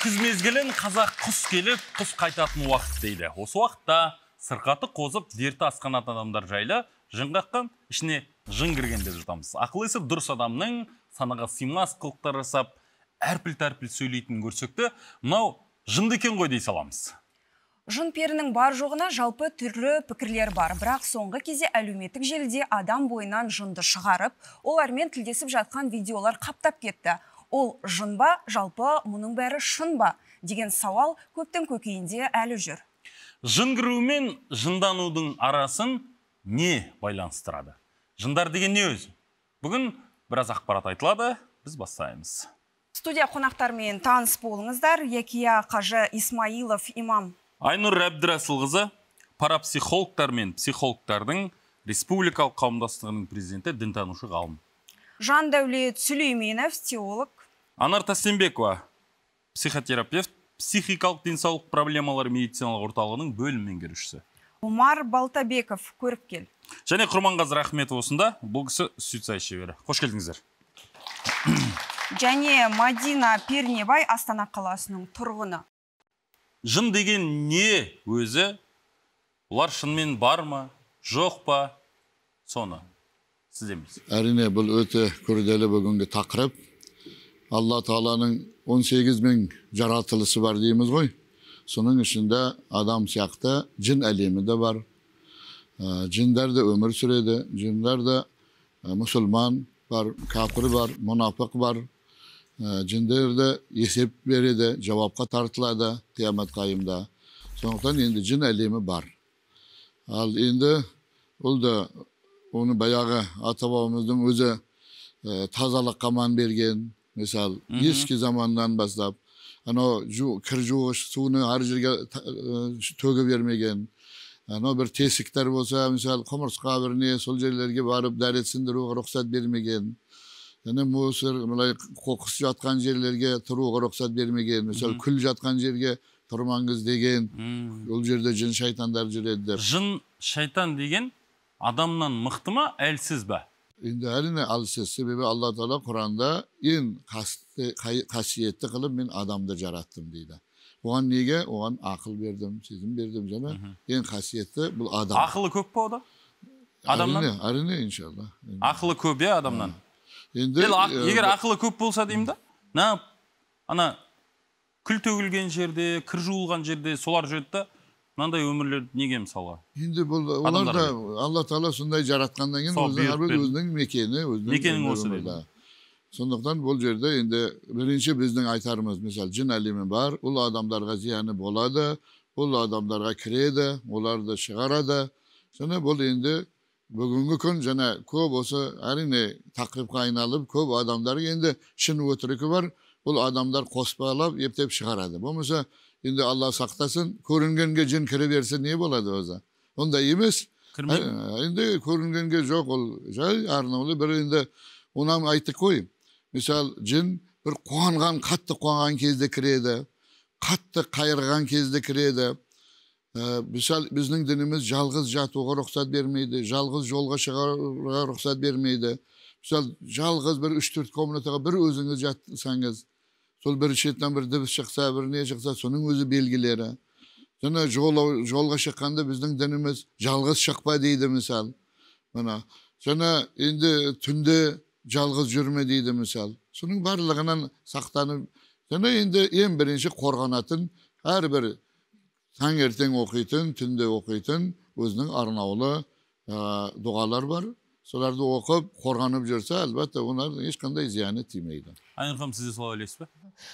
Күз мезгілін қазақ құс келіп, құс қайтатын уақыт дейді. Осы уақытта сырқаты қозып, дерті асқанатын адамдар жайлы жын қаққан, ішіне жын кірген деп жатамыз. Ақыл есі дұрыс адамның санаға сыймас қылықтар жасап, әрпіл-тәрпіл сөйлейтінін көрсек те, мынау жынды екен ғой дей саламыз. Жын перінің бар жоғына жалпы түрлі пікірлер бар, бірақ соңғы кезде әлеуметтік желіде адам бойынан жынды шығарып, олармен тілдесіп жатқан видеолар қаптап кетті. Ол жын ба, жалпы мұның бәрі шын ба деген сауал көптің көкейінде әлі жүр. Жын кіру мен жынданудың арасын не байланыстырады? Жындар деген не өзі? Бүгін біраз ақпарат айтылады, біз бастаймыз. Студия қонақтарымен таныс болыңыздар. Якия қажы Исмаилов имам. Айнұр Әбдірасылқызы парапсихологтар мен психологтардың республикалық қауымдастығының президенті, дінтанушы ғалым. Жандәулет Сүлейменов, теолог. Анар Тастенбекова, психотерапевт, психикалық денсаулық проблемалары медициналық орталығының бөлім меңгерушісі. Омар Балтабеков, көріпкел. Және Құрманғазы Рахметов осында, бұл кісі суицид шебері. Қош келдіңіздер. Және Мадина Пернебай, Астана қаласының тұрғыны. Жын деген не өзі? Олар шынымен бар ма, жоқ па? Соны сізден білсек. Әрине, бұл өте күрделі бүгінгі тақырып. Алла Тағаланың 18 мың жаратылысы бар дейміз ғой. Соның ішінде адам сияқты жын әлемі де бар. Жындар да өмір сүреді. Жындар да мұсылман бар, кәпір бар, мұнафық бар. Жіндер де есеп береді, жауапқа тартылады қиямет қайымда. Сондықтан енді жын әлемі бар. Ал енді ол да оны баяғы ата-бабамыздың өзі тазалыққа мән берген. Мысал, ескі заманнан бастап, анау кір жуғыш суны әр жерге төге бермеген. Анау бір тесіктер болса, мысал, құмырсқа бір не, сол жерлерге барып дәрет сындыруға рұқсат бермеген. Және мусор, мынай қоқыс жатқан жерлерге тұруға рұқсат бермеген. Мысалы, күл жатқан жерге тұрмаңыз деген. Ол жерде жын шайтандар жүреді деп. Жын шайтан деген адамнан мықты ма, әлсіз бе? Енді әрине әлсіз. Себебі Алла Тағала Құранда ең қасиетті қылып мен адамды жараттым дейді. Оған неге? Оған ақыл бердім, сезім бердім. Және ең қасиетті бұл адам. Ақылы көп па ода? Адамнан? Әрине, әрине, иншалла. Ақылы көп, иә, адамнан? Енді, егер ақылы көп болса деймін да, ана күл төгілген жерде, кір жуылған жерде солар жүреді да, мынандай өмірлер неге мысалға? Енді бұл олар да Алла Тағала сондай жаратқаннан кейін өзінің мекені, өзінің осы дейді. Сондықтан бұл жерде енді бірінші біздің айтарымыз, мысалы, жын әлемі бар, ол адамдарға зияны болады, ол адамдарға кіреді, оларды шығарады. Және бұл енді бүгінгі күн және көп осы әрине тақырыпқа айналып, көп адамдар енді шын өтірігі бар, бұл адамдар қоспалап ептеп шығарады. Болмаса енді Алла сақтасын, көрінгенге жын кіре берсе не болады өзі? Ондай емес. Енді көрінгенге жоқ, ол жай арнаулы бір енді онан айттық қой. Мысал, жын бір қуанған, қатты қуанған кезде кіреді, қатты қайырған кезде кіреді. Мысал, біздің дініміз жалғыз жатуға рұқсат бермейді, жалғыз жолға шығаруға рұқсат бермейді. Мысал, жалғыз бір 3-4 комнатаға бір өзіңіз жатсаңыз, сол бір шеттен бір дыбыс шықса, бір не шықса, соның өзі белгілері. Және жолға шыққанда біздің дініміз жалғыз шықпа дейді, мысал. Мына, және енді түнде жалғыз жүрме дейді, мысал. Соның барлығынан сақтанып, және енді ең бірінші қорғанатын әрбір таңертең оқитын, түнде оқитын өзінің арнаулы дұғалар бар. Соларды оқып, қорғанып жүрсе, әлбәтте, олардың ешқандай зияны тимейді. Айнұр ханым, сіз де солай ойлайсыз ба?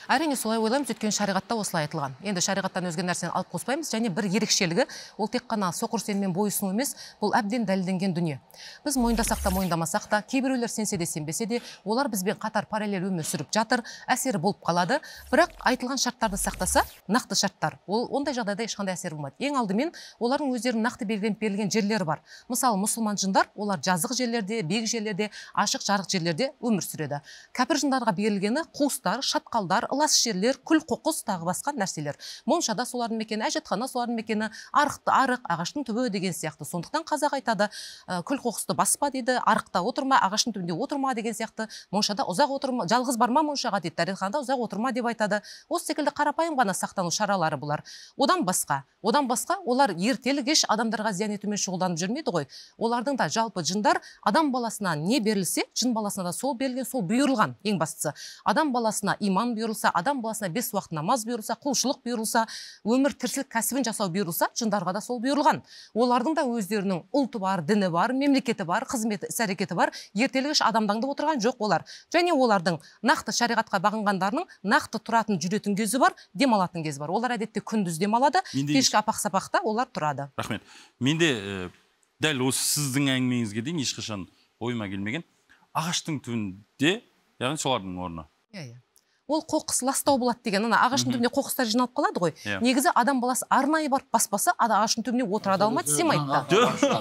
Әрине солай ойлаймыз, өйткені шариғатта осылай айтылған. Енді шариғаттан өзге нәрсені алып қоспаймыз. Және бір ерекшелігі, ол тек қана соқыр сеніммен бойұсыну емес, бұл әбден дәлелденген дүние. Біз мойындасақ та, мойындамасақ та, кейбіреулер сенсе де сенбесе де, олар бізбен қатар параллель өмір сүріп жатыр, әсері болып қалады. Бірақ айтылған шарттарды сақтаса, нақты шарттар, ол ондай жағдайда ешқандай әсері болмайды. Ең алдымен олардың өздерінің нақты белгіленіп берілген жерлері бар. Мысалы, мұсылман жындар, олар жазық жерлерде, биік жерлерде, ашық жарық жерлерде өмір сүреді. Кәпір жындарға берілгені қуыстар, шатқалдар, орындар, лас жерлер, күл қоқыс тағы басқа нәрселер. Моншада солардың мекені, әжетхана солардың мекені, арық, ағаштың түбі деген сияқты. Сондықтан қазақ айтады, күл қоқысты баспа дейді, арықта отырма, ағаштың түбінде отырма деген сияқты. Моншада ұзақ отырма, жалғыз барма моншаға дейді, дәретханада ұзақ отырма деп айтады. Осы секілді қарапайым ғана сақтану шаралары бұлар. Одан басқа олар ертелі кеш адамдарға зиян етумен шұғылданып жүрмейді ғой. Олардың да жалпы жындар адам баласына не берілсе, жын баласына да сол берілген, сол бұйырылған. Ең бастысы, адам баласына иман бұйырылса, адам баласына 5 уақыт намаз бұйырылса, құлшылық бұйырылса, өмір тіршілік кәсібін жасау бұйырылса, жындарға да сол бұйырылған. Олардың да өздерінің ұлты бар, діні бар, мемлекеті бар, қызметі, іс-әрекеті бар. Ертелі кеш адамды аңдып отырған жоқ олар. Және олардың нақты шариғатқа бағынғандарының нақты тұратын, жүретін кезі бар, демалатын кезі бар. Олар әдетте күндіз демалады, кешкі апақ-сапақта олар тұрады. Рахмет. Менде дәл осы сіздің әңгімеңізге дейін ешқашан ойыма келмеген. Ағаштың түбінде, яғни солардың орны. Иә. Ол қоқыс ластау болады деген, ана ағаштың түбіне қоқыстар жиналып қалады ғой. Негізі адам баласы арнайы барып баспаса, ағаштың түбіне отыра алмайды, сыймайды да.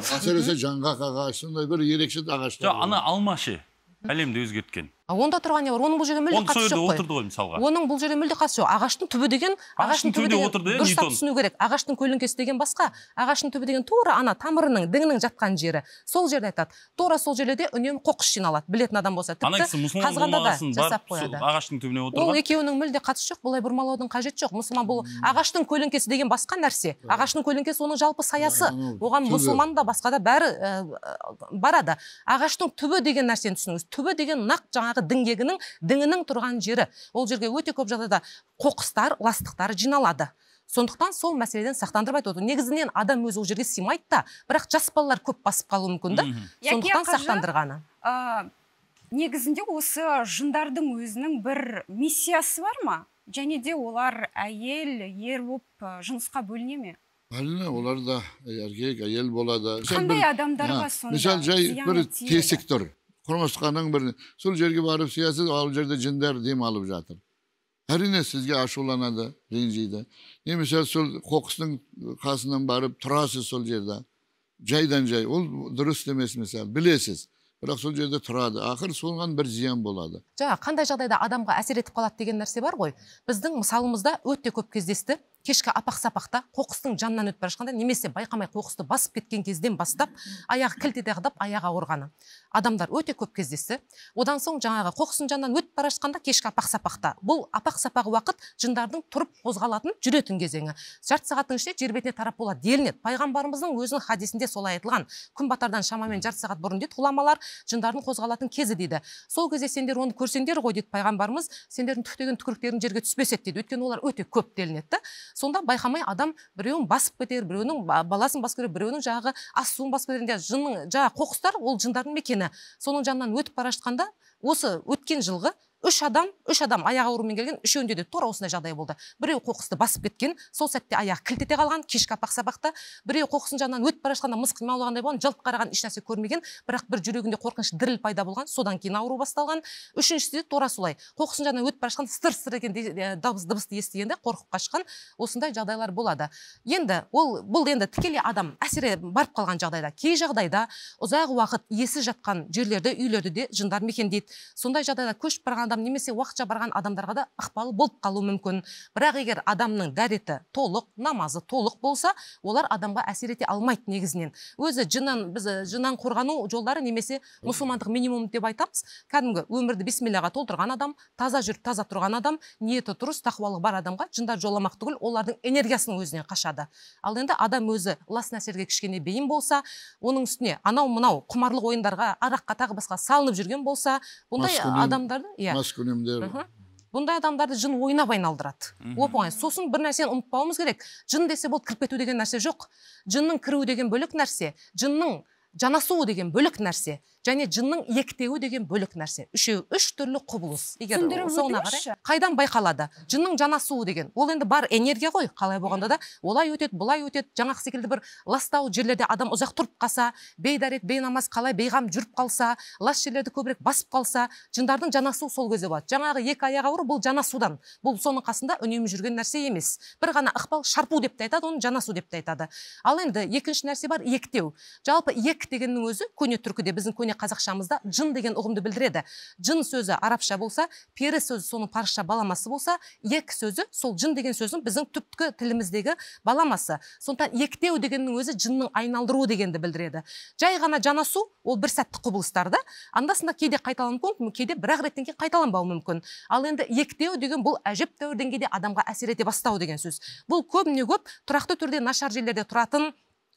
Әсіресе жаңғақ ағаш, сондай бір ерекше ағаштар. Ана алма ше, әлемді өзгерткен. Онда тұрған не бар? Оның бұл жерде мүлде қатысы жоқ қой. Оның бұл жерде мүлде қатысы жоқ. Ағаштың түбі деген, ағаштың түбі деген дұрыстап түсіну керек. Ағаштың көлеңкесі деген басқа. Ағаштың түбі деген тура ана тамырының, діңінің жатқан жері. Сол жерде айтады. Тура сол жерде үнемі қоқыс жиналады. Білетін адам болса, тіпті қазғанда да жасап қояды. Ағаштың түбіне отырған. Ол екеуінің мүлде қатысы жоқ. Бұлай бұрмалаудың қажеті жоқ. Мұсылман бұл ағаштың көлеңкесі деген басқа нәрсе. Ағаштың көлеңкесі оның жалпы саясы. Оған мұсылман да басқа да бәрі барады. Ағаштың түбі деген нәрсені түсініңіз. Түбі деген нақ жаңағы діңгегінің, діңінің тұрған жері. Ол жерге өте көп жағдайда қоқыстар, ластықтар жиналады. Сондықтан сол мәселеден сақтандырып айтып отыр. Негізінен адам өзі ол жерге сыймайды да, бірақ жас балалар көп басып қалуы мүмкін да. Сондықтан сақтандырғаны. Негізінде осы жындардың өзінің бір миссиясы бар ма? Және де олар әйел, ер болып жынысқа бөліне ме? Әрине, олар да еркек, әйел болады. Қандай адамдарға сонда? Мысал жай бір тесік тұр. Құмырсқаның бір сол жерге барып сиясыз, ол жерде жындар дем алып жатыр. Әрине сізге ашуланады, ренжиді. Немесе сол қоқыстың қасынан барып тұрасыз сол жерде. Жайдан жай, ол дұрыс емес мысалы, білесіз. Бірақ сол жерде тұрады. Ақыр соған бір зиян болады. Жаңа қандай жағдайда адамға әсер етіп қалады деген нәрсе бар ғой. Біздің мысалымызда өте көп кездесті. Кешкі апақ-сапақта қоқыстың жанынан өтіп бара жатқанда, немесе байқамай қоқысты басып кеткен кезден бастап, аяғы кілт ете қадап, аяғы ауырғаны. Адамдар өте көп кездесті. Одан соң жаңағы қоқыстың жанынан өтіп бара жатқанда кешкі апақ-сапақта. Бұл апақ-сапақ уақыт жындардың тұрып қозғалатын, жүретін кезеңі. Жарты сағаттың ішінде жер бетіне тарап болады делінеді. Пайғамбарымыздың өзінің хадисінде солай айтылған. Күн батардан шамамен жарты сағат бұрын дейді ғұламалар, жындардың қозғалатын кезі дейді. Сол кезде сендер оны көрсеңдер ғой дейді пайғамбарымыз, сендердің түктеген түкіріктерің жерге түспес еді дейді. Өйткені олар өте көп делінеді. Сонда байқамай адам біреуін басып кетер, біреуінің баласын басып кетер, біреуінің жаңағы ас суын басып кетер. Жынның жаңағы қоқыстар ол жындардың мекені. Соның жанынан өтіп бара жатқанда осы өткен жылғы үш адам аяқ ауруымен келген, үшеуінде де тура осындай жағдай болды. Біреу қоқысты басып кеткен, сол сәтте аяғы кілт ете қалған, кешкі апақ-сапақта. Біреу қоқыстың жанынан өтіп бара жатқанда мысық маулағандай болған, жалт қараған, ешнәрсе көрмеген, бірақ бір жүрегінде қорқыныш діріл пайда болған, содан кейін ауру басталған. Үшіншісі де тура солай. Қоқыстың жанынан өтіп бара жатқанда сыр-сыр екен дыбысты естігенде қорқып қашқан, осындай жағдайлар болады. Енді ол бұл енді тікелей адам әсере барып қалған жағдайда, кей жағдайда ұзақ уақыт иесіз жатқан жерлерде, үйлерде де жындар мекендейді. Сондай жағдайда көшіп барған адам немесе уақытша барған адамдарға да ықпалы болып қалуы мүмкін. Бірақ егер адамның дәреті толық, намазы толық болса, олар адамға әсер ете алмайды негізінен. Өзі жыннан, біз жыннан қорғану жолдары немесе мұсылмандық минимум деп айтамыз. Кәдімгі өмірді бисмиллаға толтырған адам, таза жүріп, таза тұрған адам, ниеті дұрыс, тақуалық бар адамға жындар жоламақ түгіл, олардың энергиясының өзінен қашады. Ал енді адам өзі лас нәрселерге кішкене бейім болса, оның үстіне анау-мынау құмарлық ойындарға, араққа тағы басқа салынып жүрген болса, бұндай адамдарды, иә, бұндай адамдарды жын ойнап айналдырады. Оп-оңай. Сосын бір нәрсені ұмытпауымыз керек. Жын десе болды кіріп кету деген нәрсе жоқ. Жынның кіруі деген бөлек нәрсе, жынның жанасуы деген бөлек нәрсе, және жынның иектеуі деген бөлек нәрсе. Үшеуі үш түрлі құбылыс. Егер соңына қарай қайдан байқалады? Жынның жанасуы деген, ол енді бар энергия ғой, қалай болғанда да, олай өтеді, бұлай өтеді. Жаңағы секілді бір ластау жерлерде адам ұзақ тұрып қалса, бейдәрет, бейнамаз қалай бейғам жүріп қалса, лас жерлерді көбірек басып қалса, жындардың жанасуы сол кезде болады. Жаңағы екі аяқ ауыру бұл жанасудан. Бұл соның қасында үнемі жүрген нәрсе емес. Бір ғана ықпал шарпу деп те айтады, оны жанасу деп те айтады. Ал енді екінші нәрсе бар, иектеу. Жалпы иек дегеннің өзі көне түркіде, біздің көне көне қазақшамызда жын деген ұғымды білдіреді. Жын сөзі арабша болса, пері сөзі соның парысша баламасы болса, ек сөзі сол жын деген сөздің біздің түпкі тіліміздегі баламасы. Сондықтан ектеу дегеннің өзі жынның айналдыруы дегенді білдіреді. Жай ғана жанасу ол бір сәттік құбылыстар да, анда-санда кейде қайталануы мүмкін, кейде бір-ақ реттен кейін қайталанбауы мүмкін. Ал енді ектеу деген бұл әжептәуір деңгейде адамға әсер ете бастау деген сөз. Бұл көбіне көп тұрақты түрде нашар жерлерде тұратын,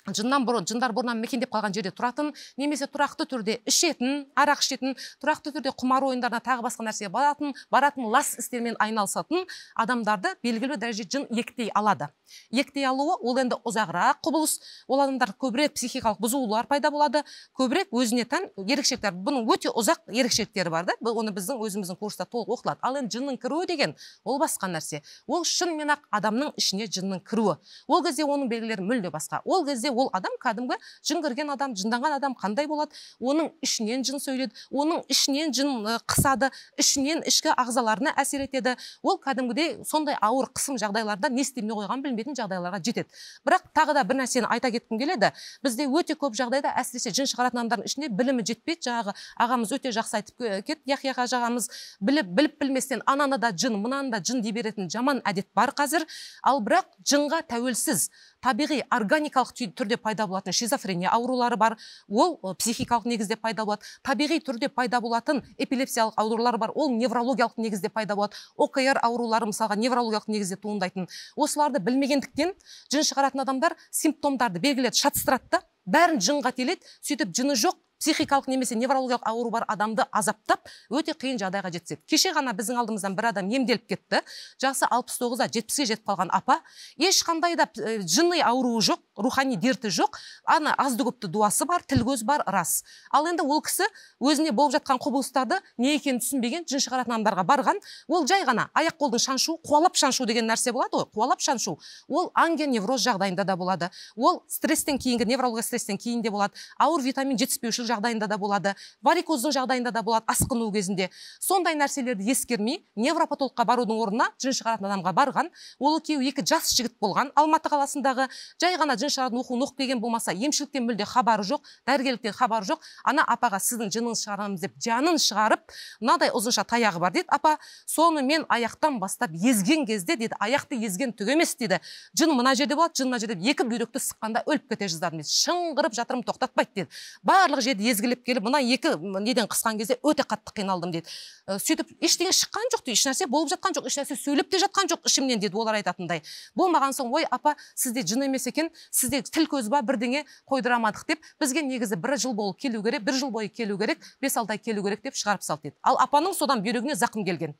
жындар бұрыннан мекендеп қалған жерде тұратын, немесе тұрақты түрде ішетін, арақ ішетін, тұрақты түрде құмар ойындарына тағы басқа нәрсеге баратын, лас істермен айналысатын адамдарды белгілі бір дәрежеде жын ектей алады. Ектей алуы ол енді ұзағырақ құбылыс, ол адамдар көбірек психикалық бұзылулар пайда болады, көбірек өзіне тән ерекшеліктер. Бұның өте ұзақ ерекшеліктері бар да, оны біздің өзіміздің курста толық оқытылады. Ал енді жынның кіруі деген ол басқа нәрсе. Ол шынымен-ақ адамның ішіне жынның кіруі. Ол кезде оның белгілері мүлде басқа. Ол кезде ол адам кәдімгі жын кірген адам, жынданған адам қандай болады? Оның ішінен жын сөйлейді, оның ішінен жын қысады, ішінен ішкі ағзаларына әсер етеді. Ол кәдімгідей сондай ауыр қысым жағдайларда не істемей қойған білмейтін жағдайларға жетеді. Бірақ тағы да бір нәрсені айта кеткім келеді. Бізде өте көп жағдайда әсіресе жын шығаратын адамдардың ішінде білімі жетпейді. Жаңағы ағамыз өте жақсы айтып кетті, Яхия ағамыз біліп білместен ананы да жын, мынаны да жын дей беретін жаман әдет бар қазір. Ал бірақ жынға тәуелсіз табиғи органикалық түрде пайда болатын шизофрения аурулары бар, ол психикалық негізде пайда болады. Табиғи түрде пайда болатын эпилепсиялық аурулар бар, ол неврологиялық негізде пайда болады. ОКР аурулары мысалға неврологиялық негізде туындайтын. Осыларды білмегендіктен жын шығаратын адамдар симптомдарды, белгілерді шатыстырады да, бәрін жынға теледі, сөйтіп жыны жоқ психикалық немесе неврологиялық ауру бар адамды азаптап, өте қиын жағдайға жеткізеді. Кеше ғана біздің алдымыздан бір адам емделіп кетті. Жасы 69-да 70-ге жетіп қалған апа, ешқандай да жынный ауруы жоқ, рухани дерті жоқ, ана азды көпті дуасы бар, тіл көз бар, рас. Ал енді ол кісі өзіне болып жатқан құбылыстарды не екенін түсінбеген, жын шығаратын адамдарға барған, ол жай ғана аяқ қолдың шаншу, қуалап шаншу деген нәрсе болады ғой, қуалап шаншу. Ол ангионевроз жағдайында да болады. Ол стресстен кейінгі, неврологиялық стресстен кейін де болады. Ауыр витамин жетіспеушілік жағдайында да болады, варикоздың жағдайында да болады, асқыну кезінде. Сондай нәрселерді ескермей, невропатологқа барудың орнына жын шығаратын адамға барған. Ол екеуі екі жас жігіт болған Алматы қаласындағы, жай ғана жын шығаратын оқуын оқып келген болмаса, емшіліктен мүлде хабары жоқ, дәрігерліктен хабары жоқ. Ана апаға сіздің жыныңызды шығарамыз деп жанын шығарып, мынадай ұзынша таяғы бар дейді апа, соны мен аяқтан бастап езген кезде дейді, аяқты езген түк емес дейді. Жын мына жерде болады, жын мына жерде, екі бүйректі сыққанда өліп кете жаздадым дейді. Шыңғырып жатырым тоқтатпайды дейді. Барлық жерді езгілеп келіп, мына екі неден қысқан кезде өте қатты қиналдым дейді. Сөйтіп ештеңе шыққан жоқ дейді, ешнәрсе болып жатқан жоқ, ешнәрсе сөйлеп те жатқан жоқ ішімнен дейді олар айтатындай. Болмаған соң, ой апа, сізде жын емес екен, сізде тіл көз ба бірдеңе қойдырамадық деп, бізге негізі бір жыл болып келу керек, бір жыл бойы келу керек, 5-6 ай келу керек деп шығарып салды дейді. Ал апаның содан бүйрегіне зақым келген.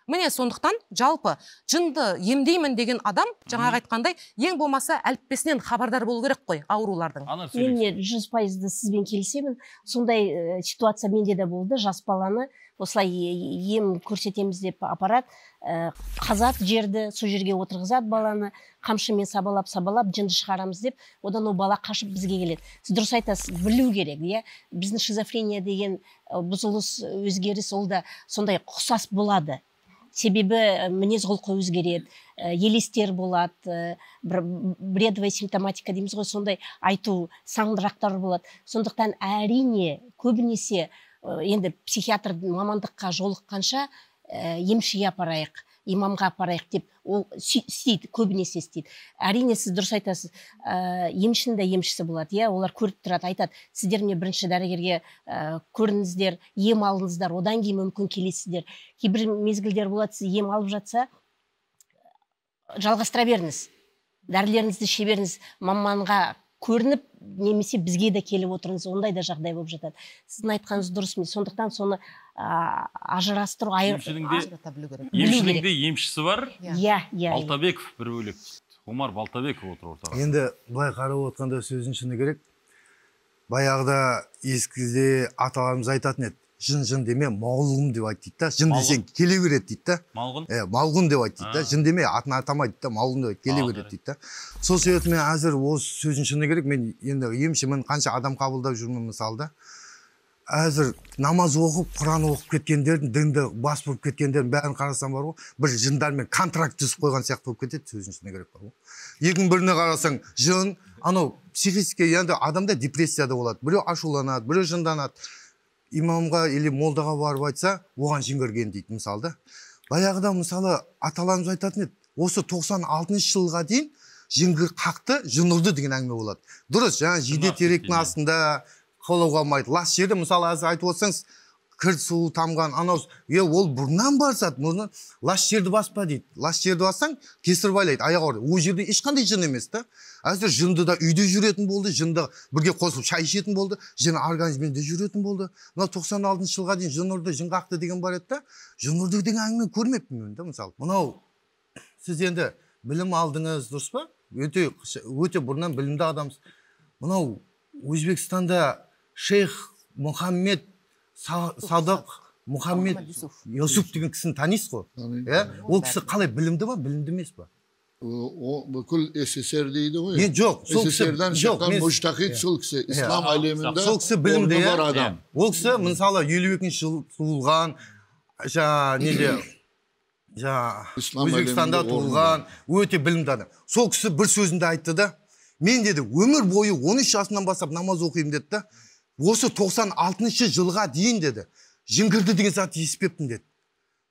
Міне сондықтан жалпы жынды емдеймін деген адам, жаңағы айтқандай, ең болмаса әліппесінен хабардар болу керек қой аурулардың. Мен 100% сізбен келісемін. Сондай ситуация менде де болды. Жас баланы осылай ем көрсетеміз деп апарат, қазат жерді, сол жерге отырғызады баланы, қамшымен сабалап-сабалап жынды шығарамыз деп, одан ол бала қашып бізге келеді. Сіз дұрыс айтасыз, білу керек, иә? Біздің шизофрения деген бұзылыс, өзгеріс, ол да сондай ұқсас болады. Себебі мінез құлқы өзгереді, елестер болады, бір бредовая симптоматика дейміз ғой, сондай айту, саңдырақтар болады. Сондықтан әрине көбінесе енді психиатр мамандыққа жолыққанша емшіге апарайық, имамға апарайық деп ол істейді, көбінесе істейді. Әрине сіз дұрыс айтасыз, емшінің де емшісі болады, иә, олар көріп тұрады, айтады, сіздер міне бірінші дәрігерге көріңіздер, ем алыңыздар, одан кейін мүмкін келесіздер. Кейбір мезгілдер болады, сіз ем алып жатса, жалғастыра беріңіз, дәрілеріңізді іше беріңіз, маманға көрініп, немесе бізге де келіп отырыңыз, ондай да жағдай болып жатады. Сіздің айтқаныңыз дұрыс, мен сондықтан соны ажырастыру, ажырата білу керек. Емшінің де емшісі бар. Иә, иә. Балтабеков бір бөлек. Омар Балтабеков отыр ортаға. Енді былай қарап отқанда сөздің шыны керек. Баяғыда ескіде аталарымыз айтатын еді. Жын-жын деме, малғұн деп айт дейді да. Жын десең келе береді дейді да. Малғұн? Малғұн деп айт дейді да. Жын деме, атын атамай дейді да, малғұн деп айт, келе береді дейді да. Сол себепті мен әзір осы сөздің шыны керек, мен енді емшімін, қанша адам қабылдап жүрмін мысалы да. Әзір намаз оқып, Құран оқып кеткендердің, дінді бас бұрып кеткендердің бәрін қарасам бар ғой, бір жындармен контракт түзіп қойған сияқты болып кетеді, сөздің шыны керек бар ғой. Екінің біріне қарасаң, жын, анау психический, енді адамда депрессияда болады, біреу ашуланады, біреу жынданады. Имамға или молдаға барып айтса, оған жын кірген дейді мысалы да. Баяғыда мысалы аталарымыз айтатын еді, осы 96 жылға дейін жын қақты, жын ұрды деген әңгіме болады. Дұрыс, жаңа жиде теректің астында қалауға болмайды. Лас жерде мысалы қазір айтып отырсаңыз, кір су тамған анау, ол бұрыннан бар зат, мұны лас жерді баспа дейді. Лас жерді бассаң, кесір байлайды, аяқ ауырады. Ол жерде ешқандай жын емес та. Әзір жынды да үйде жүретін болды, жынды бірге қосылып шай ішетін болды, жын организмінде жүретін болды. Мына 96 жылға дейін жын ұрды, жын қақты деген бар еді да. Жын ұрды деген әңгіме көрмеппін мен да мысалы. Мынау сіз енді білім алдыңыз, дұрыс па? Өте өте бұрыннан білімді адамсыз. Мынау Өзбекстанда шейх Мұхаммед Садық Мұхаммед Юсуф деген кісіні танисыз ғой? Ол кісі қалай, білімді ма, білімді емес па? Бүкіл СССР дейді ғой. Мен жоқ, сол кісі СССР-дан шыққан мужтахид сол кісі, ислам әлемінде сол кісі білімді бар адам. Ол кісі мысалы 52 жыл туылған, жаңа неде, жаңа Өзбекстанда туылған, өте білімді адам. Сол кісі бір сөзінде айтты да, мен деді, өмір бойы 13 жасымнан бастап намаз оқимын деді да. Осы 96 жылға дейін деді, жын кірді деген затты естіппін деді.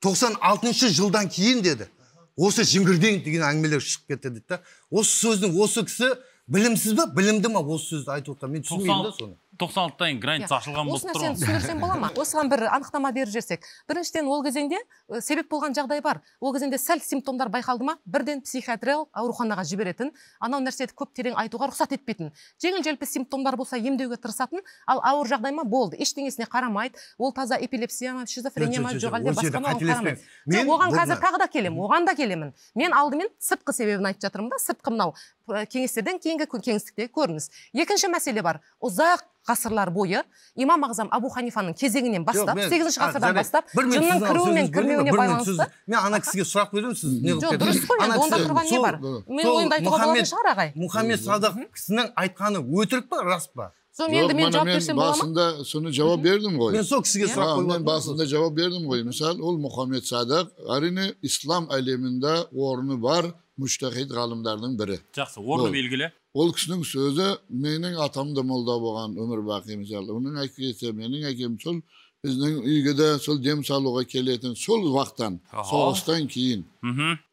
96 жылдан кейін деді, осы жын кірден деген әңгімелер шығып кетті деді да. Осы сөздің осы кісі білімсіз ба, білімді ма осы сөзді айтып отқан? Мен түсінбеймін да соны. 96-тан граница ашылған болып тұр. Осы нәрсені түсіндірсем бола ма? Осыған бір анықтама беріп жіберсек. Біріншіден, ол кезеңде себеп болған жағдай бар. Ол кезеңде сәл симптомдар байқалды ма, бірден психиатриялық ауруханаға жіберетін, анау нәрсені көп терең айтуға рұқсат етпейтін. Жеңіл-желпі симптомдар болса емдеуге тырысатын, ал ауыр жағдай ма болды, ештеңесіне қарамайды. Ол таза эпилепсия ма, шизофрения ма, жоқ әлде басқа ма, қарамайды. Жоқ, оған қазір тағы да келемін, оған да келемін. Мен алдымен сыртқы себебін айтып жатырмын да, сыртқы мынау кеңестерден кейінгі кеңістіктегі көрініс. Екінші мәселе бар. Ұзақ ғасырлар бойы Имам Ағзам Абу Ханифаның кезеңінен бастап, 8-ші ғасырдан бастап, жынның кіруі мен кірмеуіне байланысты. Мен ана кісіге сұрақ беремін, сіз не қылып кетесіз? Жоқ, дұрыс қой, енді онда тұрған не бар? Мен ойымды айтуға болатын шығар, ағай. Мұхаммед Садық кісінің айтқаны өтірік па, рас па? Жоқ, енді мен жауап берсем бола ма? Басында соны жауап бердім ғой. Мен сол кісіге сұрақ қойып. Мен басында жауап бердім ғой. Мысалы, ол Мұхаммед Садық әрине ислам әлемінде орны бар мүжтәһид ғалымдардың бірі. Жақсы, орны белгілі. Ол кісінің сөзі, менің атам да молда болған өмір бақи мысалы. Оның әкесі, менің әкем сол біздің үйге де сол дем салуға келетін сол уақыттан, соғыстан кейін.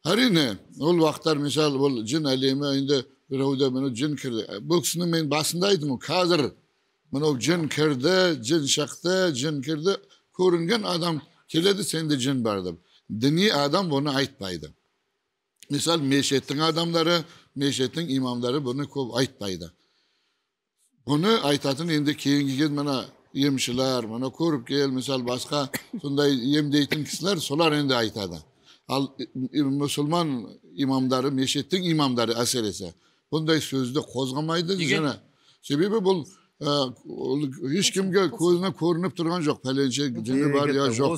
Әрине, ол уақыттар мысалы ол жын әлемі енді біреуде мынау жын кірді. Бұл кісінің мен басында айттым, қазір мынау жын кірді, жын шықты, жын кірді, көрінген адам келеді, сенде жын бар деп. Діни адам бұны айтпайды. Misal meşetin adamları, meşetin imamları bunu көп айтпайды. Бұны айтатын енді кейінгі кез мына емшілер, мына көріп кел, misal басқа сондай емдейтін кісілер солар енді айтады. Ал мұсылман имамдары, мешіттің имамдары әсіресе бұндай сөзді қозғамайды. Және себебі бұл ешкімге көзіне көрініп тұрған жоқ, пәленше жыны бар я жоқ.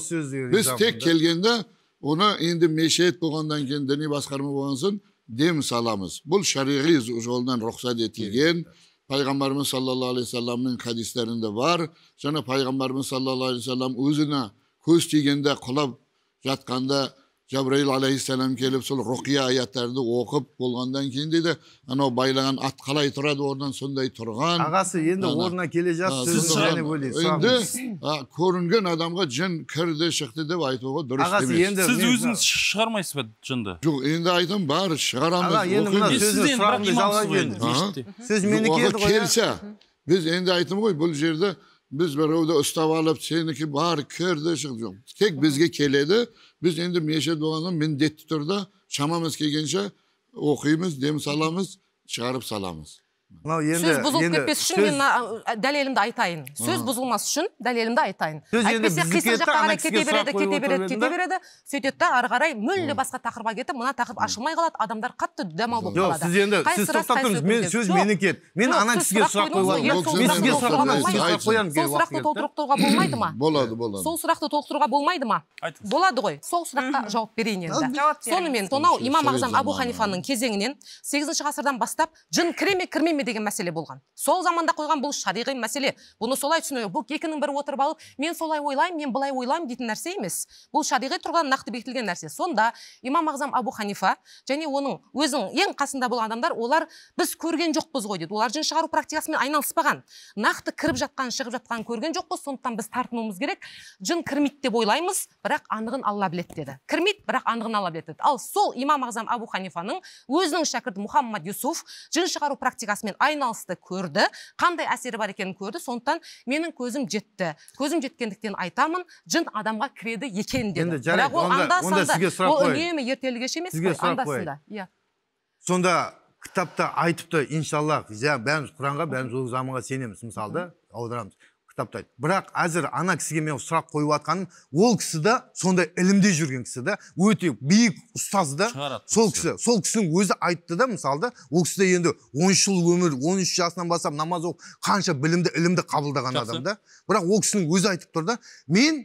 Біз тек келгенде оны енді мешіт болғаннан кейін, діни басқарма болған соң дем саламыз. Бұл шариғи жолдан рұқсат етілген. Пайғамбарымыз саллаллаху алейхи вассаламның хадистерінде бар. Және пайғамбарымыз саллаллаху алейхи вассалам өзіне көз тигенде құлап жатқанда Жабраил алейхиссалам келіп сол руқия аяттарды оқып болғандан кейін дейді, анау байлаған ат қалай тұрады орнынан сондай тұрған. Ағасы енді орнына келе жатып сөзін және бөлейін. Енді көрінген адамға жын кірді шықты деп айтуға дұрыс емес. Сіз өзіңіз шығармайсыз ба жынды? Жоқ, енді айтам бар, шығарамыз. Аға, енді мына сөзін сұрағымды жалғай енді. Сөз менікі еді ғой. Келсе, біз енді айтым ғой, бұл жерде біз біреуді ұстап алып, сенікі бар, кірді, шықты жоқ. Тек бізге келеді. Біз енді мешіт болғаннан міндетті түрде шамамыз келгенше оқимыз, дем саламыз, шығарып саламыз. Сөз бұзылып кетпес үшін мен дәлелімді айтайын. Сөз бұзылмас үшін дәлелімді айтайын. Әйтпесе қисық жаққа қарай кете береді, кете береді, кете береді. Сөйтеді да ары қарай мүлде басқа тақырыпқа кетіп, мына тақырып ашылмай қалады, адамдар қатты дүдамал болып қалады. Жоқ, сіз енді сіз тоқтап тұрыңыз, мен сөз менікі еді. Мен ана кісіге сұрақ қойып, мен сізге сұрақ қоямын. Сол сұрақты толтыруға болмайды ма? Болады, болады. Сол сұрақты толтыруға болмайды ма? Болады ғой. Сол сұраққа жауап берейін енді. Сонымен, сонау Имам Ағзам Абу Ханифаның кезеңінен 8 ғасырдан бастап жын кіре ме, кірмей кірмей ме деген мәселе болған. Сол заманда қойған бұл шариғи мәселе. Бұны солай түсіну. Бұл екінің бірі отырып алып, мен солай ойлаймын, мен былай ойлаймын дейтін нәрсе емес. Бұл шариғи тұрғыдан нақты бекітілген нәрсе. Сонда имам ағзам Абу Ханифа және оның өзінің ең қасында болған адамдар, олар біз көрген жоқпыз ғой дейді. Олар жын шығару практикасымен айналыспаған. Нақты кіріп жатқан, шығып жатқан көрген жоқпыз, сондықтан біз тартынуымыз керек. Жын кірмейді деп ойлаймыз, бірақ анығын Алла біледі деді. Кірмейді, бірақ анығын Алла біледі деді. Ал сол имам ағзам Абу Ханифаның өзінің шәкірті Мұхаммад Юсуф жын шығару практикасымен айналысты, көрді, қандай әсері бар екенін көрді. Сондықтан менің көзім жетті. Көзім жеткендіктен айтамын, жын адамға кіреді екен деді. Бірақ ол анда-санда, ол үнемі ертелі кеш емес қой, анда-санда. Иә. Сонда кітапта айтыпты, иншаллах, бәріміз Құранға, бәріміз ол заманға сенеміз, мысалы да, аударамыз. Кітапта айтты. Бірақ әзір ана кісіге мен сұрақ қойып жатқаным, ол кісі де сондай ілімде жүрген кісі да, өте биік ұстаз да, сол кісі, сол кісінің өзі айтты да, мысалы да, ол кісі де енді 13 жыл өмір, 13 жасынан бастап намаз оқып, қанша білімді, ілімді қабылдаған адам да. Бірақ ол кісінің өзі айтып тұр да, мен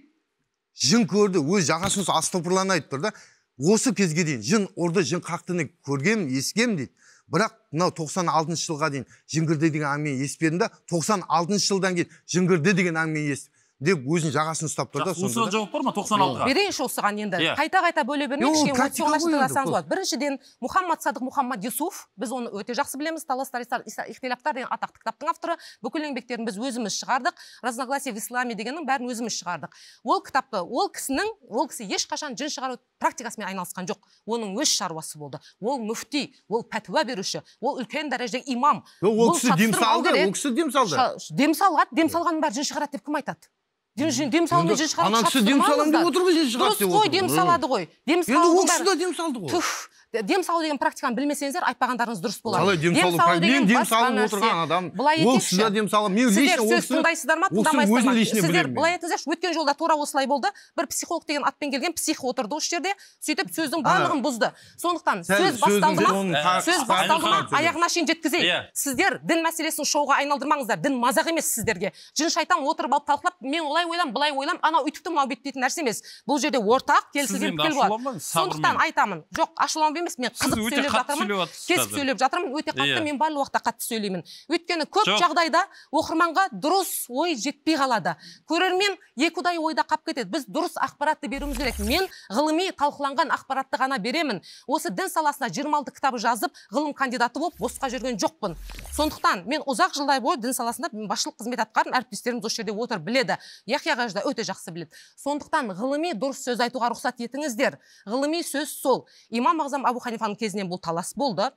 жын көрді, өз жағасын астопырланы айтып тұр да, осы кезге дейін жын ұрды, жын қақтыны көргем, ескем дейді. Бірақ мынау 96 жылға дейін жын кірді деген әңгімені естімедім да, 96 жылдан кейін жын кірді деген әңгімені естіп деп өзінің жағасын ұстап тұр да. Осыған жауап бар ма 96-ға? Берейінші осыған енді. Қайта-қайта бөле бермей, кішкене оңаштырсаңыз болады. Біріншіден, Мұхаммад Садық Мұхаммад Юсуф, біз оны өте жақсы білеміз, Таластар ихтилафтар деген атақты кітаптың авторы. Бүкіл еңбектерін біз өзіміз шығардық. Разногласия в исламе дегеннің бәрін өзіміз шығардық. Ол кітапты, ол кісі ешқашан жын шығару практикасымен айналысқан жоқ. Оның өз шаруасы болды. Ол мүфти, ол пәтуа беруші, ол үлкен дәрежедегі имам. Ол кісі дем салды, ол кісі дем салды. Дем салған, дем салғанның бәрі жын шығарады деп кім айтады? Дем салумен жын шығарады. Ана кісі дем саламын деп отыр ғой, жын шығарады деп отыр. Дұрыс қой, дем салады ғой. Енді ол кісі де дем салды ғой. Түф, дем салу деген практиканы білмесеңіздер, айтпағандарыңыз дұрыс болады. Қалай дем салу? Мен дем салып отырған адам, ол кісі де дем салып, мен лично ол кісі тыңдайсыздар ма, тыңдамайсыздар ма? Сіздер былай айтыңыздаршы, өткен жолда тура осылай болды. Бір психолог деген атпен келген псих отырды осы жерде, сөйтіп сөздің барлығын бұзды. Сондықтан сөз басталды ма? Сөз басталды ма? Аяғына шейін жеткізейік. Сіздер дін мәселесін шоуға айналдырмаңыздар. Дін мазақ емес сіздерге. Жын шайтан отырып алып талқылап, мен олай ойлам, былай ойлам, анау үйтіпті, мынау бүйтті дейтін нәрсе емес. Бұл жерде ортақ келісілген пікір болады. Сондықтан айтамын, жоқ, ашуланып емес, мен қызық сөйлеп жатырмын, кесіп сөйлеп жатырмын, өте қатты, мен барлық уақытта қатты сөйлеймін. Өйткені көп жағдайда оқырманға дұрыс ой жетпей қалады. Көрермен екіұдай ойда қап кетеді. Біз дұрыс ақпаратты беруіміз керек. Мен ғылыми талқыланған ақпаратты ғана беремін. Осы дін саласына 26 кітабы жазып, ғылым кандидаты болып босқа жүрген жоқпын. Сондықтан мен ұзақ жылдар бойы дін саласында басшылық қызмет атқардым. Әріптестеріміз осы жерде отыр, біледі. Яхия қажы да өте жақсы біледі. Сондықтан ғылыми дұрыс сөз айтуға рұқсат етіңіздер. Ғылыми сөз сол. Имам ағзам Абу Ханифаның кезінен бұл талас болды.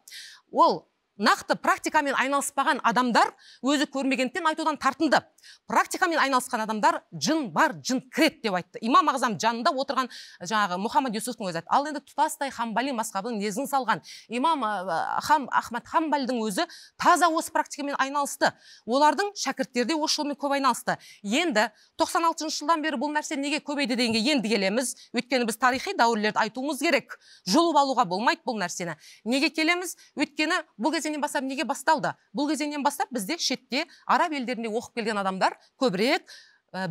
Ол нақты практикамен айналыспаған адамдар өзі көрмегендіктен айтудан тартынды. Практикамен айналысқан адамдар жын бар, жын кіреді деп айтты. Имам ағзам жанында отырған жаңағы Мұхаммад Юсуфтың өзі айтты. Ал енді тұтастай Хамбали мазхабының негізін салған имам Ахмад Хамбалдың өзі таза осы практикамен айналысты. Олардың шәкірттері де осы жолмен көп айналысты. Енді 96 жылдан бері бұл нәрсе неге көбейді дегенге енді келеміз. Өйткені біз тарихи дәуірлерді айтуымыз керек. Жұлып алуға болмайды бұл нәрсені. Неге келеміз? Өйткені бұл кезеңнен бастап неге басталды? Бұл кезеңнен бастап бізде шетте араб елдерінде оқып келген адамдар көбірек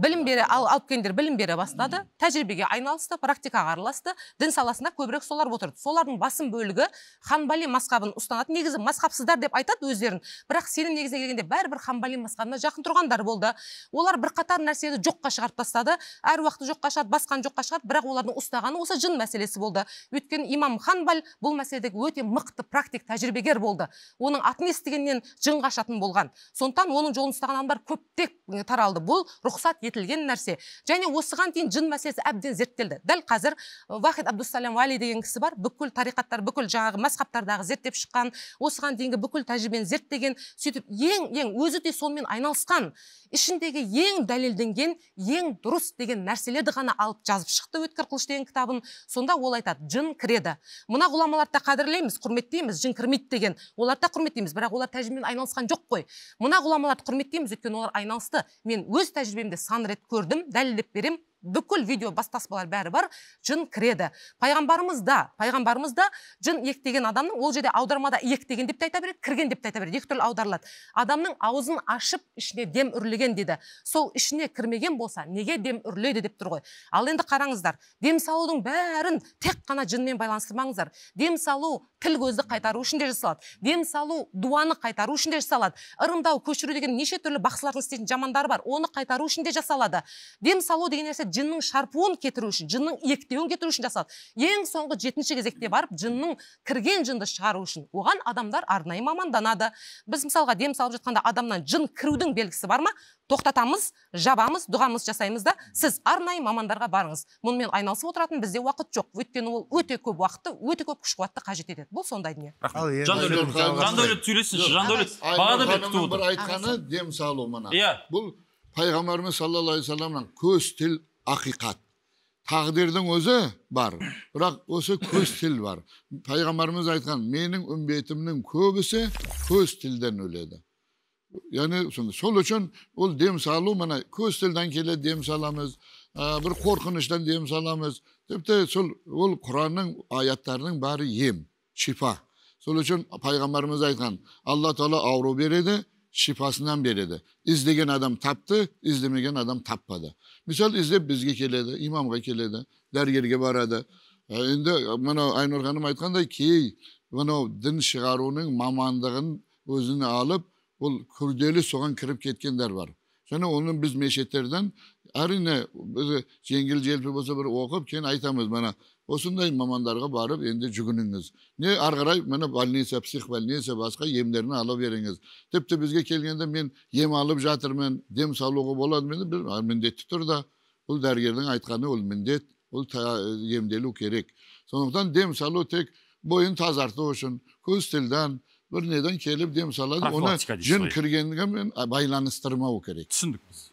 білім бере, алып келгендер білім бере бастады, тәжірибеге айналысты, практикаға араласты, дін саласында көбірек солар отырды. Солардың басым бөлігі Ханбали мазхабын ұстанатын, негізі мазхабсыздар деп айтады өздерін, бірақ сенім негізіне келгенде бәрібір Ханбали мазхабына жақын тұрғандар болды. Олар бірқатар нәрсені жоққа шығарып тастады, әр уақытты жоққа шығарып, басқан жоққа шығарып, бірақ олардың ұстағаны осы жын мәселесі болды. Өйткені имам Ханбал бұл мәселедегі өте мықты практик тәжірибегер болды. Оның атын естігеннен жын қашатын болған. Сондықтан оның жолын ұстаған адамдар көптеп таралды. Бұл рұқсат етілген нәрсе. Және осыған дейін жын мәселесі әбден зерттелді. Дәл қазір Вахид Абдусалам Вали деген кісі бар, бүкіл тариқаттар, бүкіл жаңағы мазхабтардағы зерттеп шыққан, осыған дейінгі бүкіл тәжірибені зерттеген, сөйтіп ең өзі де сонымен айналысқан, ішіндегі ең дәлелденген, ең дұрыс деген нәрселерді ғана алып жазып шықты Өткір қылыш деген кітабын. Сонда ол айтады, жын кіреді. Мына ғұламаларды да қадірлейміз, құрметтейміз, жын кірмейді деген. Оларды да құрметтейміз, бірақ олар тәжірибемен айналысқан жоқ қой. Мына ғұламаларды құрметтейміз, өйткені олар айналысты. Мен өз тәжірибемде сан рет көрдім, дәлелдеп берем, Бүкіл видео бастаспалар бәрі бар, жын кіреді. Пайғамбарымыз да жын иектеген адамның, ол жерде аудармада иектеген деп те айта береді, кірген деп те айта береді, екі түрлі аударылады. Адамның аузын ашып ішіне дем үрлеген деді. Сол ішіне кірмеген болса, неге дем үрлейді деп тұр ғой. Ал енді қараңыздар, дем салудың бәрін тек қана жынмен байланыстырмаңыздар. Дем салу тіл көзді қайтару үшін де жасалады. Дем салу дуаны қайтару үшін де жасалады. Ырымдау, көшіру деген неше түрлі бақсылардың істейтін жамандары бар. Оны қайтару үшін де жасалады. Дем салу деген нәрсе жынның шарпуын кетіру үшін, жынның иектеуін кетіру үшін жасалады. Ең соңғы 7-ші кезекте барып жынның кірген жынды шығару үшін оған адамдар арнайы маманданады. Біз мысалға дем салып жатқанда адамнан жын кірудің белгісі бар ма? Тоқтатамыз, жабамыз, дұғамыз жасаймыз да, сіз арнайы мамандарға барыңыз. Мұнымен айналысып отыратын бізде уақыт жоқ. Өйткені ол өте көп уақытты, өте көп күш қуатты қажет етеді. Бұл сондай дүние. Жандәулет сөйлесінші, Жандәулет. Бағана бері күтіп отыр. Бір айтқаны дем салу мына. Бұл пайғамбарымыз саллаллаху алейхи вассаламның көз, тіл, ақиқат. Тағдырдың өзі бар, бірақ осы көз тіл бар. Пайғамбарымыз айтқан, менің үмбетімнің көбісі көз тілден өледі. Яғни сол үшін ол дем салу мына көз тілден келеді, дем саламыз, бір қорқыныштан дем саламыз. Тіпті сол ол Құранның аяттарының бәрі ем, шипа. Сол үшін пайғамбарымыз айтқан, Алла Тағала ауру береді, шипасынан береді. Іздеген адам тапты, іздемеген адам таппады. Мысал іздеп бізге келеді, имамға келеді, дәрігерге барады. Енді мынау Айнұр ханым айтқандай, кей мынау дін шығаруның мамандығын өзіне алып, ол күрделі соған кіріп кеткендер бар. Және оны біз мешіттерден әрине біз жеңіл желпі болса бір оқып, кейін айтамыз, мына осындай мамандарға барып енді жүгініңіз. Не ары қарай мына больница, психбольница, басқа емдерін ала беріңіз. Тіпті бізге келгенде мен ем алып жатырмын, дем салуға болады мен бір міндетті түрде. Бұл дәрігердің айтқаны ол міндет, ол емделу керек. Сондықтан дем салу тек бойын тазарту үшін, көз тілден бір неден келіп дем салады, оны жын кіргенмен байланыстырмау керек. Түсіндік біз.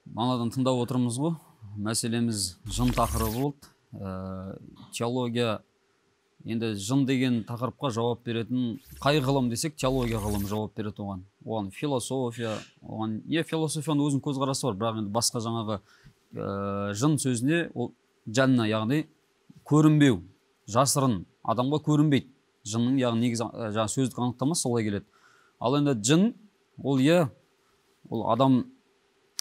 Манадан тыңдап отырмыз ғой. Мәселеміз жын тақырыбы болды. Теология, енді жын деген тақырыпқа жауап беретін қай ғылым десек, теология ғылымы жауап береді оған. Оған философия, оған не философияның өзінің көзқарасы бар, бірақ енді басқа жаңағы жын сөзіне ол жанна, яғни көрінбеу, жасырын, адамға көрінбейді. Жынның яғни негізі жаңа сөздік анықтамасы солай келеді. Ал енді жын ол ол адам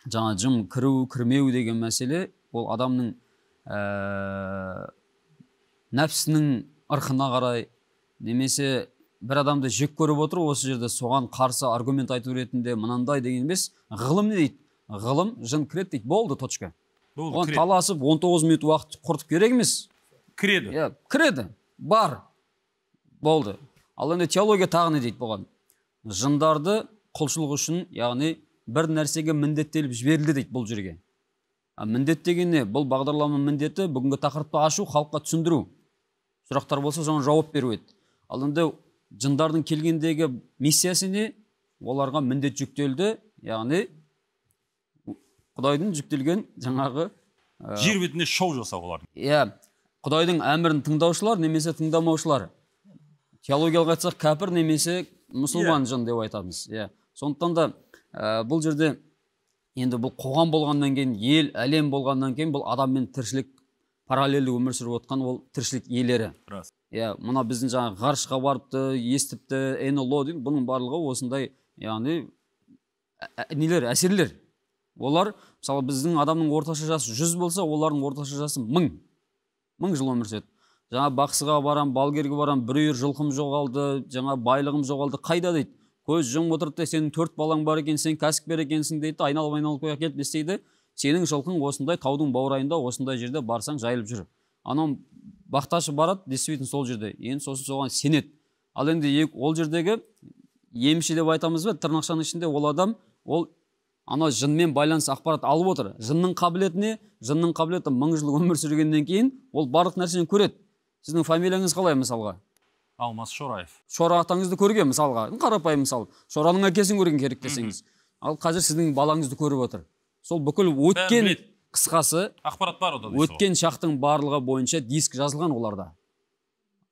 жаңа жын кіру, кірмеу деген мәселе, ол адамның нәпсінің ырқына қарай, немесе бір адамды жек көріп отыр, осы жерде соған қарсы аргумент айту ретінде мынандай деген емес. Ғылым не дейді? Ғылым жын кіреді дейді, болды, точка. Оған таласып 19 минут уақыт құртып керек емес. Кіреді. Иә, кіреді. Бар. Болды. Ал енді теология тағы не дейді бұған? Жындарды құлшылық үшін, яғни бір нәрсеге міндеттеліп жіберілді дейді бұл жерге. Міндет деген не? Бұл бағдарламаның міндеті бүгінгі тақырыпты ашу, халыққа түсіндіру. Сұрақтар болса, соған жауап беру еді. Ал енді жындардың келгендегі миссиясы не? Оларға міндет жүктелді, яғни Құдайдың жүктелген жаңағы жер бетінде шоу жасау олардың. Иә, Құдайдың әмірін тыңдаушылар немесе тыңдамаушылар. Теологиялық айтсақ, кәпір немесе мұсылман жын деп айтамыз. Иә. Сондықтан да бұл жерде енді бұл қоғам болғаннан кейін, ел, әлем болғаннан кейін бұл адаммен тіршілік параллельді өмір сүріп отқан ол тіршілік иелері. Рас. Иә, мына біздің жаңа ғарышқа барыпты, естіпті, НЛО дейді, бұның барлығы осындай, яғни нелер, әсерлер. Олар, мысалы, біздің адамның орташа жасы 100 болса, олардың орташа жасы 1000. 1000 жыл өмір сүреді. Жаңа бақсыға барам, балгерге барам, бір үйір жылқым жоғалды, жаңа байлығым жоғалды, қайда дейді. Көз жұмып отырды, сенің 4 балаң бар екен, сен кәсіпкер екенсің дейді, айналып-айналып қоя келіп не істейді? Сенің жылқың осындай таудың баурайында, осындай жерде барсаң жайылып жүр. Анау бақташы барады, действительно сол жерде. Енді сосын соған сенеді. Ал енді ол жердегі емші деп айтамыз ба, тырнақшаның ішінде ол адам, ол ана жынмен байланыс ақпарат алып отыр. Жынның қабілеті не? Жынның қабілеті 1000 жыл өмір сүргеннен кейін ол барлық нәрсені көреді. Сіздің фамилияңыз қалай мысалға? Алмас Шораев. Шора атаңызды көрген мысалға, қарапайым мысал. Шораның әкесін көрген керек десеңіз. Ал қазір сіздің балаңызды көріп отыр. Сол бүкіл өткен қысқасы, ақпарат бар ода. Өткен шақтың барлығы бойынша диск жазылған оларда.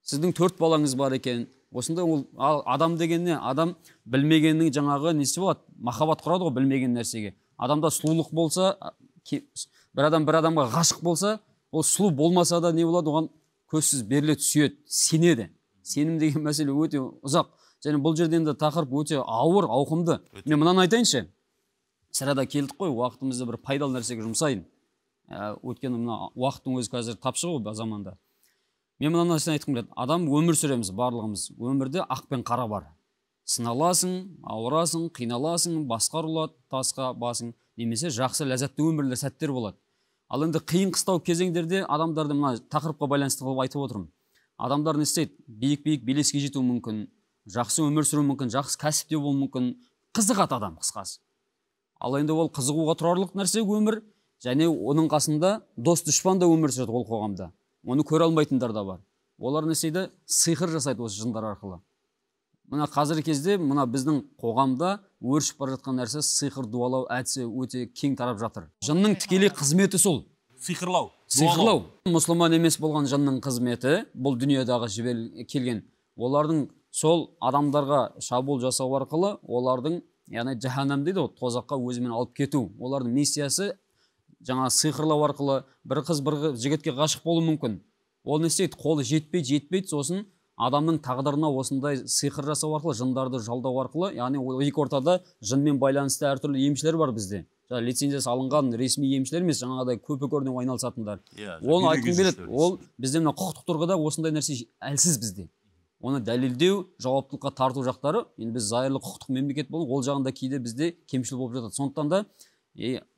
Сіздің 4 балаңыз бар екен. Осында ол адам деген не? Адам білмегеннің жаңағы несі болады? Махаббат құрады ғой білмеген нәрсеге. Адамда сұлулық болса, Бір адам бір адамға ғашық болса, ол сұлу болмаса да не болады, оған көзсіз беріледі, сүйеді, сенеді. Сенім деген мәселе өте ұзақ. Және бұл жерде енді тақырып өте ауыр, ауқымды. Мен мынаны айтайыншы. Сірада келдік қой, уақытымызды бір пайдалы нәрсеге жұмсайын. Өйткені мына уақыттың өзі қазір тапшы ғой заманда. Мен мына нәрсені айтқым келеді. Адам өмір сүреміз барлығымыз. Өмірде ақ пен қара бар. Сыналасың, ауырасың, қиналасың, басқа ұрылады, тасқа басың, немесе жақсы ләззатты өмірлер, сәттер болады. Ал енді қиын қыстау кезеңдерде адамдарды мына тақырыпқа байланысты қылып айтып отырмын. Адамдар не істейді? Биік-биік белеске жетуі мүмкін, жақсы өмір сүруі мүмкін, жақсы кәсіпте болуы мүмкін. Қызығады адам қысқасы. Ал енді ол қызығуға тұрарлық нәрсе өмір, және оның қасында дос дұшпан да өмір сүреді ол қоғамда. Оны көре алмайтындар да бар. Олар не істейді? Сиқыр жасайды осы жындар арқылы. Мына қазіргі кезде мына біздің қоғамда өршіп бара жатқан нәрсе сиқыр дуалау әдісі өте кең тарап жатыр. Жынның тікелей қызметі сол. Сиқырлау. Сиқырлау. Мұсылман емес болған жынның қызметі бұл дүниедағы келген. Олардың сол адамдарға шабуыл жасау арқылы олардың, яғни жаһаннам дейді ғой, тозаққа өзімен алып кету. Олардың миссиясы жаңа сиқырлау арқылы бір қыз бір жігітке ғашық болуы мүмкін. Ол не істейді? Қолы жетпейді, сосын адамның тағдырына осындай сиқыр жасау арқылы, жындарды жалдау арқылы, яғни ол екі ортада жынмен байланысты әртүрлі емшілер бар бізде. Жаңа лицензиясы алынған ресми емшілер емес, жаңағыдай көпе көрінеу айналысатындар. Оны айтқым келеді, ол бізде мына құқықтық тұрғыда осындай нәрсе әлсіз бізде. Оны дәлелдеу, жауаптылыққа тарту жақтары, енді біз зайырлы құқықтық мемлекет болу, ол жағында кейде бізде кемшіл болып жатады. Сондықтан да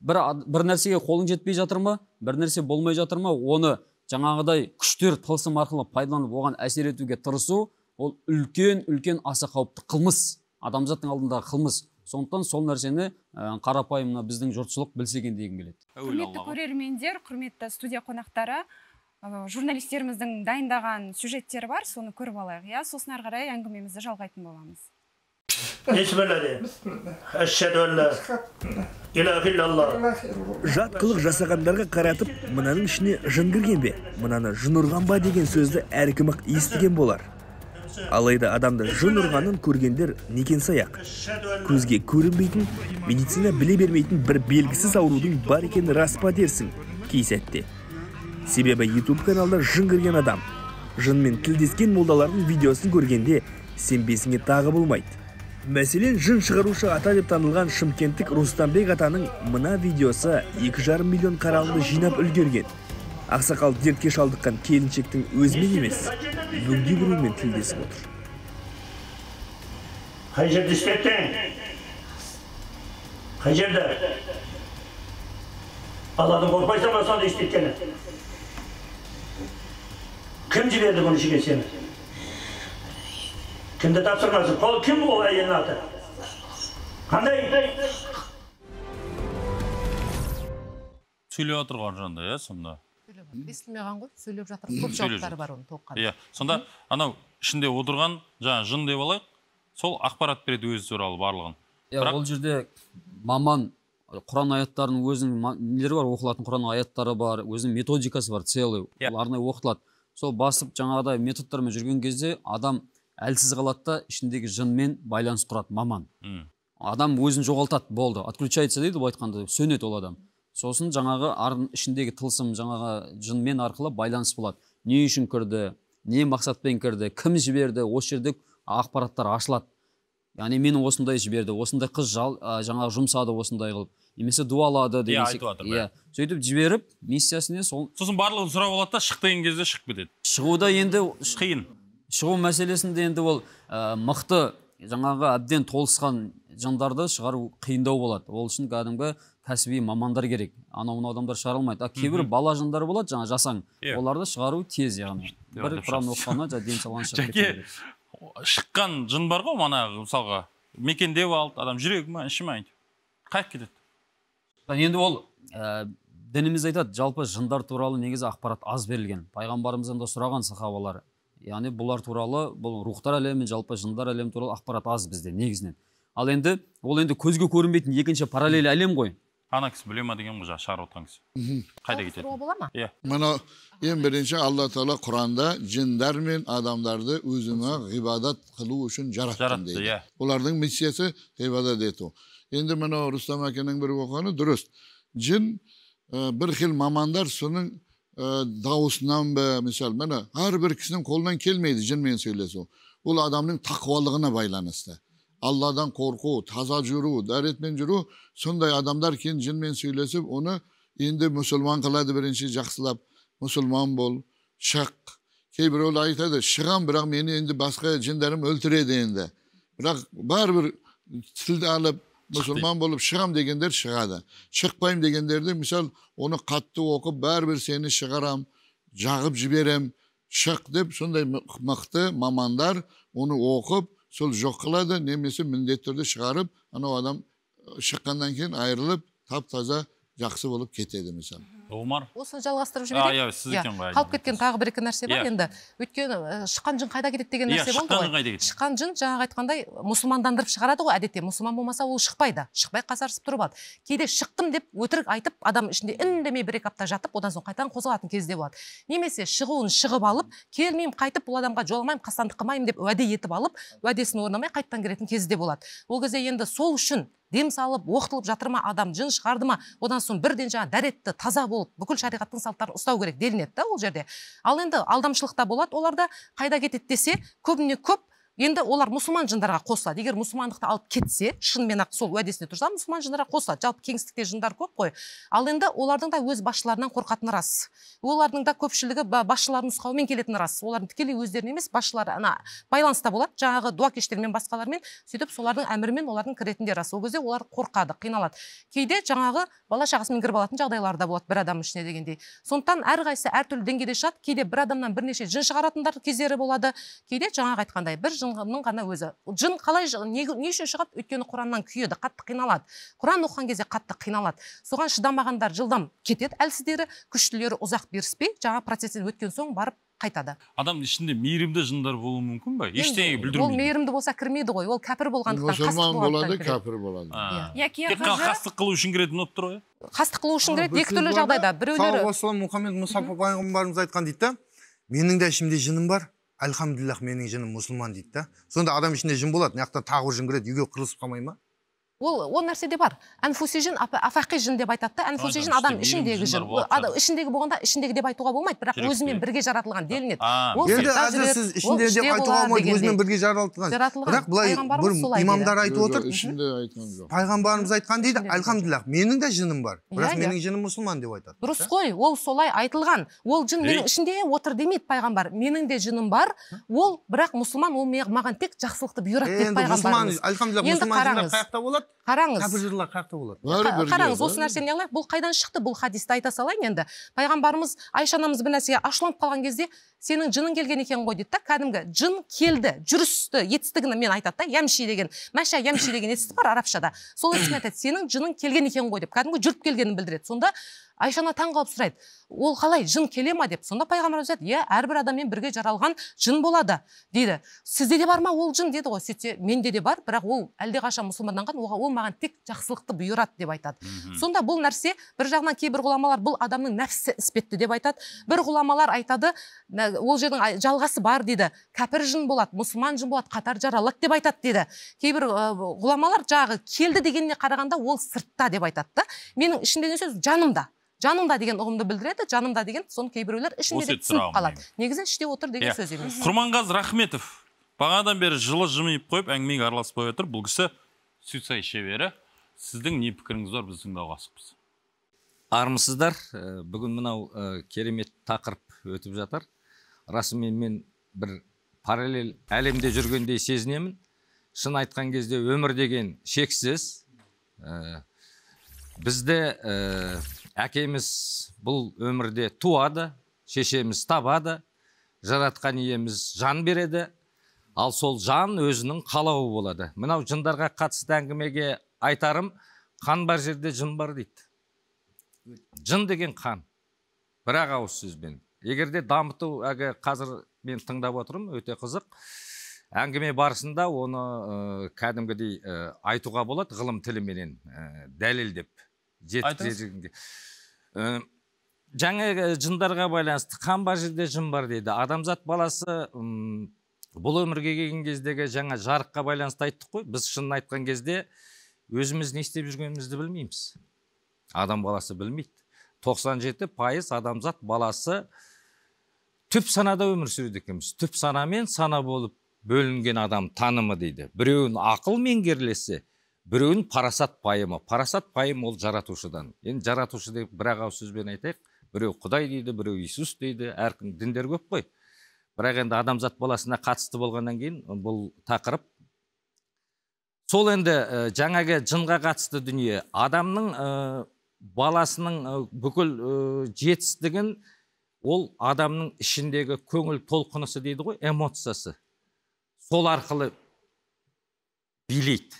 бір нәрсеге қолың жетпей жатыр ма, бір нәрсе болмай жатыр ма, оны жаңағыдай күштер тылсым арқылы пайдаланып оған әсер етуге тырысу, ол үлкен-үлкен аса қауіпті қылмыс, адамзаттың алдындағы қылмыс. Сондықтан сол нәрсені қарапайым мына біздің жұртшылық білсе екен дегім келеді. Құрметті көрермендер, құрметті студия қонақтары, журналистеріміздің дайындаған сюжеттері бар, соны көріп алайық. Иә, сосын ары қарай әңгімемізді жалғайтын боламыз. Жат қылық жасағандарға қаратып, мынаның ішіне жын кірген бе, мынаны жын ұрған ба деген сөзді әркім-ақ естіген болар. Алайда адамды жын ұрғанын көргендер некен саяқ. Көзге көрінбейтін, медицина біле бермейтін бір белгісіз аурудың бар екені рас па дерсің кей сәтте. Себебі YouTube каналда жын кірген адам, жынмен тілдескен молдалардың видеосын көргенде сенбесіңе тағы болмайды. Мәселен, жын шығарушы ата деп танылған шымкенттік Рустамбек атаның мына видеосы 2,5 миллион қаралымды жинап үлгерген. Ақсақал дертке шалдыққан келіншектің өзімен емес, бөгде біреумен тілдесіп отыр. Қай жерде істеттің? Қай жерде? Алладан қорықпайсың ба сонда істеткені? Кім жіберді бұны ішіге сені? Кімді тапсырмасын? Қол кім ол әйелдің аты? Қандай? Сөйлеп отыр ғой жанда, иә, сонда. Естілмеген ғой, сөйлеп жатыр. Көп жауаптары бар оның толыққан. Иә, сонда анау ішінде отырған жаңа жын деп алайық, сол ақпарат береді өзі туралы барлығын. Иә, ол жерде маман Құран аяттарының өзінің нелері бар, оқылатын Құран аяттары бар, өзінің методикасы бар, целый. Ол арнайы оқытылады. Сол басып жаңағыдай методтармен жүрген кезде адам әлсіз қалады да, ішіндегі жынмен байланыс құрады маман. Адам өзін жоғалтады, болды, отключается дейді былай айтқанда, сөнеді ол адам. Сосын жаңағы ардың ішіндегі тылсым жаңағы жынмен арқылы байланыс болады. Не үшін кірді, не мақсатпен кірді, кім жіберді, осы жерде ақпараттар ашылады. Яғни мені осындай жіберді, осындай қыз жаңағы жұмсады осындай қылып, немесе дуалады деген секілді. Иә, сөйтіп жіберіп, миссиясіне сол. Сосын барлығын сұрап алады да, шық деген кезде шығып кетеді. Шығуда енді қиын. Шығу мәселесінде енді ол мықты жаңағы әбден толысқан жындарды шығару қиындау болады. Ол үшін кәдімгі кәсіби мамандар керек. Анау мынау адамдар шығара алмайды. А кейбір бала жындар болады, жаңа жасаң. Оларды шығару тез, яғни. Бір Құран оқығаннан жаңа дем салған шығып кетеді. Шыққан жын бар ғой, мана мысалға мекендеп алды, адам жүрегі ма, іші ма, қайық кетеді. Енді ол дініміз айтады, жалпы жындар туралы негізі ақпарат аз берілген. Пайғамбарымыздан да сұраған сахабалар. Яғни бұлар туралы, бұл рухтар әлемі, жалпы жындар әлемі туралы ақпарат аз бізде негізінен. Ал енді ол енді көзге көрінбейтін екінші параллель әлем ғой. Ана кісі біле ма деген ғой, жаңа шығарып отқан кісі. Қайда кетеді? Бола ма? Иә. Мына ең бірінші Алла Тағала Құранда жындар мен адамдарды өзіме ғибадат қылу үшін жараттым дейді. Олардың миссиясы ғибадат ету. Енді мына Рустам әкенің бір оқығаны дұрыс. Жын бір хил мамандар соның дауысынан ба, мысалы, міне, әрбір кісінің қолынан келмейді жынмен сөйлесу. Ол адамның тақуалығына байланысты. Алладан қорқу, таза жүру, дәретмен жүру, сондай адамдар кейін жынмен сөйлесіп, оны енді мұсылман қылады бірінші жақсылап, мұсылман бол, шық. Кейбіреулер айтады, шығам, бірақ мені енді басқа жындарым өлтіреді енді. Бірақ бәрібір тілді алып, мұсылман болып шығам дегендер шығады. Шықпаймын дегендерді, мысал, оны қатты оқып, бәрібір сені шығарам, жағып жіберем, шық деп, сондай мықты мамандар оны оқып, сол жоқ қылады, немесе міндетті түрде шығарып, анау адам шыққаннан кейін айырылып, тап-таза жақсы болып кетеді, мысалы. Омар? Осыны жалғастырып жіберейік. Иә, сіз екен ғой. Қалып кеткен тағы бір екі нәрсе бар енді. Өйткені шыққан жын қайда кетеді деген нәрсе болды ғой. Шыққан жын жаңағы айтқандай мұсылмандандырып шығарады ғой әдетте. Мұсылман болмаса ол шықпайды. Шықпай қасарысып тұрып алады. Кейде шықтым деп өтірік айтып, адам ішінде үндемей бір екі апта жатып, одан соң қайтадан қозғалатын кезде болады. Немесе шығуын шығып алып, келмеймін, қайтып бұл адамға жоламаймын, қастандық қылмаймын деп уәде етіп алып, уәдесін орындамай қайтадан кіретін кезі де болады. Ол кезде енді сол үшін дем салып, оқытылып жатыр ма адам, жын шығарды ма, одан соң бірден жаңа дәретті таза болып, бүкіл шариғаттың салттарын ұстау керек делінеді да ол жерде. Ал енді алдамшылықта болады, оларда қайда кетеді десе, көбіне көп енді олар мұсылман жындарға қосылады. Егер мұсылмандықты алып кетсе, шынымен ақ сол уәдесіне тұрса, мұсылман жындарға қосылады. Жалпы кеңістікте жындар көп қой. Ал енді олардың да өз басшыларынан қорқатыны рас. Олардың да көпшілігі басшыларының нұсқауымен келетіні рас. Олардың тікелей өздеріне емес, басшылары ана байланыста болады, жаңағы дуакештермен, басқалармен, сөйтіп солардың әмірімен олардың кіретіндері рас. Ол кезде олар қорқады, қиналады. Кейде жаңағы бала шағасымен кіріп алатын жағдайлар да болады бір адам ішіне дегендей. Сондықтан әрқайсысы әртүрлі деңгейде шығады. Кейде бір адамнан бірнеше жын шығаратындар кездері болады. Кейде жаңағы айтқандай бір жынның ғана өзі. Жын қалай, не үшін шығады? Өйткені Құраннан күйеді, қатты қиналады. Құран оқыған кезде қатты қиналады. Соған шыдамағандар жылдам кетеді, әлсіздері, күштілері ұзақ беріспей, жаңа процестен өткен соң барып қайтады. Адамның ішінде мейірімді жындар болуы мүмкін бе? Ештеңе бүлдірмейді. Ол мейірімді болса кірмейді ғой. Ол кәпір болғандықтан, қастық болады, кәпір болады. Тек қастық қылу үшін кіретін болып тұр ғой. Қастық қылу үшін кіреді екі түрлі жағдайда. Біреулері Саллаллаху Мұхаммед Мұстафа пайғамбарымыз айтқан дейді да, менің де ішімде жыным бар. Альхамдулиллах, менің жыным мұсылман дейді да. Сонда адам ішінде жын болады, мына жақта тағы жын кіреді, үйге қырылысып қалмай ма? Ол нәрсе де бар. Әнфуси жын, афақи жын деп айтады да. Әнфуси жын адам ішіндегі жын. Ішіндегі болғанда ішіндегі деп айтуға болмайды, бірақ өзімен бірге жаратылған делінеді. Енді әзір сіз ішіндегі деп айтуға болмайды, өзімен бірге жаратылған. Бірақ былай бір имамдар айтып отыр. Пайғамбарымыз айтқан дейді, альхамдулиллах, менің де жыным бар, бірақ менің жыным мұсылман деп айтады. Дұрыс қой, ол солай айтылған. Ол жын менің ішінде отыр демейді пайғамбар. Менің де жыным бар, ол бірақ мұсылман, ол маған тек жақсылықты бұйырады деп пайғамбарымыз. Альхамдулиллах, мұсылман жындар қаяқта болады? Қараңыз. Кәпір қаяқта болады? Қараңыз, осы нәрсені алайық. Бұл қайдан шықты? Бұл хадисті айта салайын енді. Пайғамбарымыз Айша анамыз бір нәрсеге ашуланып қалған кезде, сенің жының келген екен ғой дейді да, кәдімгі жын келді, жүрісті, етістігін мен айтады да, ямши деген, мәша ямши деген етістік бар арабшада. Сол етістікпен айтады, сенің жының келген екен ғой деп, кәдімгі жүріп келгенін білдіреді. Сонда Айша ана таң қалып сұрайды, ол қалай, жын келе ма деп. Сонда пайғамбарымыз айтады, иә, әрбір адаммен бірге жаралған жын болады дейді. Сізде де бар ма ол жын деді ғой. Сөйтсе, менде де бар, бірақ ол әлдеқашан мұсылманданған, ол маған тек жақсылықты бұйырады деп айтады. Сонда бұл нәрсе бір жағынан кейбір ғұламалар бұл адамның нәпсісі іспетті деп айтады. Бір ғұламалар айтады, ол жердің жалғасы бар дейді. Кәпір жын болады, мұсылман жын болады, қатар жаралады деп айтады дейді. Кейбір ғұламалар жағы келді дегеніне қарағанда ол сыртта деп айтады да. Менің ішімде деген сөз жанымда. Жанымда деген ұғымды білдіреді, жанымда деген соны кейбіреулер ішінде деп түсініп қалады. Негізі іште отыр деген сөз емес. Құрманғазы Рахметов бағанадан бері жылы жымиып қойып әңгімеге араласпай отыр. Бұл кісі суицид шебері. Сіздің не пікіріңіз бар, біз тыңдауға асықпыз. Армысыздар, бүгін мынау керемет тақырып өтіп жатыр. Расымен мен бір параллель әлемде жүргендей сезінемін. Шын айтқан кезде өмір деген шексіз. Бізде әкеміз бұл өмірде туады, шешеміз табады, жаратқан иеміз жан береді, ал сол жан өзінің қалауы болады. Мынау жындарға қатысты әңгімеге айтарым, қан бар жерде жын бар дейді. Жын деген қан, бір-ақ ауыз сөзбен. Егер де дамыту, әлгі қазір мен тыңдап отырмын, өте қызық. Әңгіме барысында оны кәдімгідей айтуға болады, ғылым тіліменен дәлелдеп. Жаңа жындарға байланысты қан бар жерде жын бар дейді. Адамзат баласы бұл өмірге келген кездегі жаңа жарыққа байланысты айттық қой. Біз шынын айтқан кезде өзіміз не істеп жүргенімізді білмейміз. Адам баласы білмейді. 97% адамзат баласы түп санада өмір сүреді екенбіз. Түп сана мен сана болып бөлінген адам танымы дейді. Біреуін ақыл меңгерілесе, біреуін парасат пайымы. Парасат пайым ол жаратушыдан. Енді жаратушы деп бір ақ ауыз сөзбен айтайық. Біреу Құдай дейді, біреу Иисус дейді. Әркім діндер көп қой. Бірақ енді адамзат баласына қатысты болғаннан кейін бұл тақырып. Сол енді жаңағы жынға қатысты дүние. Адамның баласының бүкіл жетістігін ол адамның ішіндегі көңіл толқынысы дейді ғой, эмоциясы. Сол арқылы билейді.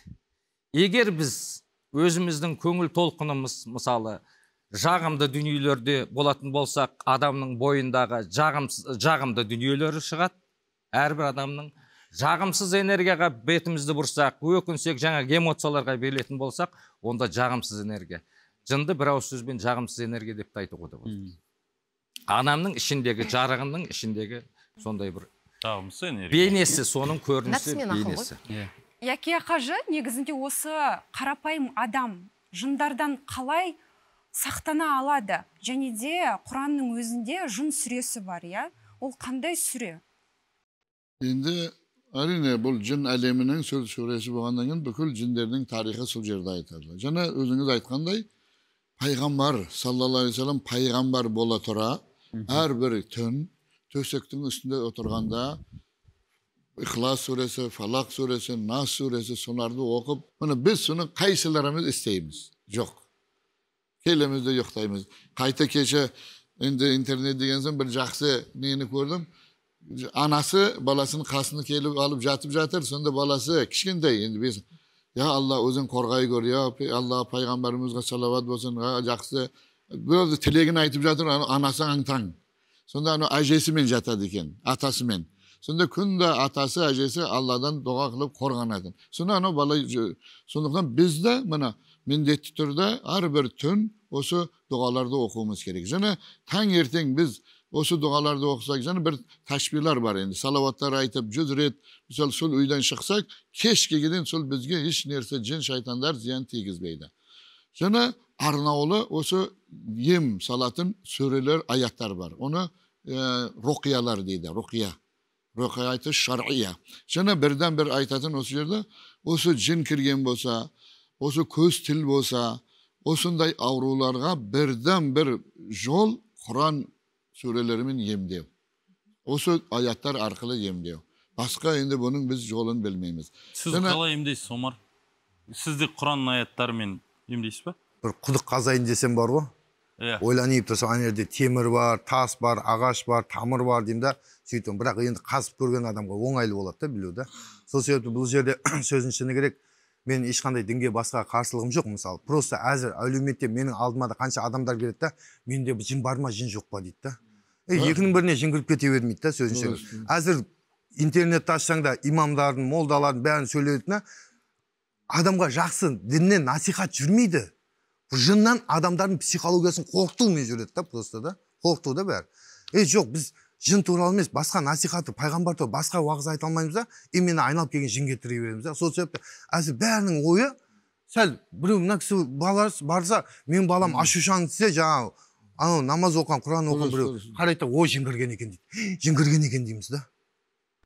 Егер біз өзіміздің көңіл толқынымыз, мысалы, жағымды дүниелерде болатын болсақ, адамның бойындағы жағымды дүниелері шығады. Әрбір адамның жағымсыз энергияға бетімізді бұрсақ, өкінсек, жаңағы эмоцияларға берілетін болсақ, онда жағымсыз энергия. Жынды бір ауыз сөзбен жағымсыз энергия деп те айтуға да болады. Адамның ішіндегі жарығының ішіндегі сондай бір жағымсыз энергия. Бейнесі, соның көрінісі, бейнесі. Яке қажы, негізінде осы қарапайым адам жындардан қалай сақтана алады? Және де Құранның өзінде жын сүресі бар, иә? Ол қандай сүре? Енді әрине бұл жын әлемінің сүресі болғаннан кейін бүкіл жіндердің тарихы сол жерде айтылады. Және өзіңіз айтқандай, пайғамбар саллаллаху алейхи вассалам пайғамбар бола тұра әрбір түн төсектің үстінде отырғанда Ихлас сүресі, Фалақ сүресі, Нас сүресі соларды оқып, міне біз соны қайсыларымыз істейміз? Жоқ. Келеміз де ұйықтаймыз. Қайта кеше енді интернет деген соң бір жақсы нені көрдім. Анасы баласының қасына келіп алып жатып жатыр, сонда баласы кішкентай енді біз, я Алла өзің қорғай көр, я Алла пайғамбарымызға салават болсын, жақсы. Біреуді тілегін айтып жатыр, анасы аң-таң. Сонда анау әжесімен жатады екен, атасымен. Сонда күнде атасы, әжесі Алладан дұға қылып қорғанады. Сонда анау бала, сондықтан біз де мына міндетті түрде әрбір түн осы дұғаларды оқуымыз керек. Және таңертең біз осы дұғаларды оқысақ, және бір тәшбилар бар енді, салаваттар айтып, 100 рет, мысалы, сол үйден шықсақ, кешке дейін сол бізге еш нәрсе жын шайтандар зиян тигізбейді. Және арнаулы осы ем салатын сүрелер, аяттар бар. Оны руқиялар дейді, руқия. Руқияты шар'ия. Және бірден бір айтатын осы жерде, осы жын кірген болса, осы көз тіл болса, осындай ауруларға бірден бір жол Құран сүрелерімен емдеу. Осы аяттар арқылы емдеу. Басқа енді бұның біз жолын білмейміз. Сіз қалай емдейсіз, Омар? Сіз де Құран аяттарымен емдейсіз бе? Бір құдық қазайын десем бар ғой. Ойланып тұрсам, ана жерде темір бар, тас бар, ағаш бар, тамыр бар деймін да, сөйтіп. Бірақ енді қазып көрген адамға оңайлы болады да білу да. Сол себепті бұл жерде сөздің шыны керек, мен ешқандай дінге басқа қарсылығым жоқ мысалы. Просто әзір әлеуметте менің алдыма да қанша адамдар келеді да, менде жын бар ма, жын жоқ па дейді да. Екінің біріне жын кіріп кете бермейді да сөздің шыны. Әзір интернетті ашсаң да имамдардың, молдалардың бәрін сөйлейтіні адамға жақсы діннен насихат жүрмейді. Жыннан адамдардың психологиясын қорқытумен жүреді да, просто да, қорқыту да бәрі. Жоқ, біз жын туралы емес, басқа насихаты, пайғамбар туралы басқа уағыз айта алмаймыз да, именно айналып келген жынге тірей береміз да. Сол себепті әзір бәрінің ойы сәл біреу мына кісі барса, менің балам ашушаң десе, жаңағы анау намаз оқыған, Құран оқыған біреу қарайды да, ой, жын кірген екен дейді. Жын кірген екен дейміз да.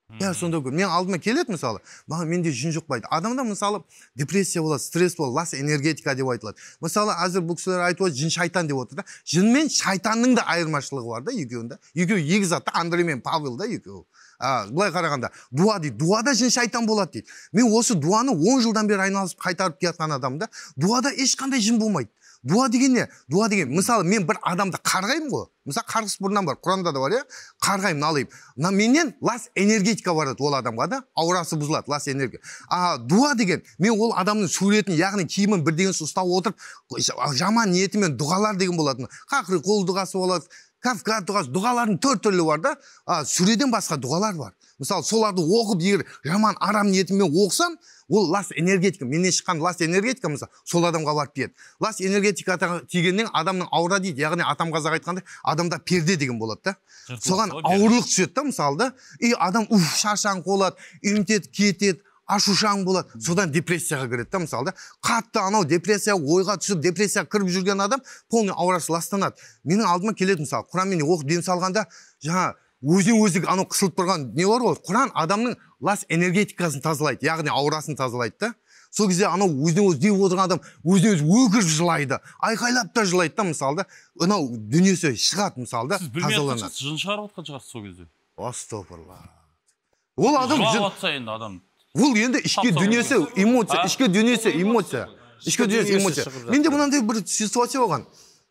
Бәрі сонда көп. Мен алдыма келеді мысалы, маған менде жын жоқ па дейді. Адамда мысалы депрессия болады, стресс болады, лас энергетика деп айтылады. Мысалы әзір бұл кісілер айтып отыр, жын шайтан деп отыр да. Жын мен шайтанның да айырмашылығы бар да екеуінде. Екеуі егіз зат та, Андрей мен Павел да екеуі. Былай қарағанда дуа дейді, дуада жын шайтан болады дейді. Мен осы дуаны 10 жылдан бері айналысып қайтарып келатқан адаммын да. Дуада ешқандай жын болмайды. Дуа деген не? Дуа деген, мысалы, мен бір адамды қарғаймын ғой. Мысалы, қарғыс бұрыннан бар, Құранда да бар, иә? Қарғаймын, налаймын. Мына менен лас энергетика барады ол адамға да, аурасы бұзылады, лас энергия. А дуа деген, мен ол адамның суретін, яғни киімін бірдеңесін ұстап отырып, жаман ниетімен дұғалар деген болатын. Қақри қол дұғасы болады, Кавказ дұғасы, дұғалардың төрт түрлі бар да, сүреден басқа дұғалар бар. Мысалы, соларды оқып, егер жаман арам ниетімен оқысам, ол лас энергетика, менен шыққан лас энергетика, мысалы, сол адамға барып тиеді. Лас энергетика тигеннен адамның аура дейді, яғни атам қазақ айтқандай, адамда перде деген болады да. Соған ауырлық түседі да, мысалы да. И адам уф шаршаңқы болады, иммунитет кетеді, ашушаң болады, содан депрессияға кіреді да, мысалы да. Қатты анау депрессия ойға түсіп, депрессияға кіріп жүрген адам полный аурасы ластанады. Менің алдыма келеді, мысалы, Құранмен оқып дем салғанда, жаңа өзінен өзі анау қысылып тұрған не бар ғой, Құран адамның лас энергетикасын тазалайды, яғни аурасын тазалайды да. Сол кезде анау өзінен өзі деп отырған адам өзінен өзі өкіріп жылайды, айқайлап та жылайды да, мысалы да. Анау дүниесі шығады, мысалы да, тазаланады. Сіз білмей жын шығарып отқан шығарсыз сол кезде. Астағфирулла. Ол адам жылап жатса енді адам. Ол енді ішкі дүниесі эмоция, ішкі дүниесі эмоция, ішкі дүниесі эмоция. Менде мынандай бір ситуация болған.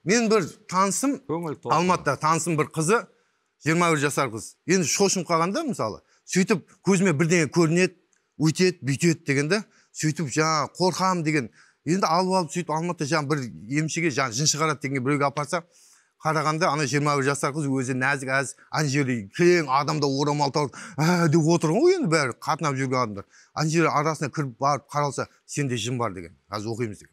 Мен бір танысым, Алматыда танысым бір қызы, 21 жасар қыз. Енді шошынып қалғанда, мысалы, сөйтіп көзіме бірдеңе көрінеді, өйтеді, бүйтеді дегенде, сөйтіп жаңа қорқам деген. Енді алып сөйтіп Алматыда жаңа бір емшіге жаңа жын шығарады дегенге біреуге апарса, қарағанда ана 21 жасар қыз өзі нәзік әз, ана жерде кең адамда орамал тауып деп отыр ғой, енді бәрі қатынап жүрген адамдар. Ана жерде арасына кіріп барып қаралса, сенде жын бар деген. Қазір оқимыз деген.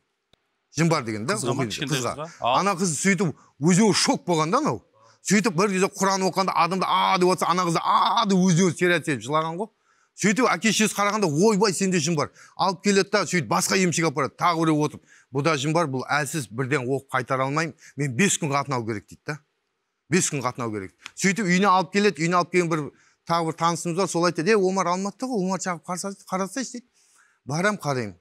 Жын бар деген да, оқимыз қызға. Ана қыз сөйтіп өзіне шок болған да анау. Сөйтіп бір кезде Құран оқығанда адамда а деп отырса, ана қыз а деп өзіне өзі терять етіп жылаған ғой. Сөйтіп әке шешесі қарағанда, ойбай, сенде жын бар. Алып келеді да, сөйтіп басқа емшіге апарады. Тағы біреу отырып, бұда жын бар, бұл әлсіз, бірден оқып қайтара алмаймын. Мен 5 күн қатынау керек дейді да. 5 күн қатынау керек. Сөйтіп үйіне алып келеді, үйіне алып келген бір тағы бір танысымыз бар, сол айтады, Омар Алматыда ғой, Омар шағып қарасайшы дейді. Барам, қараймын.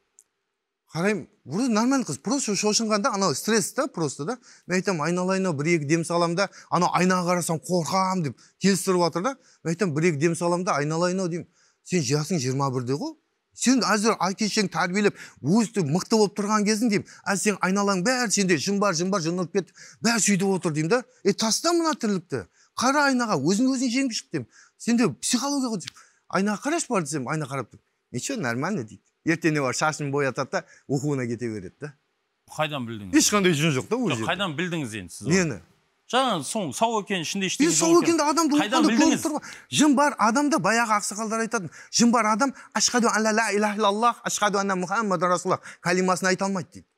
Қараймын, вроде нормальный қыз, просто шошынғанда анау стресс та, просто да. Мен айтамын, айналайын ау, бір-екі дем саламын да, анау айнаға қарасам қорқам деп келістіріп жатыр да. Мен айтамын, бір-екі дем саламын да, айналайын ау деймін. Сен жасың 21-де ғой. Сен әзір әке шешең тәрбиелеп, өстіп мықты болып тұрған кезің деймін. Әзір сен айналаң бәрі сенде жын бар, жын бар, жын ұрып кетті. Бәрі сөйтіп отыр деймін да. Таста мына тірлікті. Қара айнаға, өзің өзің жеңіп шық деймін. Сенде психология ғой деймін. Айнаға қарашы бар десем, айна қарап тұр. Ничего, нормально дейді. Ертеңіне бар шашын боятады да, оқуына кете береді да. Қайдан білдіңіз? Ешқандай жын жоқ та ол жерде. Қайдан білдіңіз енді сіз? Нені? Жаңа соң сау екен, ішінде ештеңе жоқ. Сау екенді адамды оқығанда көріп тұр ғой. Жын бар адамда баяғы ақсақалдар айтатын. Жын бар адам ашхаду ан ла илаха иллаллах, ашхаду анна Мухаммадан расулаллах калимасын айта алмайды дейді.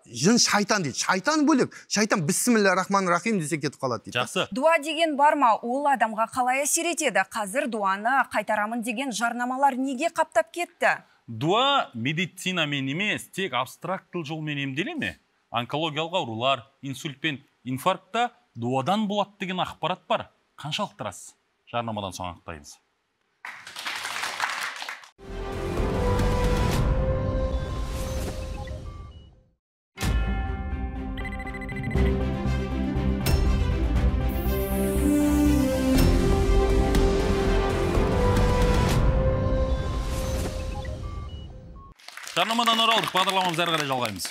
Жын шайтан дейді. Шайтан бөлек. Шайтан бисмилля рахман рахим десе кетіп қалады дейді. Жақсы. Дуа деген бар ма? Ол адамға қалай әсер етеді? Қазір дуаны қайтарамын деген жарнамалар неге қаптап кетті? Дуа медицинамен емес, тек абстрактыл жолмен емделе ме? Онкологиялық аурулар, инсульт пен инфарктта дуадан болады деген ақпарат бар. Қаншалықты рас? Жарнамадан соң анықтаймыз. Жарнамадан оралдық, бағдарламамызды әрі қарай жалғаймыз.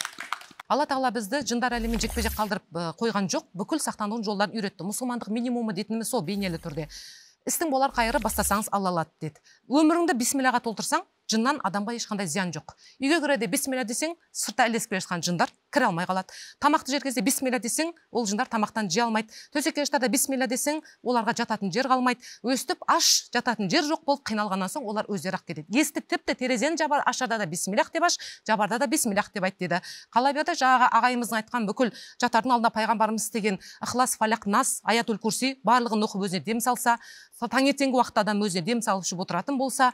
Алла тағала бізді жындар әлемімен жекпе-жек қалдырып қойған жоқ, бүкіл сақтанудың жолдарын үйретті. Мұсылмандық минимумы дейтініміз сол бейнелі түрде. Істің болар қайыры бастасаңыз Алла алады деді. Өміріңді бисмиллаға толтырсаң, жыннан адамға ешқандай зиян жоқ. Үйге кіреді бисмилла десең, сыртта ілесіп келе жатқан жындар кіре алмай қалады. Тамақты жер кезде бисмилла десең, ол жындар тамақтан жей алмайды. Төсекке жатарда бисмилла десең, оларға жататын жер қалмайды. Өстіп аш жататын жер жоқ болып қиналғаннан соң олар өздері ақ кетеді. Есікті тіпті терезені жабар, ашарда да бисмиллах деп аш, жабарда да бисмиллах деп айт деді. Қала берді жаңағы ағайымыздың айтқан бүкіл жатардың алдында пайғамбарымыз істеген Ықылас, Фалақ, Нас, Аятул Курси барлығын оқып өзіне дем салса, таңертеңгі уақытта адам өзіне дем салып ішіп отыратын болса,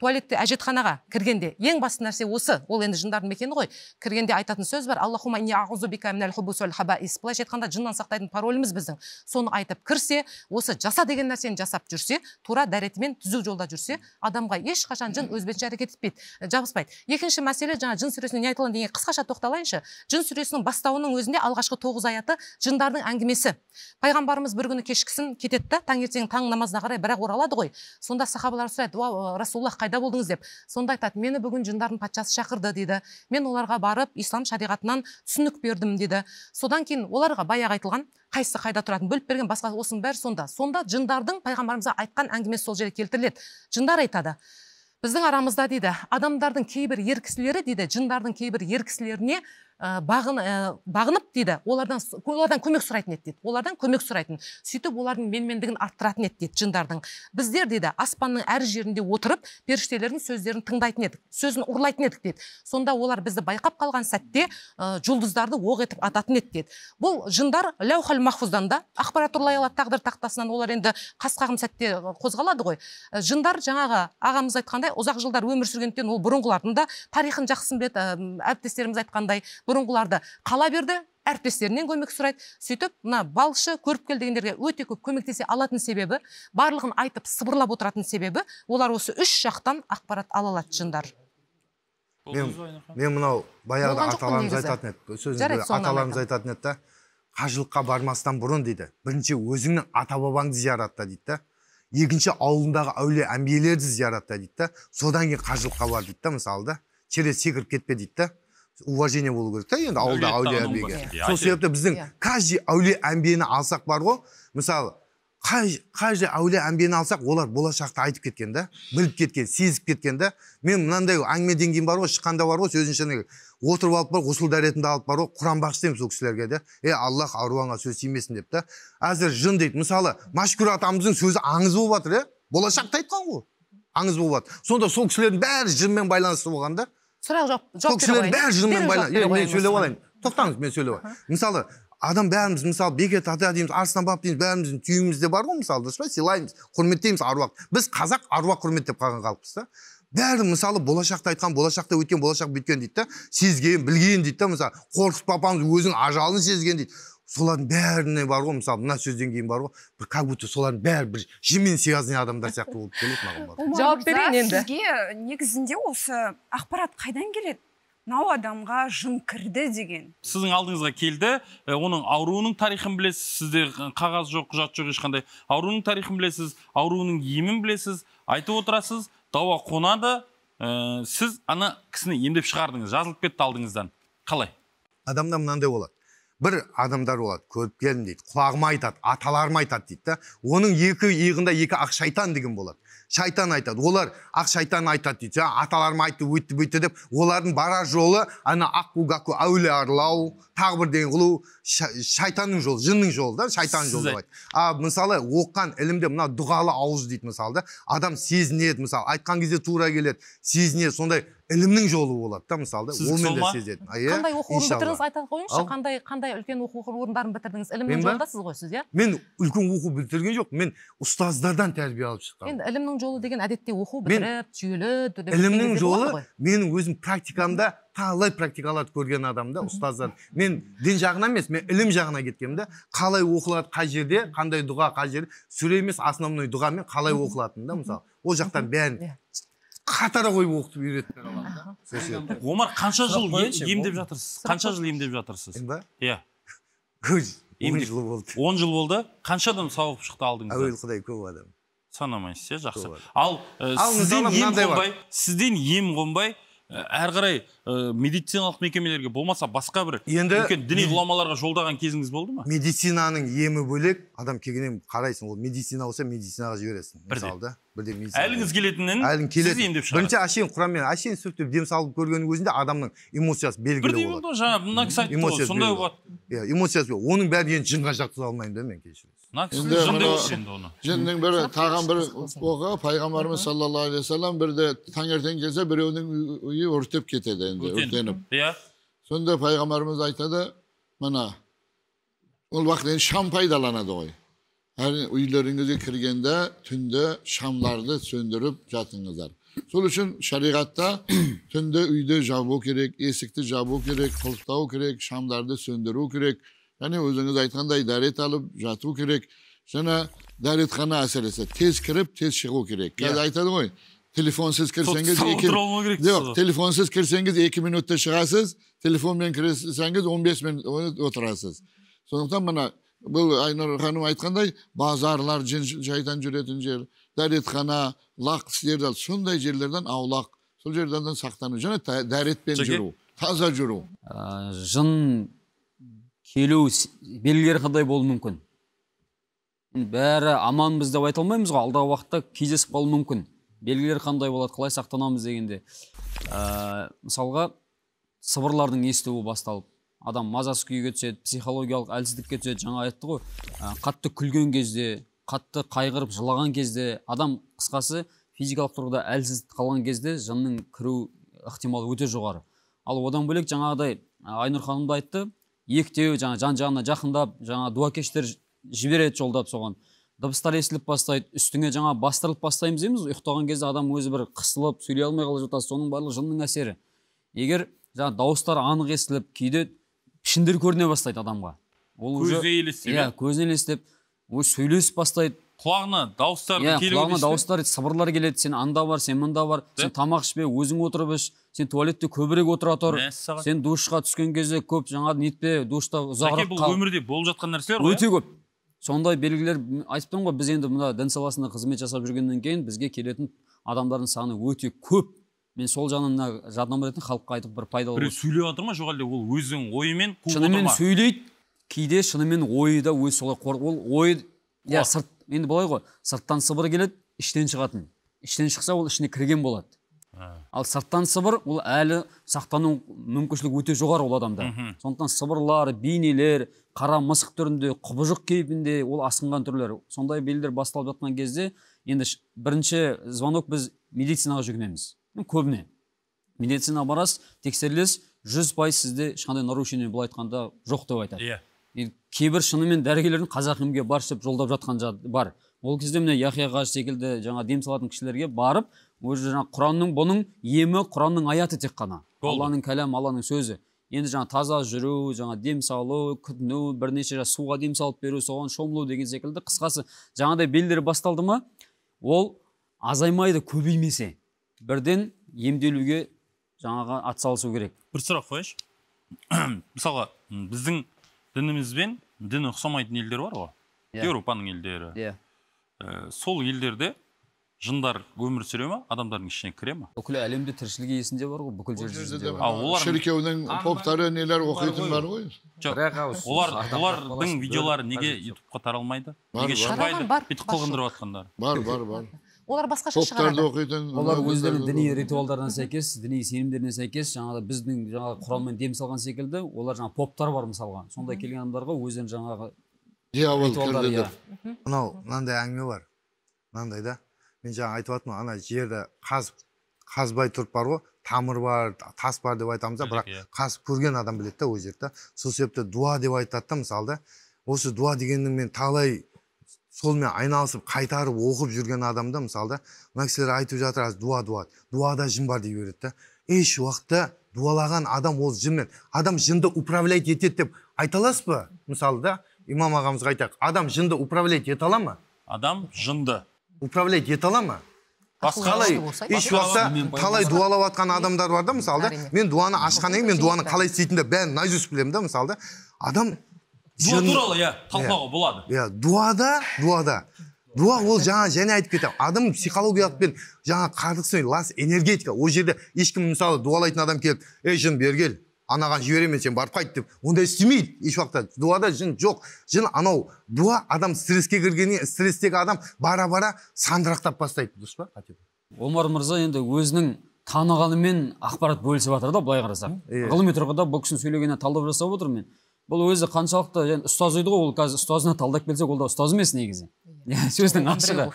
туалетте әжетханаға кіргенде ең басты нәрсе осы, ол енді жындардың мекені ғой. Кіргенде айтатын сөз бар, Аллахума инни аузу бика минал хубуси вал хабаис. Былайша айтқанда жыннан сақтайтын пароліміз біздің. Соны айтып кірсе, осы жаса деген нәрсені жасап жүрсе, тура дәретімен түзу жолда жүрсе, адамға ешқашан жын өз бетінше әрекет етпейді, жабыспайды. Екінші мәселе, жаңа жын сүресіне не айтылған деген қысқаша тоқталайыншы. Жын сүресінің бастауының өзінде алғашқы 9 аяты жындардың әңгімесі. Пайғамбарымыз бір күні кешкісін кетеді да, таңертең таң намазына қарай бірақ оралады ғой. Сонда сахабалар сұрайды, Расуллах қайда болдыңыз деп. Сонда айтады, мені бүгін жындардың патшасы шақырды дейді. Мен оларға барып ислам шариғатынан түсінік бердім дейді. Содан кейін оларға баяғы айтылған, қайсысы қайда тұратынын бөліп берген, басқа осының бәрі сонда. Сонда жындардың пайғамбарымызға айтқан әңгімесі сол жерде келтіріледі. Жындар айтады, біздің арамызда дейді, адамдардың кейбір ер кісілері дейді, жындардың кейбір ер кісілеріне Бағынып дейді, олардан көмек сұрайтын еді дейді. Олардан көмек сұрайтын. Сөйтіп олардың менмендігін арттыратын еді дейді жындардың. Біздер дейді аспанның әр жерінде отырып періштелердің сөздерін тыңдайтын едік, сөзін ұрлайтын едік дейді. Сонда олар бізді байқап қалған сәтте жұлдыздарды оқ етіп ататын еді дейді. Бұл жындар Ләухал Махфуздан да ақпарат ұрлай алады, тағдыр тақтасынан. Олар енді қас қағым сәтте қозғалады ғой. Жындар жаңағы ағамыз айтқандай ұзақ жылдар өмір сүргендіктен ол бұрынғылардың да тарихын жақсы біледі, әріптестеріміз айтқандай бұрынғыларды қала берді, әріптестерінен көмек сұрайды. Сөйтіп мына балшы, көріпкел дегендерге өте көп көмектесе алатын себебі, барлығын айтып сыбырлап отыратын себебі, олар осы үш жақтан ақпарат ала алады жындар. Мен мынау баяғыда аталарымыз айтатын еді, аталарымыз айтатын еді да, қажылыққа бармастан бұрын дейді, бірінші өзіңнің ата-бабаңды зияратта дейді да, екінші ауылындағы әулие әмбиелерді зияратта дейді да, содан кейін қажылыққа бар дейді да, мысалы да, через секіріп кетпе дейді да. Уважение болу керек та енді ауылда әулие әмбиеге. Сол себепті біздің каждый әулие әмбиені алсақ бар ғой, мысалы қай әулие әмбиені алсақ, олар болашақты айтып кеткен да, біліп кеткен, сезіп кеткен да. Мен мынандай әңгімеден кейін бар ғой, шыққанда бар ғой, сөзін шыны отырып алып бар, ғұсыл дәретімді алып бар ғой, Құран бағыштаймын сол кісілерге де. Аллах аруаңа сөз тимесін деп та. Әзір жын дейді, мысалы, Машкүр атамыздың сөзі аңыз болып жатыр, болашақты айтқан ғой, аңыз болып жатыр. Сонда сол кісілердің бәрі жынмен байланысты болған да. Сұрақ жауап сол кісілердің бәрі жынмен байланысты. Мен сөйлеп алайын, тоқтаңыз, мен сөйлеп алайын. Мысалы, адам бәріміз, мысалы, Бекет ата дейміз, Арыстан баб дейміз, бәріміздің түйімізде бар ғой, мысалы, дұрыс па? Сыйлаймыз, құрметтейміз аруақ. Біз қазақ аруақ құрметтеп қалған халықпыз да. Бәрі, мысалы, болашақта айтқан, болашақта өткен, болашақ бүйткен дейді да, сезген, білген дейді да, мысалы, Қорқыт папамыз өзінің ажалын сезген дейді. Солардың бәріне бар ғой, мысалы, мына сөзден кейін бар ғой, бір как будто солардың бәрі бір жынмен связанный адамдар сияқты болып келеді маған бар. Жауап берейін енді. Сізге негізінде осы ақпарат қайдан келеді? Мынау адамға жын кірді деген. Сіздің алдыңызға келді, оның ауруының тарихын білесіз, сізде қағаз жоқ, құжат жоқ ешқандай. Ауруының тарихын білесіз, ауруының емін білесіз, айтып отырасыз, дауа қонады, сіз ана кісіні емдеп шығардыңыз, жазылып кетті алдыңыздан. Қалай? Адамда мынандай болады. Бір адамдар болады, көріп келдім дейді, құлағыма айтады, аталарым айтады дейді да. Оның екі иығында екі ақ шайтан деген болады. Шайтан айтады, олар ақ шайтан айтады дейді, аталарым айтты, өйтті бүйтті деп, олардың барар жолы ана аққу гаққу әулие аралау, тағы бірдеңе қылу, шайтанның жолы, жынның жолы да, шайтанның жолы деп айтады. А мысалы, оқыған ілімде мына дұғалы ауыз дейді мысалы да, адам сезінеді, мысалы, айтқан кезде тура келеді, сезінеді, сондай ілімнің жолы болады да, мысалы да, онымен де сезеді. Қандай оқу орнын бітірдіңіз, айта қойыңызшы, қандай үлкен оқу орындарын бітірдіңіз? Ілімнің жолындасыз ғой сіз, иә? Мен үлкен оқу бітірген жоқ, мен ұстаздардан тәрбие алып шыққанмын. Енді ілімнің жолы деген әдетте оқу бітіріп, жүйелі түрде. Ілімнің жолы менің өзім практикамда талай практикаларды көрген адам да, ұстаздар. Мен дін жағына емес, мен ілім жағына кеткенмін да. Қалай оқылады, қай жерде, қандай дұға, қай жерде, сүре емес, основной дұғамен қалай оқылатынын да, мысалы. Ол жақтан бәрін қатара қойып оқытып үйретіп аламын да. Омар, қанша жыл емдеп жатырсыз? Қанша жыл емдеп жатырсыз? Иә. 10 жыл болды. 10 жыл болды. Қанша адам сауығып шықты алдыңыздан? Әуел Құдай көп адам. Санамайсыз, иә, жақсы. Ал сізден ем қонбай, әрі қарай медициналық мекемелерге болмаса басқа бір үлкен діни ғұламаларға жолдаған кезіңіз болды ма? Медицинаның емі бөлек, адам келгеннен қарайсың, ол медицина болса медицинаға жібересің. Мысалы да, бірден медицина. Әліңіз келетінін сіз емдеп шығарасыз. Бірінші әшейін құранмен, әшейін сүртіп дем салып көргеннің өзінде адамның эмоциясы белгілі болады. Бірдей болды ғой, жаңа мына кісі айтты ғой, сондай болады. Иә, эмоциясы. Оның бәрін енді жынға жатқыза алмаймын да мен, кешіріңіз. Жынның бірі таған бір оқы, пайғамбарымыз саллаллаху алейхи вассалам бірде таңертең келсе біреуінің үйі өртеп кетеді енді, өртеніп. Иә. Сонда пайғамбарымыз айтады, мына ол уақыт енді шам пайдаланады ғой. Әр үйлеріңізге кіргенде түнде шамларды сөндіріп жатыңыздар. Сол үшін шариғатта түнде үйді жабу керек, есікті жабу керек, құлыптау керек, шамдарды сөндіру керек. Және өзіңіз айтқандай дәрет алып жату керек. Және дәретхана әсіресе тез кіріп, тез шығу керек. Қазір айтады ғой, телефонсыз кірсеңіз жоқ, телефонсыз кірсеңіз 2 минутта шығасыз, телефонмен кірсеңіз 15 минут отырасыз. Сондықтан мына бұл Айнұр ханым айтқандай, базарлар, жын шайтан жүретін жер, дәретхана, лақ жерлер, сондай жерлерден аулақ, сол жерлерден сақтану және дәретпен жүру, таза жүру. Жын келу белгілері қандай болуы мүмкін? Бәрі аманбыз деп айта алмаймыз ғой, алдағы уақытта кездесіп қалуы мүмкін. Белгілері қандай болады, қалай сақтанамыз дегенде. Мысалға, сыбырлардың естуі басталып, Адам мазасыз күйге түседі, психологиялық әлсіздікке түседі. Жаңа айтты ғой, қатты күлген кезде, қатты қайғырып жылаған кезде, адам қысқасы физикалық тұрғыда әлсіз қалған кезде жынның кіру ықтималы өте жоғары. Ал одан бөлек жаңағыдай Айнұр ханым да айтты, ектеу, жаңа жан-жағына жақындап, жаңа дуакештер жібереді жолдап соған. Дыбыстар естіліп бастайды, үстіңе жаңа бастырылып бастаймыз дейміз, ұйықтаған кезде адам өзі бір қысылып, сөйлей алмай қалып жатады, соның барлығы жынның әсері. Егер жаңа дауыстар анық естіліп, кейде пішіндер көріне бастайды адамға. Ол көзіне елестеп, иә, көзіне елестеп, ол сөйлесіп бастайды. Құлағына дауыстар келуі, құлағына дауыстар, сыбырлар келеді. Сен анда бар, сен мында бар, сен тамақ ішпе, өзің отырып іш, сен туалетте көбірек отыра тұр, сен душқа түскен кезде көп жаңа нетпе, душта ұзағырақ қал. Бұл өмірде болып жатқан нәрселер ғой. Өте көп. Сондай белгілер айтып тұрмын ғой, біз енді мына дін саласында қызмет жасап жүргеннен кейін бізге келетін адамдардың саны өте көп. Мен сол жағынан мына жарнама ретінде халыққа айтып бір пайдалы. Біреу сөйлеп жатыр ма, жоқ әлде ол өзінің ойымен қуып отыр ма? Шынымен сөйлейді, кейде шынымен ойы да өзі солай ол ой, иә, сырт, енді былай ғой, сырттан сыбыр келеді, іштен шығатын. Іштен шықса ол ішіне кірген болады. Ал сырттан сыбыр, ол әлі сақтану мүмкіншілігі өте жоғары ол адамда. Сондықтан сыбырлар, бейнелер, қара мысық түрінде, құбыжық кейпінде, ол асқынған түрлері. Сондай белгілер басталып жатқан кезде, енді бірінші звонок біз медицинаға жүгінеміз. Көбіне. Медицинаға барасыз, тексерілесіз, 100% сізде ешқандай нарушение былай айтқанда жоқ деп айтады. Кейбір шынымен дәрігерлердің қазақ емге баршы деп жолдап жатқан бар. Ол кезде міне Яхия қажы секілді жаңа дем салатын кісілерге барып, өзі жаңа Құранның бұның емі Құранның аяты тек қана. Алланың кәләмі, Алланың сөзі. Енді жаңа таза жүру, жаңа дем салу, күтіну, бірнеше жас суға дем салып беру, соған шомылу деген секілді. Қысқасы жаңағыдай белгілер басталды ма, ол азаймайды, көбеймесе. Бірден емделуге жаңағы атсалысу керек. Бір сұрақ қояйыншы. Мысалға, біздің дінімізбен діні ұқсамайтын елдер бар ғой. Еуропаның елдері. Сол елдерде жындар өмір сүре ме, адамдардың ішіне кіре ме? Бүкіл әлемде тіршілік иесінде бар ғой, бүкіл жер жүзінде бар. Шіркеудің поптары нелер оқитын бар ғой. Олардың видеолары неге ютубқа таралмайды? Неге шықпайды? Бүйтіп қылғындырып жатқандар. Бар. Олар басқаша шығарады. Олар өздерінің діни ритуалдарына сәйкес, діни сенімдеріне сәйкес, жаңағы біздің жаңағы Құранмен дем салған секілді, олар жаңа поптар бар мысалға. Сондай келген адамдарға өздерінің жаңағы дьявол кірді деп. Мынау мынандай әңгіме бар. Мынандай да. Мен жаңа айтып жатырмын, ана жерді қазбай тұрып бар ғой, тамыр бар, тас бар деп айтамыз да, бірақ қазып көрген адам біледі да ол жерді. Сол себепті дуа деп айтады да мысалы да. Осы дуа дегеннің мен талай солмен айналысып қайтарып оқып жүрген адамда мысалы да, мына кісілер айтып жатыр, аз дуа дуа, дуада жын бар дей береді да. Еш уақытта дуалаған адам ол жынмен, адам жынды управлять етеді деп айта аласыз ба? Мысалы да, имам ағамызға айтайық, адам жынды управлять ете ала ма? Адам жынды управлять ете ала ма? Қалай, еш уақытта талай дуалап атқан адамдар бар да, мысалы да, мен дуаны ашқаннан кейін мен дуаны қалай істейтінімді бәрін наизусть білемін да, мысалы да. Адам дуа туралы, иә, талқылауға болады. Иә, дуада. Дуа ол жаңа және айтып кетемін. Адам психологиялықпен жаңа қарлықсын, лас энергетика. Ол жерде ешкім мысалы дуалайтын адам келіп, "Ей жын, бері кел, анаған жіберемін, сен барып қайт" деп. Ондай істемейді еш уақытта. Дуада жын жоқ. Жын анау дуа адам стресске кіргеннен, стресстегі адам бара-бара сандырақтап бастайды, дұрыс па? Омар мырза енді өзінің танығанымен ақпарат бөлісіп жатыр да, былай қарасақ. Ғылыми тұрғыда бұл кісінің сөйлегеніне талдау жасап отырмын мен. Бұл өзі қаншалықты және ұстаз еді ғой, ол қазір ұстазына талдап келсек, ол да ұстаз емес негізі. Сөздің ашығы.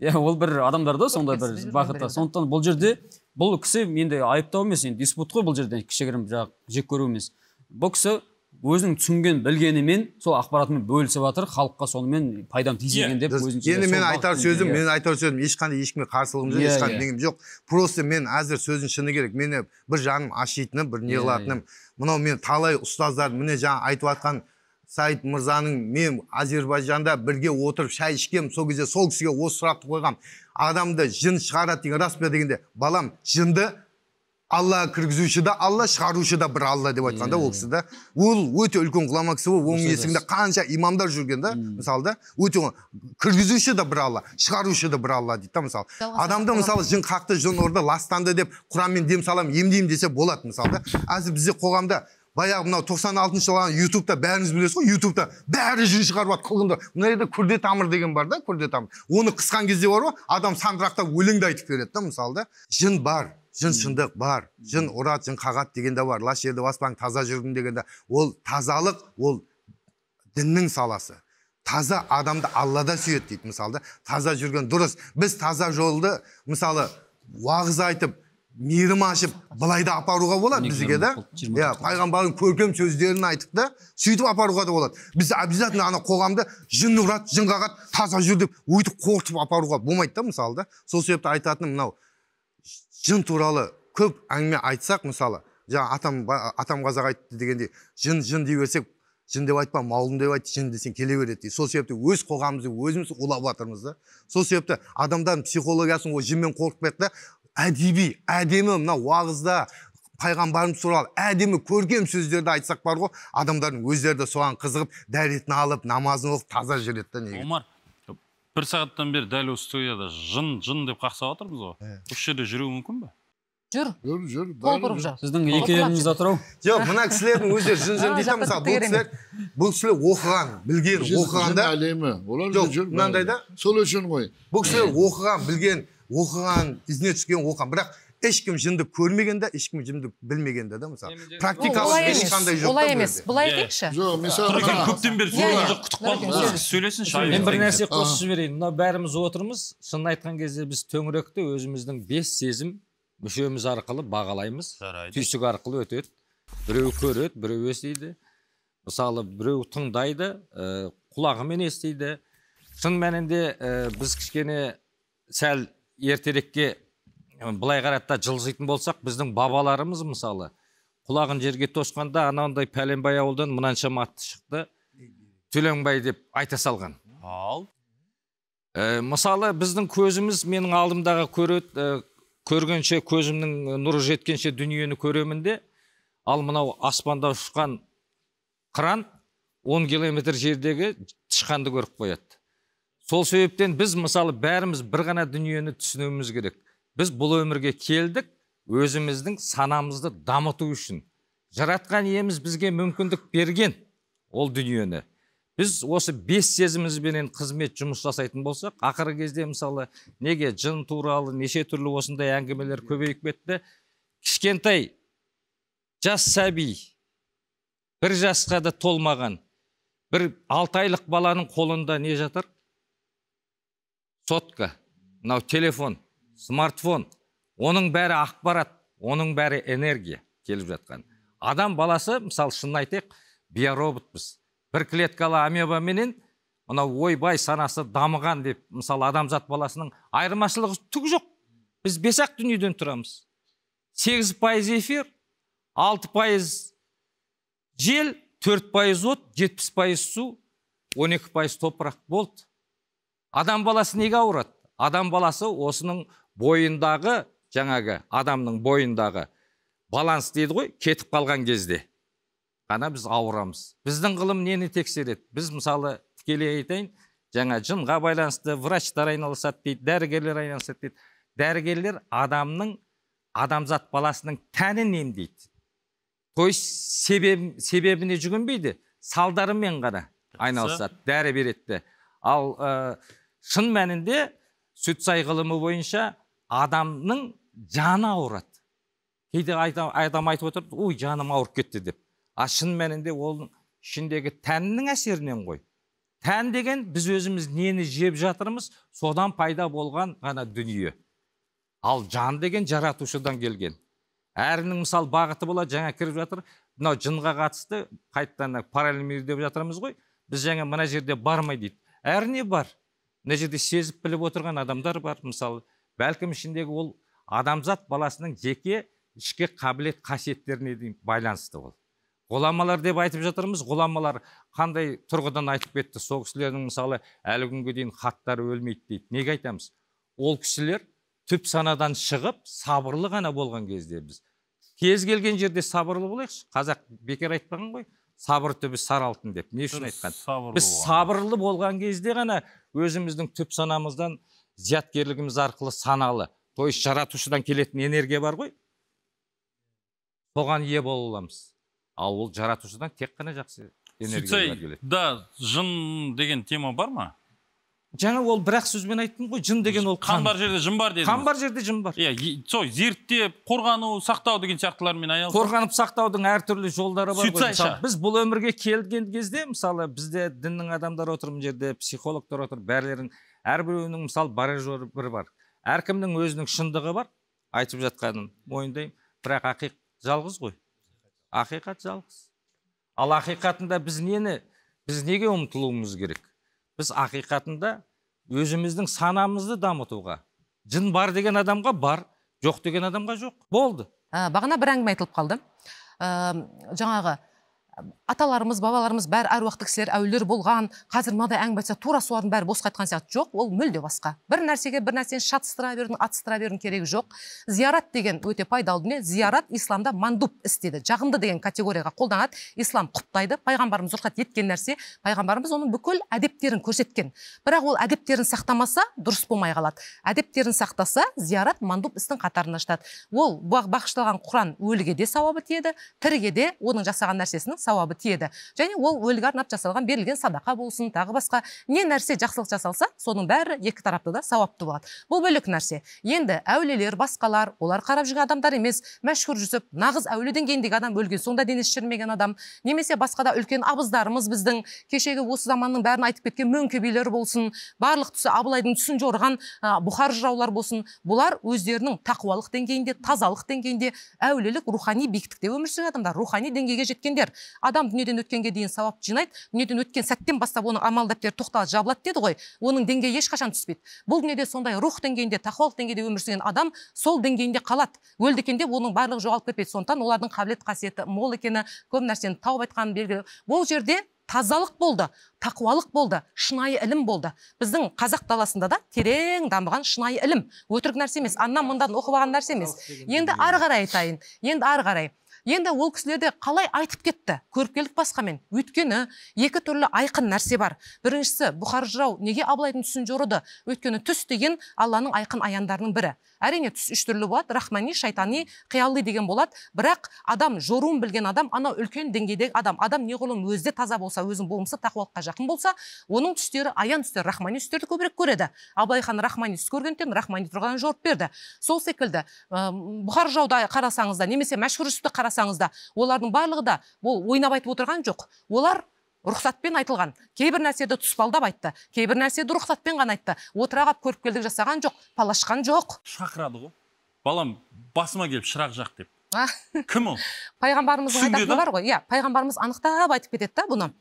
Иә, ол бір адамдарда сондай бір бағытта. Сондықтан бұл жерде бұл кісі енді айыптау емес, енді диспут қой бұл жерде, кішігірім жақ жек көру емес. Бұл кісі өзінің түсінген білгенімен сол ақпаратымен бөлісіп жатыр, халыққа сонымен пайдам тигізген деп өзінше. Енді мен айтар сөзім, ешқандай ешкімге қарсылығым жоқ, ешқандай нем жоқ. Просто мен әзір сөздің шыны керек. Мені бір жаным ашитыным, бір не қылатыным. Мынау мен талай ұстаздар, міне жаңа айтып жатқан Саид мырзаның, мен Азербайжанда бірге отырып шай ішкем, сол кезде сол кісіге осы сұрақты қойғам. Адамды жын шығарады деген рас па дегенде, балам, жынды Алла кіргізуші да Алла, шығарушы да бір Алла деп айтқан да ол кісі да. Ол өте үлкен ғұлама кісі болып, оның есігінде қанша имамдар жүрген да, мысалы да, өте кіргізуші да бір Алла, шығарушы да бір Алла дейді да, мысалы. Адамды мысалы жын қақты, жын ұрды, ластанды деп Құранмен дем салам, емдеймін десе болады, мысалы да. Әзір бізде қоғамда баяғы мынау 96-шы жылғы ютубта бәріңіз білесіз ғой, ютубта бәрі жын шығарып жатыр, қылғынды. Мына жерде күрде тамыр деген бар да, күрде тамыр. Оны қысқан кезде бар ғой, адам сандырақтап өлеңді айтып береді да, мысалы да. Жын бар. Жын шындық бар. Жын ұрады, жын қағады деген де бар. Лас жерді баспаң, таза жүргін деген де. Ол тазалық, ол діннің саласы. Таза адамды Алла да сүйеді дейді мысалы. Таза жүрген дұрыс. Біз таза жолды мысалы уағыз айтып, мейірім ашып, былай да апаруға болады бізге да. Иә, пайғамбардың көркем сөздерін айтып та, сөйтіп апаруға да болады. Біз обязательно ана қоғамды жын ұрады, жын қағады, таза жүр деп өйтіп қорқытып апаруға болмайды да мысалы да. Сол себепті айтатыным мынау, жын туралы көп әңгіме айтсақ мысалы, жаңа атам қазақ айтты дегендей, жын жын дей берсек, жын деп айтпа, маулым деп айт, жын десең келе береді дейді. Сол себепті өз қоғамымызды өзіміз улап жатырмыз да. Сол себепті адамдардың психологиясын ол жынмен қорқытпайық та, әдеби, әдемі мына уағызда пайғамбарымыз туралы әдемі көркем сөздерді айтсақ бар ғой, адамдардың өздері де соған қызығып, дәретін алып, намазын оқып таза жүреді да негізі. Омар, бір сағаттан бері дәл осы студияда жын жын деп қақсап жатырмыз ғой. Осы жерде жүруі мүмкін бе? Жүр. Жүр, жүр. Қол бұрып жүр. Сіздің екі еліңіз атырау. Жоқ, мына кісілердің өздері жын жын дейді мысалы, бұл кісілер оқыған, білген, оқығанда әлемі. Олар жүр. Мынандай да. Сол үшін ғой. Бұл кісілер оқыған, білген, оқыған, ізіне түскен, оқыған. Бірақ ешкім жынды көрмеген де, ешкім жынды білмеген де, мысалы. Практикалық ешқандай жоқ. Олай емес. Былай айтайықшы. Жоқ, мысалы көптен бері сөйлеген жоқ, күтіп қалдық. Сөйлесінші. Мен бір нәрсе қосып жіберейін. Мына бәріміз отырмыз. Шынын айтқан кезде біз төңіректі өзіміздің бес сезім мүшеміз арқылы бағалаймыз. Түйсік арқылы өтеді. Біреу көреді, біреу естиді. Мысалы, біреу тыңдайды, құлағымен естиді. Шын мәнінде біз кішкене сәл ертерекке былай қаратта жылжитын болсақ, біздің бабаларымыз мысалы құлағын жерге тосқанда анандай Пәленбай ауылдан мынаншама атты шықты, Төлеңбай деп айта салған. Ал мысалы, біздің көзіміз менің алдымдағы көреді, көргенше, көзімнің нұры жеткенше дүниені көремін де, ал мынау аспанда ұшқан қыран 10 километр жердегі тышқанды көріп қояды. Сол себептен біз мысалы бәріміз бір ғана дүниені түсінуіміз керек. Біз бұл өмірге келдік өзіміздің санамызды дамыту үшін. Жаратқан иеміз бізге мүмкіндік берген ол дүниені. Біз осы бес сезімізбенен қызмет жұмыс жасайтын болсақ, ақыры кезде мысалы неге жын туралы неше түрлі осындай әңгімелер көбейіп кетті. Кішкентай жас сәби, бір жасқа да толмаған, бір 6 айлық баланың қолында не жатыр? Сотка, мынау телефон, смартфон, оның бәрі ақпарат, оның бәрі энергия келіп жатқан. Адам баласы, мысалы шынын айтайық, биороботпыз. Бір клеткалы амеба менен мынау ойбай санасы дамыған деп, мысалы адамзат баласының айырмашылығы түк жоқ. Біз бес-ақ дүниеден тұрамыз. 8% эфир, 6% жел, 4% от, 70% су, 12% топырақ болды. Адам баласы неге ауырады? Адам баласы осының бойындағы, жаңағы адамның бойындағы баланс дейді ғой, кетіп қалған кезде ғана біз ауырамыз. Біздің ғылым нені тексереді? Біз мысалы тікелей айтайын, жаңа жынға байланысты врачтар айналысады дейді, дәрігерлер айналысады дейді. Дәрігерлер адамның, адамзат баласының тәнін емдейді. То есть себебіне жүгінбейді, салдарымен ғана айналысады, дәрі береді. Ал шын мәнінде сүтсай ғылымы бойынша адамның жаны ауырады. Кейде адам айтып отырды, ой, жаным ауырып кетті деп. А шын мәнінде оның ішіндегі тәннің әсерінен ғой. Тән деген біз өзіміз нені жеп жатырмыз, содан пайда болған ғана дүние. Ал жан деген жаратушыдан келген. Әрінің мысал бағыты болады, жаңа кіріп жатыр. Мынау жынға қатысты қайтадан параллель мир деп жатырмыз ғой. Біз жаңа мына жерде бармай дейді. Әрине бар. Мына жерде сезіп біліп отырған адамдар бар. Мысалы, бәлкім ішіндегі ол адамзат баласының жеке ішкі қабілет қасиеттеріне дейін байланысты ол. Ғұламалар деп айтып жатырмыз, ғұламалар қандай тұрғыдан айтып кетті? Сол кісілердің мысалы әлі күнге дейін хаттары өлмейді дейді. Неге айтамыз? Ол кісілер түп санадан шығып, сабырлы ғана болған кезде біз. Кез келген жерде сабырлы болайықшы. Қазақ бекер айтпаған ғой, сабыр түбі сары алтын деп. Не үшін айтқан? Біз сабырлы болған кезде ғана өзіміздің түп санамыздан зияткерлігіміз арқылы саналы, то есть жаратушыдан келетін энергия бар ғой, соған ие бола аламыз. Ал ол жаратушыдан тек қана жақсы энергиялар келеді. Да, жын деген тема бар ма? Жаңа ол бір ақ сөзбен айттым ғой, жын деген ол қан бар жерде жын бар дедіңіз. Қан бар жерде жын бар. Иә, сол зерттеп, қорғану, сақтау деген сияқтылармен айналысу. Қорғанып сақтаудың әртүрлі жолдары бар ғой. Мысалы, біз бұл өмірге келген кезде, мысалы, бізде діннің адамдары отыр, мына жерде психологтар отыр, бәрілерінің әрбіреуінің мысалы барар жолы бір бар. Әркімнің өзінің шындығы бар, айтып жатқанын мойындаймын, бірақ ақиқат жалғыз ғой. Ақиқат жалғыз. Ал ақиқатында біз неге ұмтылуымыз керек? Біз ақиқатында өзіміздің санамызды дамытуға. Жын бар деген адамға бар, жоқ деген адамға жоқ. Болды. Бағана бір әңгіме айтылып қалды. Жаңағы аталарымыз, бабаларымыз бәрі әруақты кісілер, әулиелер болған. Қазір мынадай әңгіме айтса, тура солардың бәрі босқа айтқан сияқты. Жоқ, ол мүлде басқа. Бір нәрсеге бір нәрсені шатыстыра берудің, атыстыра берудің керегі жоқ. Зиярат деген өте пайдалы дүние. Зиярат исламда мандуб іс дейді. Жағымды деген категорияға қолданады. Ислам құптайды. Пайғамбарымыз рұқсат еткен нәрсе. Пайғамбарымыз оның бүкіл әдептерін көрсеткен. Бірақ ол әдептерін сақтамаса, дұрыс болмай қалады. Әдептерін сақтаса, зиярат мандуб істің қатарына жатады. Ол бағышталған Құран өліге де сауабы тиеді, тіріге де оның жасаған нәрсесінің сауабы тиеді. Және ол өліге арнап жасалған берілген садақа болсын, тағы басқа не нәрсе жақсылық жасалса, соның бәрі екі тарапты да сауапты болады. Бұл бөлек нәрсе. Енді әулиелер, басқалар, олар қарап жүрген адамдар емес. Мәшһүр Жүсіп, нағыз әулие деңгейіндегі адам, өлген соң да денесі шірімеген адам, немесе басқа да үлкен абыздарымыз біздің кешегі осы заманның бәрін айтып кеткен Мөңке билері болсын, барлық түсі Абылайдың түсін жорыған Бұхар жыраулар болсын, бұлар өздерінің тақуалық деңгейінде, тазалық деңгейінде, әулиелік рухани биіктікте өмір сүрген адамдар, рухани деңгейге жеткендер. Адам дүниеден өткенге дейін сауап жинайды, дүниеден өткен сәттен бастап оның амал дәптері тоқталады, жабылады деді ғой. Оның деңгейі ешқашан түспейді. Бұл дүниеде сондай рух деңгейінде, тақуалық деңгейде өмір сүрген адам сол деңгейінде қалады. Өлді екен деп оның барлығы жоғалып кетпейді. Сондықтан олардың қабілет қасиеті мол екені, көп нәрсені тауып айтқаны белгілі. Бұл жерде тазалық болды, тақуалық болды, шынайы ілім болды. Біздің қазақ даласында да терең дамыған шынайы ілім. Өтірік нәрсе емес, аннан мындан оқып алған нәрсе емес. Енді ары қарай айтайын, енді ары қарай. Енді ол кісілерде қалай айтып кетті? Көріпкелдік басқамен. Өйткені екі түрлі айқын нәрсе бар. Біріншісі, Бұхар жырау неге Абылайдың түсін жорыды? Өйткені түс деген Алланың айқын аяндарының бірі. Әрине түс үш түрлі болады: рахмани, шайтани, қиялли деген болады. Бірақ адам жоруын білген адам, анау үлкен деңгейдегі адам, адам неғұрлым өзі де таза болса, өзінің болмысы тақуалыққа жақын болса, оның түстері аян түстері, рахмани түстерді көбірек көреді. Абылай хан рахмани түс көргендіктен рахмани тұрғыдан жорып берді. Сол секілді Бұхар жырауды қарасаңыз да, немесе Мәшһүр Жүсіпті қарасаңыз да, олардың барлығы да ол ойнап айтып отырған жоқ. Олар рұқсатпен айтылған. Кейбір нәрседі тұспалдап айтты, кейбір нәрседі рұқсатпен ғана айтты. Отыра қап көріпкелдік жасаған жоқ, палашқан жоқ. Шақырады ғой. Балам, басыма келіп шырақ жақ деп. Кім ол? Пайғамбарымыздың айтатыны бар ғой. Иә, пайғамбарымыз анықтап айтып кетеді да бұны.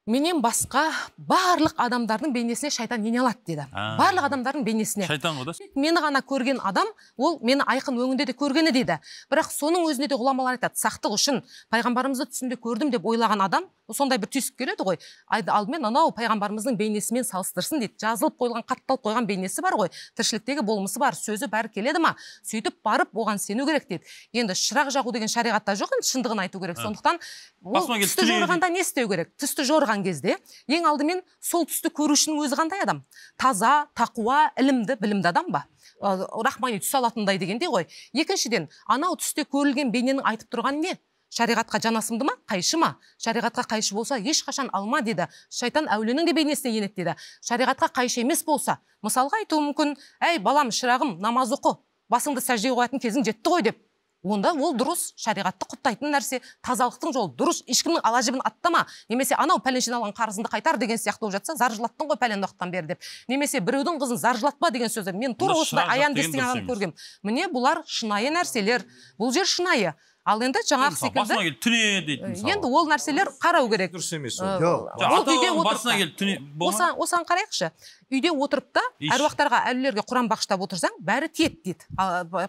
Менен басқа барлық адамдардың бейнесіне шайтан ене алады деді. Барлық адамдардың бейнесіне. Шайтан ғой да? Мені ғана көрген адам, ол мені айқын өңінде де көргені деді. Бірақ соның өзінде де ғұламалар айтады, сақтық үшін пайғамбарымызды түсімде көрдім деп ойлаған адам, сондай бір түйсік келеді ғой. Алдымен анау пайғамбарымыздың бейнесімен салыстырсын дейді. Жазылып қойылған, қатталып қойған бейнесі бар ғой. Тіршіліктегі болмысы бар, сөзі бәрі келеді ма? Сөйтіп барып оған сену керек дейді. Енді шырақ жағу деген шариғатта жоқ, енді шындығын айту керек. Сондықтан ол түсті жорығанда не істеу керек? Түсті жорыған кезде ең алдымен сол түсті көрушінің өзі қандай адам? Таза, тақуа, ілімді, білімді адам ба? Рахмани түс алатындай дегендей ғой. Екіншіден, анау түсте көрілген бейненің айтып тұрғаны не? Шариғатқа жанасымды ма? Қайшы ма? Шариғатқа қайшы болса, ешқашан алма деді. Шайтан әулиенің де бейнесіне енеді деді. Шариғатқа қайшы емес болса, мысалға айтуы мүмкін, әй балам, шырағым, намаз оқы, басыңды сәждеге қоятын кезің жетті ғой деп. Онда ол дұрыс, шариғатты құптайтын нәрсе, тазалықтың жолы дұрыс, ешкімнің ала жібін аттама, немесе анау пәленшеден алған қарызыңды қайтар деген сияқты болып жатса, зар жылаттың ғой пәлен уақыттан бері деп. Немесе біреудің қызын зар жылатпа деген сөзі. Мен тура осындай аян естіген адам көргем. Міне бұлар шынайы нәрселер. Бұл жер шынайы. Ал енді жаңағы секілді басына келіп түне дейді мысалы. Енді ол нәрселер қарау керек. Дұрыс емес ол. Ол үйде басына келіп түне болма. Осыған қарайықшы. Үйде отырып та әруақтарға, әулиелерге Құран бағыштап отырсаң, бәрі тиеді дейді.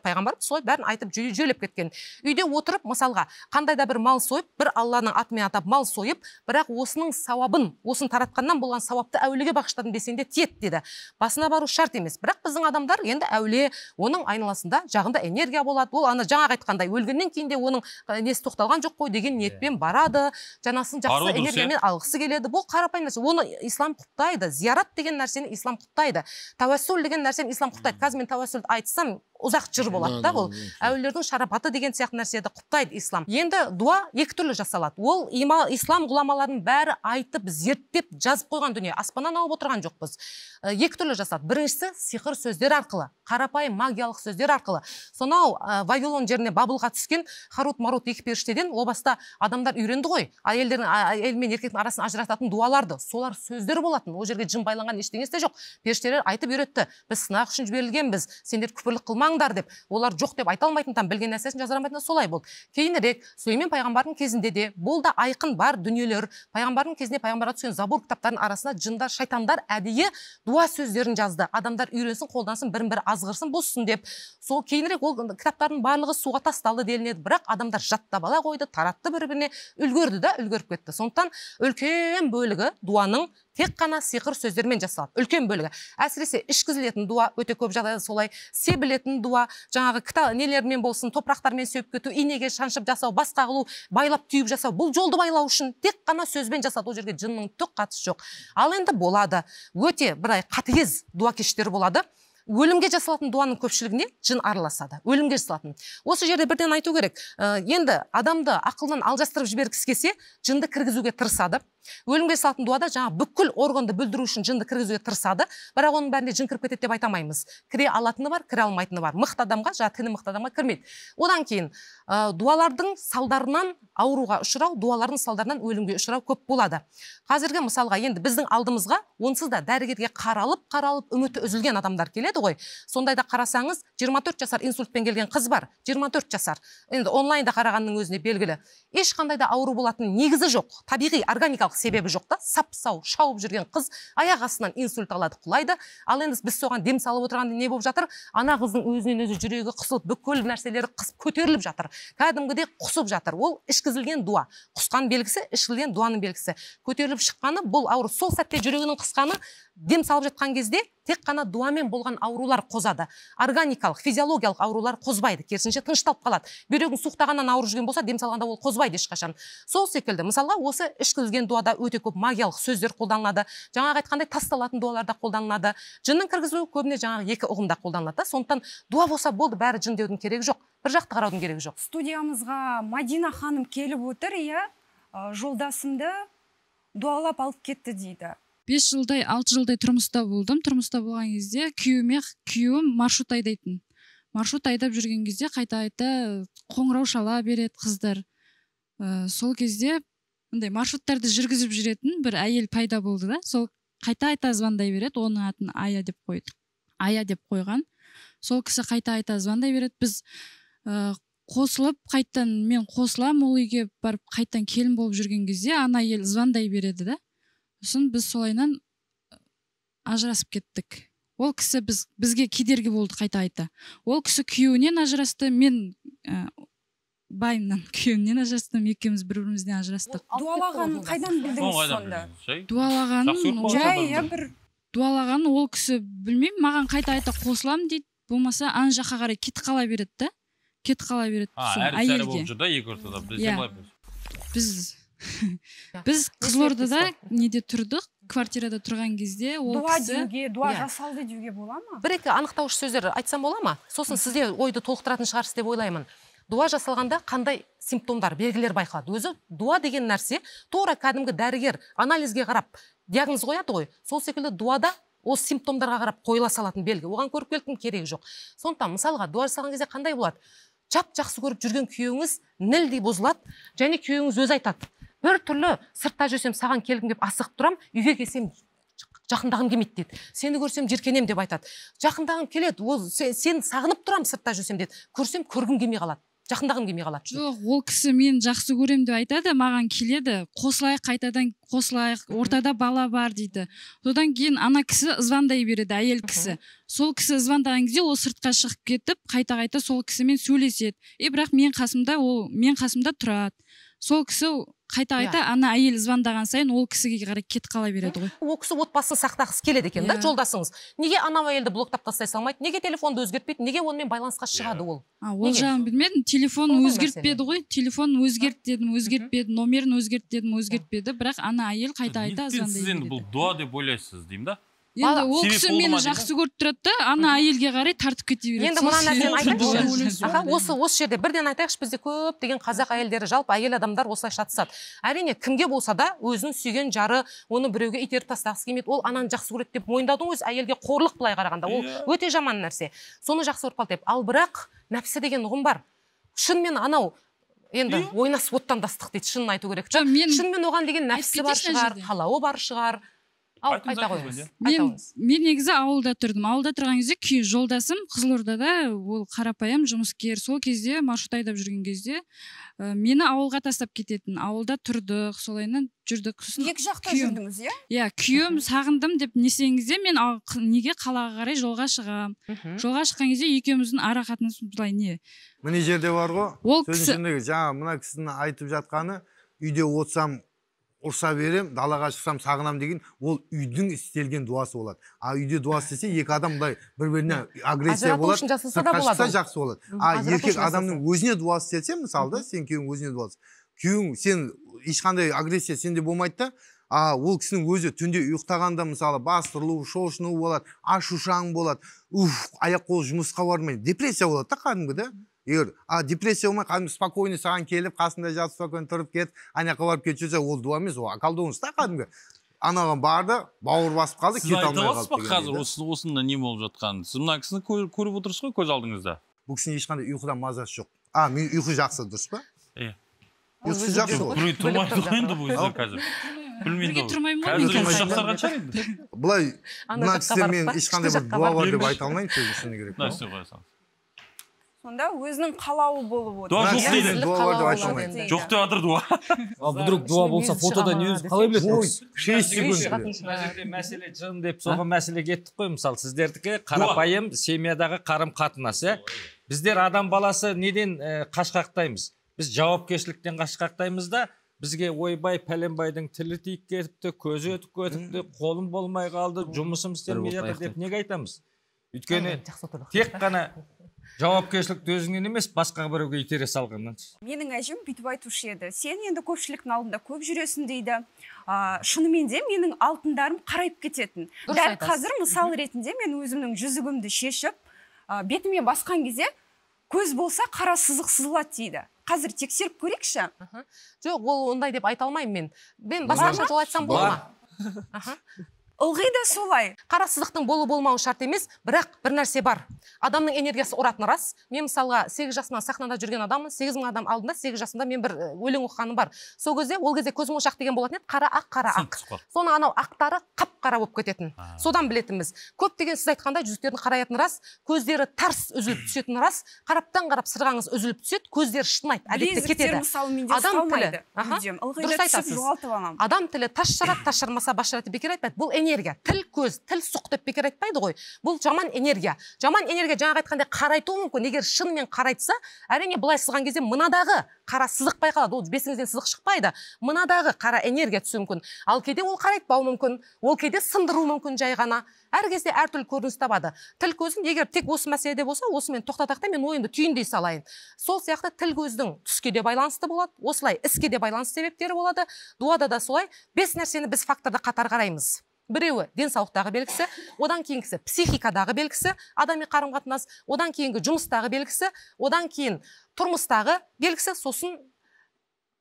Пайғамбарымыз солай бәрін айтып жүйелеп кеткен. Үйде отырып, мысалға, қандай да бір мал сойып, бір Алланың атымен атап мал сойып, бірақ осының сауабын, осын таратқаннан болған сауапты әулиеге бағыштадым десең де тиеді деді. Басына бару шарт емес. Бірақ біздің адамдар енді әулие, оның айналасында жағында энергия болады. Ол ана жаңағы айтқандай, өлгеннен кейін де оның несі тоқталған жоқ қой деген ниетпен барады, жанасын жақсы энергиямен алғысы келеді. Бұл қарапайым нәрсе. Оны ислам құптайды. Зиярат деген нәрсені ислам құптайды. Тәуәссүл деген нәрсені ислам құптайды. Қазір мен тәуәссүлді айтсам, Ұзақ жыр болады да бұл. Әулиелердің шарапаты деген сияқты нәрсені құптайды ислам. Енді дуа екі түрлі жасалады. Ол ислам ғұламаларының бәрі айтып, зерттеп, жазып қойған дүние. Аспаннан алып отырған жоқпыз. Екі түрлі жасалады. Біріншісі сиқыр сөздер арқылы, қарапайым магиялық сөздер арқылы. Сонау Вавилон жеріне Бабылға түскен Харут Марут екі періштеден о баста адамдар үйренді ғой. Әйелдердің, әйел мен еркектің арасын ажырататын дуаларды. Солар сөздер болатын. Ол жерге жын байланған ештеңесі де жоқ. Періштелер айтып үйретті. Біз сынақ үшін жіберілгенбіз. Сендер күпірлік қылмаңдар деп. Олар жоқ деп айта алмайтын, там білген нәрсесін жаза алмайтын, солай болды. Кейінірек Сүлеймен пайғамбардың кезінде де бұл да айқын бар дүниелер. Пайғамбардың кезінде пайғамбарға түскен Забур кітаптарының арасына жындар, шайтандар әдейі дуа сөздерін жазды. Адамдар үйренсін, қолдансын, бірін-бірі азғырсын, бұзсын деп. Сол кейінірек ол кітаптардың барлығы суға тасталды делінеді. Бірақ адамдар жаттап ала қойды, таратты бір-біріне, үлгерді да, үлгеріп кетті. Сондықтан үлкен бөлігі дуаның тек қана сиқыр сөздермен жасалады. Үлкен бөлігі. Әсіресе ішкізілетін дуа өте көп жағдайда солай, себілетін дуа, жаңағы нелермен болсын, топырақтармен сеуіп кету, инеге шаншып жасау, басқа қылу, байлап түйіп жасау. Бұл жолды байлау үшін тек қана сөзбен жасалады. Ол жерге жынның түк қатысы жоқ. Ал енді болады. Өте бір қатыгез дуакештер болады. Өлімге жасалатын дуаның көпшілігіне жын араласады. Өлімге жасалатын. Осы жерде бірден айту керек. Енді адамды ақылынан алжастырып жібергісі келсе, жынды кіргізуге тырысады. Өлімге жасалатын дуада жаңа бүкіл органды бүлдіру үшін жынды кіргізуге тырысады. Бірақ оның бәрінде жын кіріп кетеді деп айта алмаймыз. Кіре алатыны бар, кіре алмайтыны бар. Мықты адамға, жаңа тіні мықты адамға кірмейді. Одан кейін дуалардың салдарынан ауруға ұшырау, дуалардың салдарынан өлімге ұшырау көп болады. Қазіргі мысалға енді біздің алдымызға онсыз да дәрігерге қаралып, үміті үзілген адамдар келеді ғой. Сондайда қарасаңыз, 24 жасар инсультпен келген қыз бар, 24 жасар. Енді онлайнда қарағанның өзіне белгілі. Ешқандай да ауру болатын негізі жоқ, табиғи органикалық себебі жоқ та, сап-сау шауып жүрген қыз аяқ астынан инсульт алады, құлайды. Ал енді біз соған дем салып отырғанда не болып жатыр? Ана қыздың өзінен өзі жүрегі қысылып, бүкіл нәрселері қысып көтеріліп жатыр. Кәдімгідей құсып жатыр. Ол ішкізілген дуа. Құсқан белгісі, ішкізілген дуаның белгісі. Көтеріліп шыққаны бұл ауру. Сол сәтте жүрегінің қысқаны дем салып жатқан кезде тек қана дуамен болған аурулар қозады. Органикалық, физиологиялық аурулар қозбайды. Керісінше тынышталып қалады. Бүйрегің суықтағаннан ауырып жүрген болса, дем салғанда ол қозбайды ешқашан. Сол секілді, мысалға, осы ішкізілген дуада өте көп магиялық сөздер қолданылады. Жаңағы айтқандай тасталатын дуаларда қолданылады. Жынның кіргізуі көбіне жаңағы екі ұғымда қолданылады. Сондықтан дуа болса болды, бәрі жын деудің керегі жоқ. Бір жақты қараудың керегі жоқ. Студиямызға Мадина ханым келіп отыр, иә, жолдасымды дуалап алып кетті дейді. 5 жылдай, 6 жылдай тұрмыста болдым. Тұрмыста болған кезде күйеуім маршрут айдайтын. Маршрут айдап жүрген кезде қайта-қайта қоңырау шала береді қыздар. Сол кезде мындай маршруттарды жүргізіп жүретін бір әйел пайда болды да. Сол қайта-қайта звондай береді. Оның атын Ая деп қойды. Ая деп қойған. Сол кісі қайта-қайта звондай береді. Біз қосылып, қайттан мен қосылам, ол үйге барып қайттан келін болып жүрген кезде ана әйел звондай береді да. Сосын біз солайынан ажырасып кеттік. Ол кісі бізге кедергі болды қайта-қайта. Ол кісі күйеуінен ажырасты, мен байымнан күйеуімнен ажырастым, екеуміз бір-бірімізден ажырастық. Дуалағанын қайдан білдіңіз сонда? Дуалағанын ол кісі білмеймін, маған қайта-қайта қосылам дейді, болмаса ана жаққа қарай кетіп қала береді да. Кетіп қала береді сол әйелге. Әрі болып жүр да екі ортада. Біз Қызылордада неде тұрдық, квартирада тұрған кезде ол кісі... Дуа жасалды деуге бола ма? Бір-екі анықтауыш сөздер айтсам бола ма? Сосын сізде ойды толықтыратын шығарсыз деп ойлаймын. Дуа жасалғанда қандай симптомдар, белгілер байқалады? Өзі дуа деген нәрсе тура кәдімгі дәрігер анализге қарап диагноз қояды ғой. Сол секілді дуада ол симптомдарға қарап қойыла салатын белгі. Оған көріпкеліктің керегі жоқ. Сондықтан мысалға дуа жасалған кезде қандай болады? Жап жақсы көріп жүрген күйеуіңіз нілдей бұзылады, және күйеуіңіз өзі айтады. Бір түрлі сыртта жүрсем саған келгім кеп асығып тұрам, үйге келсем жақындағым келмейді дейді. Сені көрсем жиркенем деп айтады. Жақындағым келеді, ол сен сағынып тұрам сыртта жүрсем дейді. Көрсем көргім келмей қалады. Жақындағым келмей қалады. Жоқ, ол кісі мен жақсы көрем деп айтады, маған келеді, қосылайық, қайтадан қосылайық, ортада бала бар дейді. Содан кейін ана кісі звондай береді, әйел кісі. Сол кісі звондаған кезде ол сыртқа шығып кетіп, қайта-қайта сол кісімен сөйлеседі. Бірақ мен қасымда, ол мен қасымда тұрады. Сол кісі қайта-қайта ана әйел звондаған сайын ол кісіге қарай кетіп қала береді ғой. Ол кісі отбасын сақтағысы келеді екен да, жолдасыңыз. Неге анау әйелді блоктап тастай салмайды? Неге телефонды өзгертпейді? Неге онымен байланысқа шығады ол? Ол жағын білмедім. Телефон өзгертпеді ғой. Телефон өзгерт дедім, өзгертпеді, номерін өзгерт дедім, өзгертпеді. Бірақ ана әйел қайта-қайта звондай береді. Сіз енді бұл дуа деп ойлайсыз деймін да? Енді ол кісі мені жақсы көріп тұрады да, ана әйелге қарай тартып кете береді. Енді мына нәрсені айтайықшы. Осы жерде бірден айтайықшы, бізде көптеген қазақ әйелдері, жалпы әйел адамдар осылай шатысады. Әрине, кімге болса да өзінің сүйген жары оны біреуге итеріп тастағысы келмейді, ол ананы жақсы көреді деп мойындаудың өзі әйелге қорлық былай қарағанда. Ол өте жаман нәрсе. Соны жақсы көріп қалды деп. Ал бірақ нәпсі деген ұғым бар. Шынымен анау енді ойнасып оттандастық дейді, шынын айту керек. Шынымен оған деген нәпсі бар шығар, қалауы бар шығар. Айта қойыңыз. Мен негізі ауылда тұрдым. Ауылда тұрған кезде күй жолдасым Қызылордада, ол қарапайым жұмыскер. Сол кезде маршрут айдап жүрген кезде мені ауылға тастап кететін. Ауылда тұрдық, солайынан жүрдік. Екі жақта жүрдіңіз, иә? Иә, күйеуім сағындым деп несеңізде мен неге қалаға қарай жолға шығам. Жолға шыққан кезде екеуміздің ара қатынасымыз былай не? Міне жерде бар ғой. Сөздің шындығы, жаңа мына кісінің айтып жатқаны, үйде отырсам ұрса берем, далаға шықсам сағынам деген, ол үйдің істелген дуасы болады. А үйде дуа істесе, екі адам былай бір-біріне агрессия болады, сыртқа шықса жақсы болады. А еркек адамның өзіне дуа істелсе, мысалы да, сен күйеуің өзіне дуа істесе, күйеуің сен ешқандай агрессия сенде болмайды да, а ол кісінің өзі түнде ұйықтағанда мысалы бастырылу, шошыну болады, ашушаң болады, уф, аяқ қол жұмысқа бармай, депрессия болады да кәдімгі да. Егер депрессия болмай, кәдімгі спокойно саған келіп, қасында жатып, спокойно тұрып кетіп, ана жаққа барып кетіп жүрсе, ол дуа емес, ол колдунство да кәдімгі. Анаған барды, бауыр басып қалды, кете алмай қалды. Сіз айта аласыз ба қазір осында не болып жатқанын? Сіз мына кісіні көріп отырсыз ғой көз алдыңызда. Бұл кісінің ешқандай ұйқыдан мазасы жоқ. Мен ұйқы жақсы, дұрыс па? Иә. Ұйқысы жақсы ғой. Тұрмайды ғой енді бұл кісілер қазір. Бірге тұрмаймын ғой. Қазір ұйқысы жақсарған шығар енді. Былай, мына кісіден мен ешқандай бір дуа бар деп айта алмаймын, сөздің шыны керек. Сонда өзінің қалауы болып отыр. Дуа жоқ дейді. Жоқ деп жатыр дуа. Вдруг дуа болса, фотода не өзі қалай біледі? Ой, 6 секунд. Мына жерде мәселе жын деп соған мәселе кеттік қой. Мысалы, сіздердікі қарапайым семьядағы қарым-қатынас, ә? Біздер адам баласы неден қашқақтаймыз? Біз жауапкершіліктен қашқақтаймыз да, бізге ойбай пәленбайдың тілі тиіп кетіпті, көзі өтіп кетіпті, қолым болмай қалды, жұмысым істелмей жатыр деп неге айтамыз? Өйткені тек қана жауапкершілікті өзіңнен емес, басқа біреуге итере салғаннан. Менің әжем бүйтіп айтушы еді. Сен енді көпшіліктің алдында көп жүресің дейді. Шынымен де менің алтындарым қарайып кететін. Дәл қазір мысал ретінде мен өзімнің жүзігімді шешіп, бетіме басқан кезде көз болса қара сызық сызылады дейді. Қазір тексеріп көрейікші. Жоқ, ол ондай деп айта алмаймын мен. Мен басқаша жол айтсам бола ма? Ылғи да солай. Қара сызықтың болу болмауы шарт емес, бірақ бір нәрсе бар. Адамның энергиясы ұратыны рас. Мен мысалға 8 жасымнан сахнада жүрген адаммын, 8 мың адам алдында 8 жасымда мен бір өлең оқығаным бар. Сол кезде, ол кезде көзмоншақ деген болатын еді, қара ақ, қара ақ. Соның анау ақтары қап-қара болып кететін. Содан білетінбіз. Көптеген сіз айтқандай жүзіктердің қараятыны рас, көздері тарс үзіліп түсетіні рас, қараптан қарап сырғаңыз үзіліп түседі, көздері шытынайды, әдетте кетеді. Адам тілі, адам тілі тас жарады, тас жармаса бас жарады бекер айтпайды. Бұл энергия, тіл көз, тіл сұқ деп бекер айтпайды ғой. Бұл жаман энергия. Жаман энергия жаңағы айтқандай қарайтуы мүмкін. Егер шынымен қарайтса, әрине былай сызған кезде мынадағы қара сызық байқалады. Ол бесіңізден сызық шықпайды. Мынадағы қара энергия түсуі мүмкін. Ал кейде ол қарайтпауы мүмкін, ол кейде сындыруы мүмкін жай ғана. Әр кезде әртүрлі көрініс табады. Тіл көзін егер тек осы мәселеде болса, осымен тоқтатақ та мен ойымды түйіндей салайын. Сол сияқты тіл көздің түске де байланысты болады, осылай іске де байланысты себептері болады. Дуада да солай. 5 нәрсені біз факторда қатар қараймыз. Біреуі денсаулықтағы белгісі, одан кейінгісі психикадағы белгісі, адами қарым-қатынас, одан кейінгі жұмыстағы белгісі, одан кейін тұрмыстағы белгісі, сосын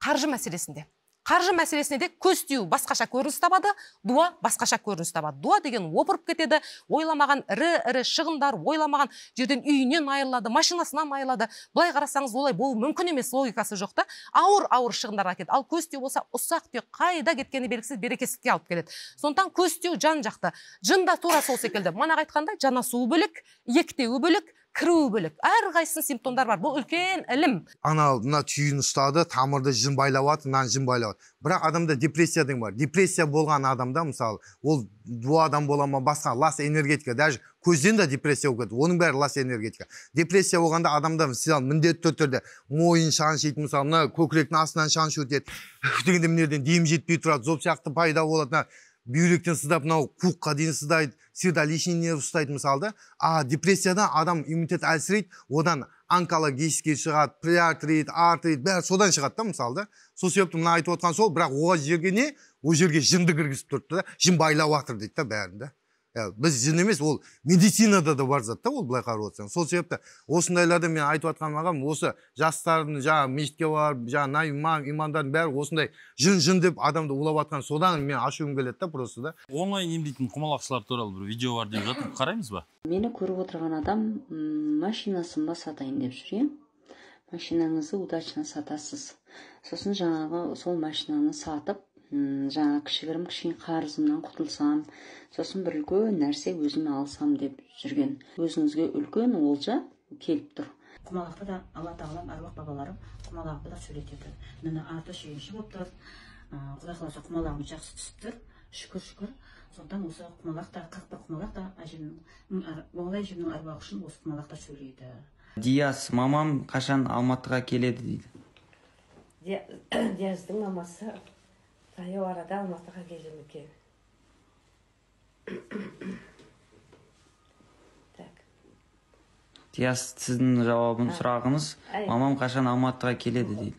қаржы мәселесінде. Қаржы мәселесінде де көз тию басқаша көрініс табады, дуа басқаша көрініс табады. Дуа деген опырып кетеді, ойламаған ірі-ірі шығындар, ойламаған жерден үйінен айырылады, машинасынан айырылады. Былай қарасаңыз олай болу мүмкін емес, логикасы жоқ та. Ауыр-ауыр шығындарға кетеді. Ал көз тию болса ұсақ түйек қайда кеткені белгісіз берекесіздікке алып келеді. Сондықтан көз тию жан жақты. Жын да тура сол секілді. Манағы айтқандай жанасуы бөлек, ектеуі бөлек, кіруі бөлек. Әрқайсысының симптомдары бар. Бұл үлкен ілім. Ана мына түйін ұстады, тамырды жын байлап алды, мынаны жын байлап алды. Бірақ адамда депрессия деген бар. Депрессия болған адамда, мысалы, ол дуадан бола ма, басқа лас энергетика, даже көзден де депрессия болып кетеді. Оның бәрі лас энергетика. Депрессия болғанда адамда мысалы міндетті түрде мойын шаншиды, мысалы, мына көкіректің астынан шаншу өтеді. Дегенде мына жерден дем жетпей тұрады, зоб сияқты пайда болады. Мына бүйректен сыздап, мынау қуыққа дейін сыздайды, сердоличный нерв ұстайды мысалы да. А депрессиядан адам иммунитет әлсірейді, одан онкологический шығады, преартрит, артрит, бәрі содан шығады да мысалы да. Сол себепті мына айтып отқан сол, бірақ оға жерге не? Ол жерге жынды кіргізіп тұрды да, жын байлап жатыр дейді да бәрін да. Біз жын емес, ол медицинада да бар зат та, ол былай қарап отырсаң. Сол себепті осындайларда мен айтып жатқаным ағам, осы жастардың жаңа мешітке барып, жаңа имамдардың бәрі осындай жын-жын деп адамды улап жатқан, содан мен ашуым келеді да просто да. Онлайн емдейтін құмалақшылар туралы бір видео бар деп жатыр, қараймыз ба? Мені көріп отырған адам машинасын ба сатайын деп жүр, иә? Машинаңызды удачно сатасыз. Сосын жаңағы сол машинаны сатып, жаңа кішігірім кішкене қарызымнан құтылсам, сосын бір үлкен нәрсе өзіме алсам деп жүрген. Өзіңізге үлкен олжа келіп тұр. Құмалақты да Алла тағалам, әруақ бабаларым құмалақты да сөйлетеді. Міне арты сүйінші болып тұр. Құдай қаласа құмалағым жақсы түсіп тұр. Шүкір, шүкір. Сондықтан осы құмалақ та, 41 құмалақ та әжемнің, оңлай әжемнің әруағы үшін осы құмалақ та сөйлейді. Диас, мамам қашан Алматыға келеді дейді. Диастың мамасы таяу арада Алматыға келе ме екен? Так. Диас, сіздің жауабын сұрағыңыз, мамам қашан Алматыға келеді дейді.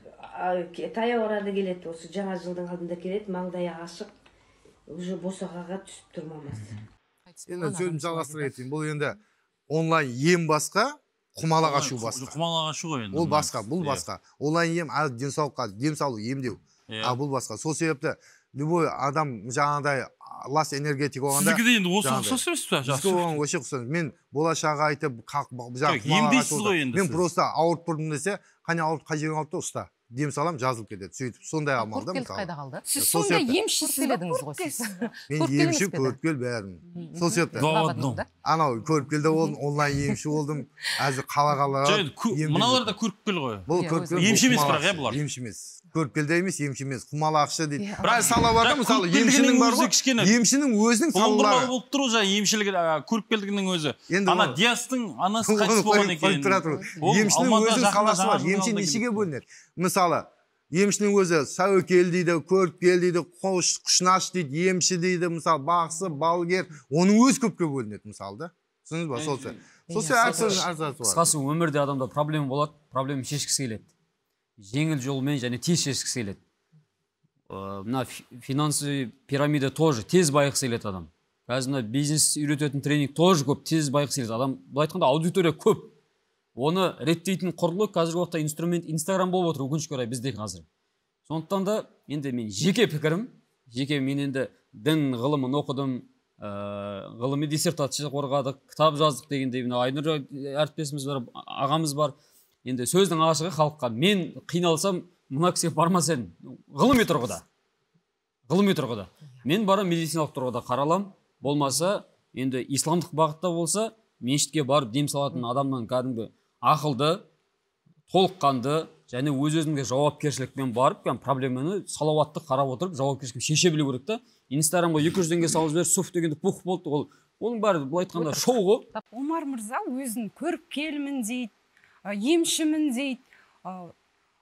Таяу арада келеді, осы жаңа жылдың алдында келеді, маңдайы ашық, уже босағаға түсіп тұр мамасы. Енді сөзімді жалғастыра кетейін. Бұл енді онлайн ем басқа, құмалақ ашу басқа. Құмалақ ашу ғой енді. Ол басқа, бұл басқа. Онлайн ем денсаулыққа, дем салу, емдеу. А бұл басқа. Сол себепті любой адам жаңағыдай лас энергетик болғанда. Сіздікі де енді осы ұқсас емес пе? Біздікі оған вообще ұқсас. Мен болашағы айтып, емдейсіз ғой енді. Мен просто ауырып тұрдым десе, қане ауырып, қай жерің ауырып тұр, ұста. Дем салам, жазылып кетеді. Сөйтіп сондай амал да мысалы. Көріпкел қайда қалды? Сіз сонда емшісіз бе? Мен емші, көріпкел бәрін. Сол себепті. Анау көріпкел де болдым, онлайн емші болдым. Әзір қала-қалаға. Мыналар да көріпкел ғой. Бұл көріпкел. Емші емес бірақ, иә бұлар? Емші емес. Көріпкел де емес, емші емес. Құмалақшы дейді. Бірақ сала бар да, мысалы, емшінің бар ғой. Емшінің өзінің салалары. Болып тұр ғой, емшілігі, көріпкелдігінің өзі. Ана Диастың анасы қайтыс болған екен. Емшінің өзінің саласы бар. Емші нешеге бөлінеді? Мысалы, емшінің өзі сәуекел дейді, көріпкел дейді, құшнаш дейді, емші дейді, мысалы, бақсы, балгер, оның өзі көпке бөлінеді, мысалы, да? Түсіндіңіз ба? Сол сияқты. Қысқасы, өмірде адамда проблема болады, проблема шешкісі келеді. Жеңіл жолмен және тез шешкісі келеді. Мына финансовый пирамида тоже тез байығысы келеді адам. Қазір мына бизнес үйрететін тренинг тоже көп, тез байығысы келеді адам. Былай айтқанда аудитория көп. Оны реттейтін құрылғы қазіргі уақытта инструмент Инстаграм болып отыр, өкінішке орай бізде қазір. Сондықтан да енді мен жеке пікірім, жеке мен енді дін ғылымын оқыдым, ғылыми диссертация қорғадық, кітап жаздық дегендей, мына Айнұр әріптесіміз бар, ағамыз бар. Енді сөздің ашығы халыққа, мен қиналсам мына кісіге бармас едім. Ғылыми тұрғыда. Ғылыми тұрғыда. Мен барам медициналық тұрғыда қаралам, болмаса енді исламдық бағытта болса, мешітке барып дем салатын адамнан кәдімгі ақылды, толыққанды және өз-өзіңге жауапкершілікпен барып, проблеманы салауатты қарап отырып, жауапкершілікпен шеше білу керек та. Инстаграмға 200 теңге салып жіберіп, суф дегенде пух болды, ол оның бәрі былай айтқанда шоу ғой. Омар мырза өзін көріпкелмін дейді, емшімін дейді.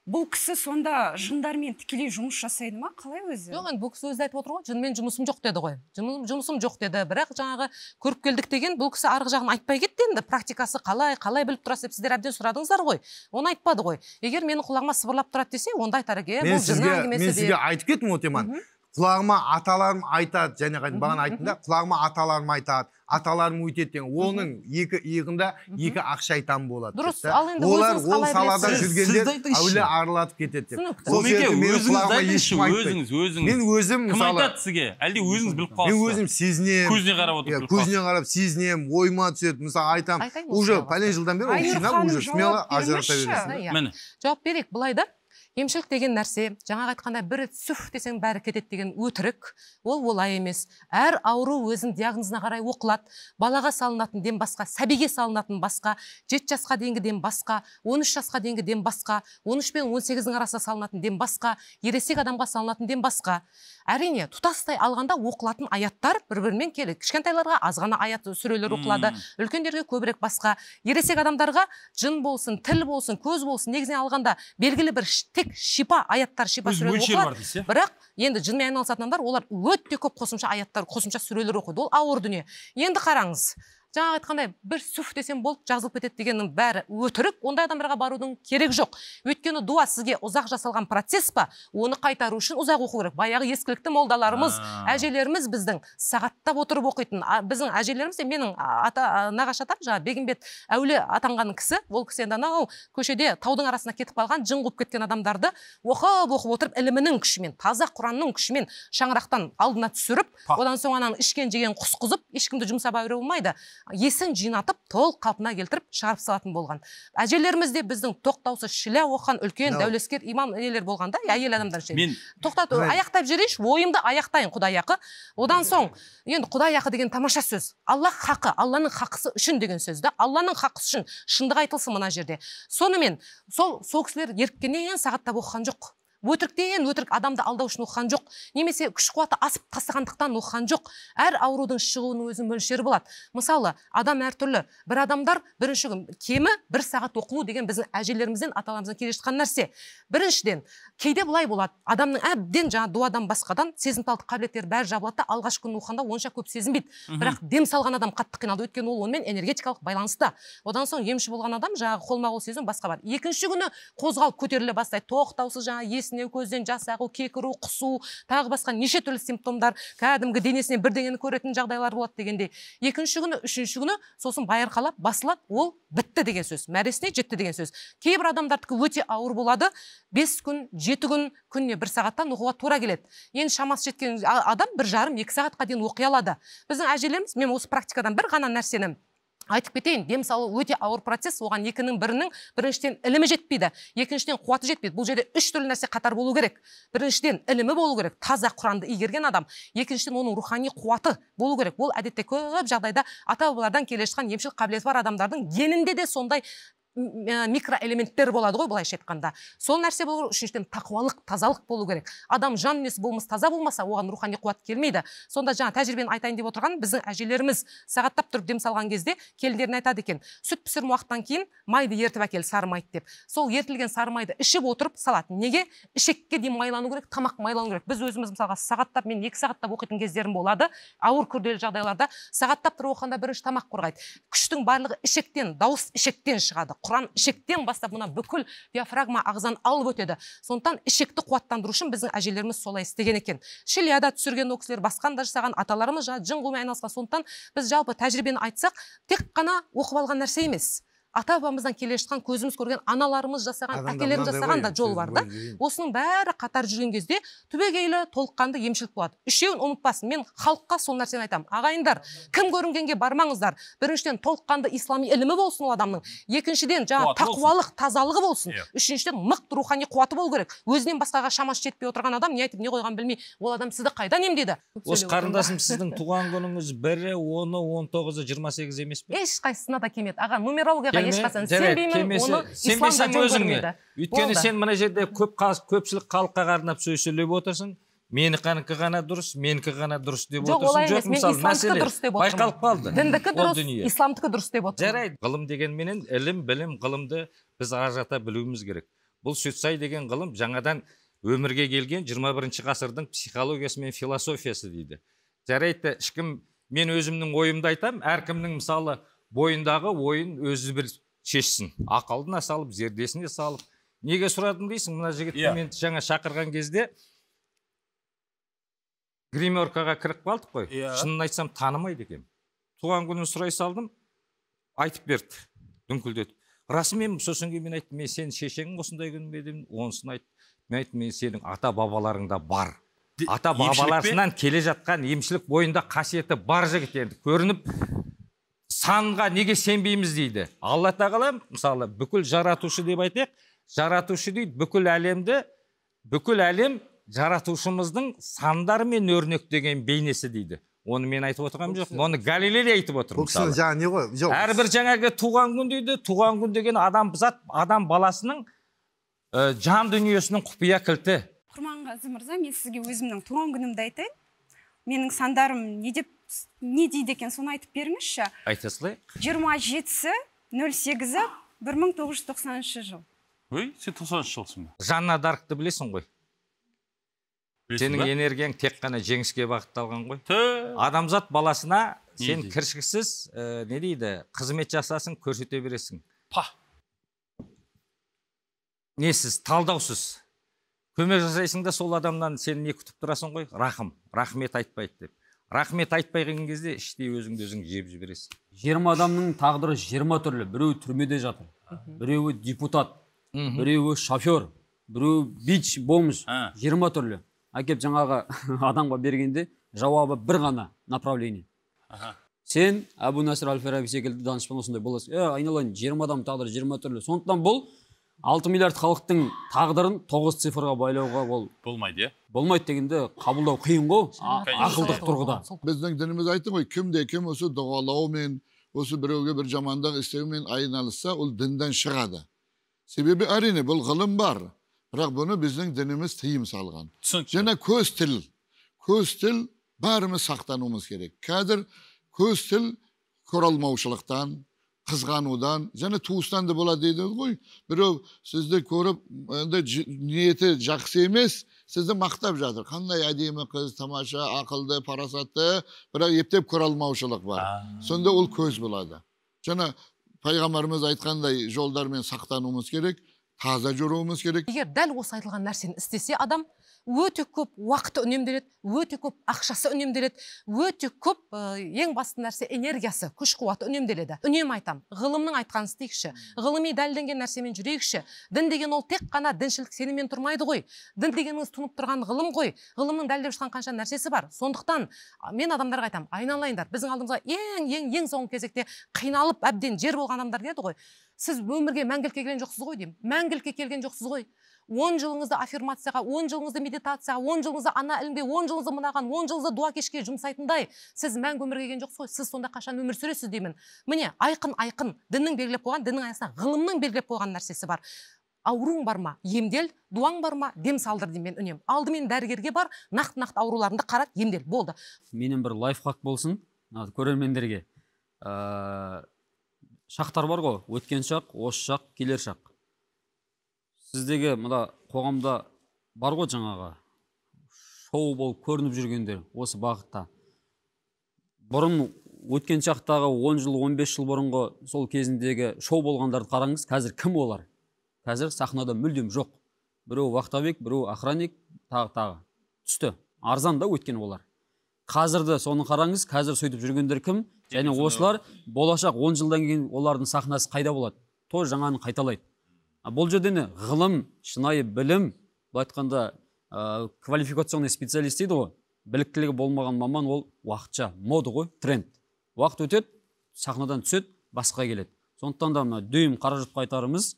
Бұл кісі сонда жындармен тікелей жұмыс жасайды ма? Қалай өзі? Жоқ, енді бұл кісі өзі айтып отыр ғой, жынмен жұмысым жоқ деді ғой. Жұмысым жоқ деді. Бірақ жаңағы көріпкелдік деген бұл кісі арғы жағын айтпай кетті енді. Практикасы қалай, қалай біліп тұрасыз деп сіздер әбден сұрадыңыздар ғой. Оны айтпады ғой. Егер мені құлағыма сыбырлап тұрады десе, онда айтар екен. Бұл жын әңгімесі. Мен сізге айтып кеттім ол теманы. Құлағыма аталарым айтады, және бағана айттым да, құлағыма аталарым айтады, аталарым өйтеді деген. Оның екі иығында екі ақ шайтан болады. Дұрыс, ал енді өзіңіз қалай білесіз? Олар ол салада жүргендер әулие аралатып кетеді деп. Сол себепті менің құлағыма ешкім айтпайды. Мен өзім кім айтады сізге? Әлде өзіңіз біліп қаласыз? Мен өзім сезінемін. Көзіне қарап отырып. Көзіне қарап сезінемін, ойыма түседі. Мысалы айтам, уже пәлен жылдан бері ол жинап, уже смело ажырата бересің. Жауап берейік былай да. Емшілік деген нәрсе, жаңағы айтқандай бір сүф десең бәрі кетеді деген өтірік, ол олай емес. Әр ауру өзінің диагнозына қарай оқылады. Балаға салынатын дем басқа, сәбиге салынатын басқа, 7 жасқа дейінгі дем басқа, 13 жасқа дейінгі дем басқа, 13 пен 18-дің арасында салынатын дем басқа, ересек адамға салынатын дем басқа. Әрине, тұтастай алғанда оқылатын аяттар бір-бірімен келеді. Кішкентайларға аз ғана аят сүрелер оқылады, үлкендерге көбірек басқа. Ересек адамдарға жын болсын, тіл болсын, көз болсын, негізінен алғанда белгілі бір тек шипа аяттар, шипа сүрелер оқылады. Бірақ енді жынмен айналысатын адамдар, олар өте көп қосымша аяттар, қосымша сүрелер оқиды. Ол ауыр дүние. Енді қараңыз, Жаңа айтқандай, бір сүф десем болды, жазылып кетеді дегеннің бәрі өтірік. Ондай адамдарға барудың керек жоқ. Өйткені дуа сізге ұзақ жасалған процесс па, оны қайтару үшін ұзақ оқу керек. Баяғы ескілікті молдаларымыз, әжелеріміз біздің сағаттап отырып оқитын. Біздің әжелеріміз, менің ата нағашы атам, жаңа Бегімбет әулие атанған кісі, ол кісі енді анау көшеде таудың арасына кетіп қалған, жын қуып кеткен адамдарды оқып отырып, ілімінің күшімен, таза Құранның күшімен шаңырақтан алдына түсіріп, одан соң ананың ішкен жеген құсқызып, ешкімді жұмсап әуре болмайды. Есін жинатып, толық қалпына келтіріп шығарып салатын болған. Әжелеріміз де біздің тоқтаусыз шілә оқыған үлкен дәулескер имам нелер болған да, әйел адамдар үшін. Тоқтат, аяқтап жіберейінші, ойымды аяқтайын, Құдай ақы. Одан соң, енді Құдай ақы деген тамаша сөз. Аллах хақы, Алланың хақысы үшін деген сөз да. Алланың хақысы үшін шындық айтылсын мына жерде. Сонымен, сол кісілер еріккеннен сағаттап оқыған жоқ. Өтіріктен өтірік адамды алдау үшін оқыған жоқ, немесе күш қуаты асып тастағандықтан оқыған жоқ. Әр аурудың шығуының өзінің мөлшері болады. Мысалы, адам әртүрлі. Бір адамдар бірінші күн кемі бір сағат оқылу деген біздің әжелерімізден, аталарымыздан келе жатқан нәрсе. Біріншіден, кейде былай болады. Адамның әбден жаңа дуадан басқадан сезімталдық қабілеттері бәрі жабылады да, алғашқы күн оқығанда онша көп сезінбейді. Бірақ дем салған адам қатты қиналды, өйткені ол онымен энергетикалық байланыста. Одан соң емші болған адам жаңағы қолма-қол сезім басқа бар. Екінші күні қозғалып көтеріле бастайды, тоқтаусыз жаңа есіне көзден жас ағу, кекіру, құсу, тағы басқа неше түрлі симптомдар, кәдімгі денесінен бірдеңені көретін жағдайлар болады дегендей. Екінші күні, үшінші күні сосын байырқалап басылады, ол бітті деген сөз, мәресіне жетті деген сөз. Кейбір адамдардікі өте ауыр болады, 5 күн, 7 күн, күніне 1 сағаттан оқуға тура келеді. Енді шамасы жеткен адам 1,5-2 сағатқа дейін оқи алады. Біздің әжелеріміз, мен осы практикадан бір ғана нәрсені айтып кетейін, дем салу өте ауыр процесс, оған екінің бірінің біріншіден ілімі жетпейді, екіншіден қуаты жетпейді. Бұл жерде үш түрлі нәрсе қатар болу керек. Біріншіден ілімі болу керек, таза Құранды игерген адам. Екіншіден оның рухани қуаты болу керек. Ол әдетте көп жағдайда ата-бабалардан келе жатқан емшілік қабілеті бар адамдардың генінде де сондай микроэлементтер болады ғой, былайша айтқанда. Сол нәрсе болу керек. Үшіншіден тақуалық, тазалық болу керек. Адам жан дүниесі болмысы таза болмаса, оған рухани қуат келмейді. Сонда жаңа тәжірибені айтайын деп отырған біздің әжелеріміз сағаттап тұрып дем салған кезде келіндеріне айтады екен, сүт пісірім уақыттан кейін майды ертіп әкел, сары майды деп. Сол ертілген сары майды ішіп отырып салады. Неге? Ішекке дейін майлану керек, тамақ майлану керек. Біз өзіміз мысалға сағаттап, мен 2 сағаттап оқитын кездерім болады. Ауыр күрделі жағдайларда сағаттап тұрып оқығанда бірінші тамақ қорғайды. Күштің барлығы ішектен, дауыс ішектен шығады. Құран ішектен бастап мына бүкіл диафрагма ағзаны алып өтеді. Сондықтан ішекті қуаттандыру үшін біздің әжелеріміз солай істеген екен. Шілияда түсірген ол кісілер, басқан да жасаған, аталарымыз жаңа жын қуумен айналысқан. Сондықтан біз жалпы тәжірибені айтсақ, тек қана оқып алған нәрсе емес. Ата-бабамыздан келе жатқан, көзіміз көрген, аналарымыз жасаған, әкелеріміз жасаған да жол бар да. Осының бәрі қатар жүрген кезде түбегейлі толыққанды емшілік болады. Үшеуін ұмытпасын. Мен халыққа сол нәрсені айтамын. Ағайындар, кім көрінгенге бармаңыздар. Біріншіден толыққанды ислами ілімі болсын ол адамның. Екіншіден жаңа тақуалық, тазалығы болсын. Үшіншіден мықты рухани қуаты болу керек. Өзінен басқаға шамасы жетпей отырған адам не айтып, не қойғанын білмей, ол адам сізді қайдан емдейді? Осы қарындасым, сіздің туған күніңіз 1, 10, 19, 28 емес пе? Ешқайсысына да келмеді. Аға, нумерологияға ешқашан сенбеймін, оны ислам да жөн көрмейді. Өйткені сен мына жерде көпшілік халыққа қарнап сөз сөйлеп отырсың. Менікі ғана дұрыс, менікі ғана дұрыс деп отырсың. Жоқ, олай емес, мен исламдікі дұрыс деп отырмын. Байқалып қалды. Діндікі дұрыс, исламдікі дұрыс деп отырмын. Жарайды, ғылым дегенменен ілім, білім, ғылымды біз ажырата білуіміз керек. Бұл Сүтсай деген ғылым жаңадан өмірге келген 21-ші ғасырдың психологиясы мен философиясы дейді. Жарайды, ешкім, мен өзімнің ойымды айтам, әркімнің мысалы бойындағы ойын өзі бір шешсін. Ақылына салып, зердесіне салып. Неге сұрадым дейсің? Мына жігітті мен жаңа шақырған кезде гримеркаға кіріп қалдық қой. Шынын айтсам танымайды екен. Туған күнін сұрай салдым, айтып берді, дүңкілдетіп. Расымен сосын кейін мен айттым, мен сенің шешеңнің осындай күні ме дедім, онысын айтты. Мен айттым, мен сенің ата-бабаларыңда бар. Ата-бабаларынан келе жатқан емшілік бойында қасиеті бар жігіт енді. Көрініп санға неге сенбейміз дейді. Алла тағала, мысалы, бүкіл жаратушы деп айтайық, жаратушы дейді, бүкіл әлемді, бүкіл әлем жаратушымыздың сандарымен өрнектеген бейнесі дейді. Оны мен айтып отырғаным жоқ, оны Галилей айтып отыр. Бұл кісінің жаңа не ғой? Жоқ. Әрбір жаңағы туған күн дейді, туған күн деген адам зат, адам баласының жан дүниесінің құпия кілті. Құрманғазы мырза, мен сізге өзімнің туған күнімді айтайын. Менің сандарым не деп, не дейді екен, соны айтып беріңізші. Айта салайық. 27-сі 08-і 1990 жыл. Ой, сен 90 жылсың ба? Жанна Даркты білесің ғой? Сенің энергияң тек қана жеңіске бағытталған ғой. Адамзат баласына сен кіршіксіз, не дейді, қызмет жасасын, көрсете бересің. Па. Несіз, талдаусыз. Көмек жасайсың да сол адамнан сен не күтіп тұрасың ғой? Рахым, рахмет айтпайды деп. Рахмет айтпай қалған кезде іштей өзіңді өзің жеп жібересің. 20 адамның тағдыры 20 түрлі. Біреуі түрмеде жатыр, біреуі депутат, біреуі шофер, біреуі бич, бомж. 20 түрлі. Әкеп жаңағы адамға бергенде жауабы бір ғана направление. Сен Әбу Насыр әл-Фараби секілді данышпан осындай боласың. Айналайын, 20 адам тағдыры 20 түрлі. Сондықтан бұл 6 миллиард халықтың тағдырын 9 цифрға байлауға ол болмайды, болмайды дегенде қабылдау қиын ғой, ақылдық тұрғыда. Біздің дініміз айтты ғой, кімде кім осы дұғалаумен, осы біреуге бір жамандық істеумен айналысса, ол дінден шығады. Себебі әрине бұл ғылым бар. Бірақ бұны біздің дініміз тыйым салған. Және көз тіл. Көз тіл бәріміз сақтануымыз керек. Қазір көз тіл көре алмаушылықтан, қызғанудан, және туыстан да болады дейді ғой. Біреу сізді көріп, енді ниеті жақсы емес, сізді мақтап жатыр. Қандай әдемі қыз, тамаша, ақылды, парасатты, бірақ ептеп көре алмаушылық бар. Сонда ол көз болады. Және пайғамбарымыз айтқандай жолдармен сақтануымыз керек. Таза жүруіміз керек. Егер дәл осы айтылған нәрсені істесе адам, өте көп уақыты үнемделеді, өте көп ақшасы үнемделеді, өте көп ең басты нәрсе энергиясы, күш қуаты үнемделеді. Үнемі айтам, ғылымның айтқанын істейікші, ғылыми дәлелденген нәрсемен жүрейікші. Дін деген ол тек қана діншілдік сеніммен тұрмайды ғой. Дін дегеніңіз тұнып тұрған ғылым ғой. Ғылымның дәлелдеп жатқан қанша нәрсесі бар. Сондықтан мен адамдарға айтам, айналайындар, біздің алдымызға ең соңғы кезекте қиналып әбден жер болған адамдар келеді ғой. Сіз өмірге мәңгілікке келген жоқсыз ғой деймін. Мәңгілікке келген жоқсыз ғой. 10 жылыңызды аффирмацияға, 10 жылыңызды медитацияға, 10 жылыңызды ана ілімге, 10 жылыңызды мынаған, 10 жылыңызды дуа кешке жұмсайтындай сіз мәңгі өмірге келген жоқсыз ғой. Сіз сонда қашан өмір сүресіз деймін. Міне, айқын-айқын діннің белгілеп қойған, діннің аясында ғылымның белгілеп қойған нәрсесі бар. Ауруың бар ма? Емдел, дуаң бар ма? Дем салдыр деймін мен үнем. Алдымен дәрігерге бар, нақты-нақты ауруларыңды қарат, емдел. Болды. Менің бір лайфхак болсын көрермендерге. Шақтар бар ғой, өткен шақ, осы шақ, келер шақ. Сіздегі мына қоғамда бар ғой жаңағы шоу болып көрініп жүргендер осы бағытта. Бұрын өткен шақтағы 10 жыл, 15 жыл бұрынғы сол кезіндегі шоу болғандарды қараңыз, қазір кім олар? Қазір сахнада мүлдем жоқ. Біреу вахтовик, біреу охранник, тағы-тағы. Түсті. Арзан да өткен олар. Қазірді соны қараңыз, қазір сөйтіп жүргендер кім? Және осылар болашақ 10 жылдан кейін олардың сахнасы қайда болады? Той жаңаны қайталайды. Бұл жерде не? Ғылым, шынайы білім, былай айтқанда квалификационный специалист дейді ғой. Біліктілігі болмаған маман ол уақытша, мода ғой, тренд. Уақыт өтеді, сахнадан түседі, басқа келеді. Сондықтан да мына дөйім қаражатқа айтарымыз,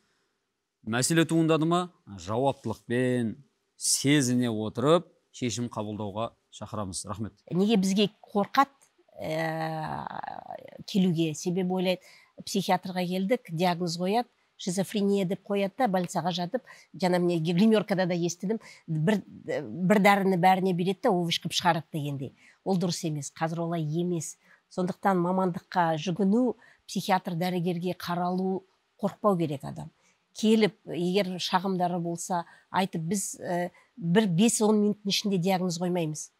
мәселе туындады ма, жауаптылықпен сезіне отырып шешім қабылдауға шақырамыз. Рахмет. Неге бізге қорқат келуге? Себебі ойлайды, психиатрға келдік, диагноз қояды, шизофрения деп қояды да, больницаға жатып, жаңа міне гримеркада да естідім, бір дәріні бәріне береді да, овощ қып шығарады дегендей. Ол дұрыс емес, қазір олай емес. Сондықтан мамандыққа жүгіну, психиатр дәрігерге қаралу, қорықпау керек адам. Келіп, егер шағымдары болса, айтып, біз бір 5-10 минуттың ішінде диагноз қоймаймыз.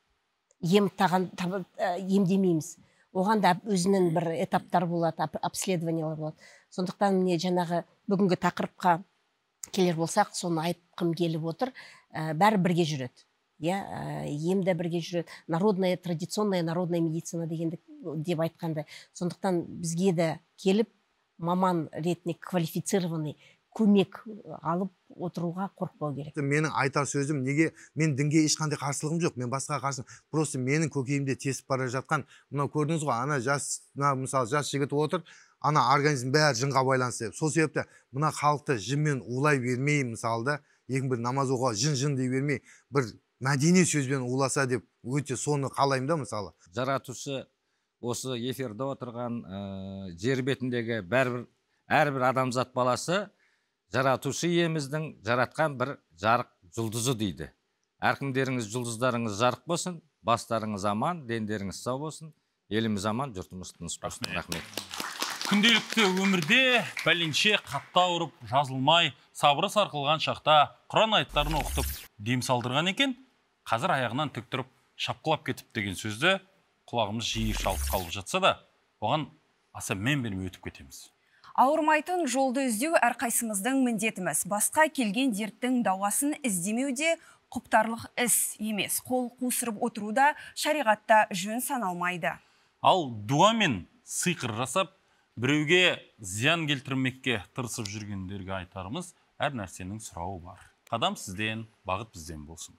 Ем емдемейміз. Оған да өзінің бір этаптары болады, обследованиялар болады. Сондықтан міне жаңағы бүгінгі тақырыпқа келер болсақ, соны айтқым келіп отыр. Бәрі бірге жүреді. Ем де бірге жүреді. Народная, традиционная народная медицина дегенді деп айтқанда. Сондықтан бізге де келіп, маман ретінде квалифицированный көмек алып отыруға қорықпау керек. Менің айтар сөзім, неге мен дінге ешқандай қарсылығым жоқ, мен басқа қарсым. Просто менің көкейімде тесіп бара жатқан, мынау көрдіңіз ғой, ана жас, мына мысалы жас жігіт отыр, ана организм бәрі жынға байланысты. Сол себепті мына халықты жынмен улай бермей, мысалы да, ең бір намаз оқуға жын-жын дей бермей, бір мәдени сөзбен уласа деп өте соны қалаймын да мысалы. Жаратушы осы эфирде отырған жер бетіндегі бәрібір әрбір адамзат баласы жаратушы иеміздің жаратқан бір жарық жұлдызы дейді. Әркімдеріңіз жұлдыздарыңыз жарық болсын, бастарыңыз аман, дендеріңіз сау болсын, еліміз аман, жұртымыз тыныш болсын. Рахмет. Күнделікті өмірде пәленше қатты ауырып, жазылмай, сабыры сарқылған шақта Құран аяттарын оқытып, дем салдырған екен, Қазір аяғынан тік тұрып шапқылап кетіп деген сөзді құлағымыз жиі шалып қалып жатса да, оған аса мән бермей өтіп кетеміз. Ауырмайтын жолды іздеу әрқайсымыздың міндетіміз. Басқа келген дерттің дауасын іздемеу де құптарлық іс емес. Қол қусырып отыру да шариғатта жөн саналмайды. Ал дуамен сиқыр жасап, біреуге зиян келтірмекке тырысып жүргендерге айтарымыз, әр нәрсенің сұрауы бар. Қадам сізден, бағыт бізден болсын.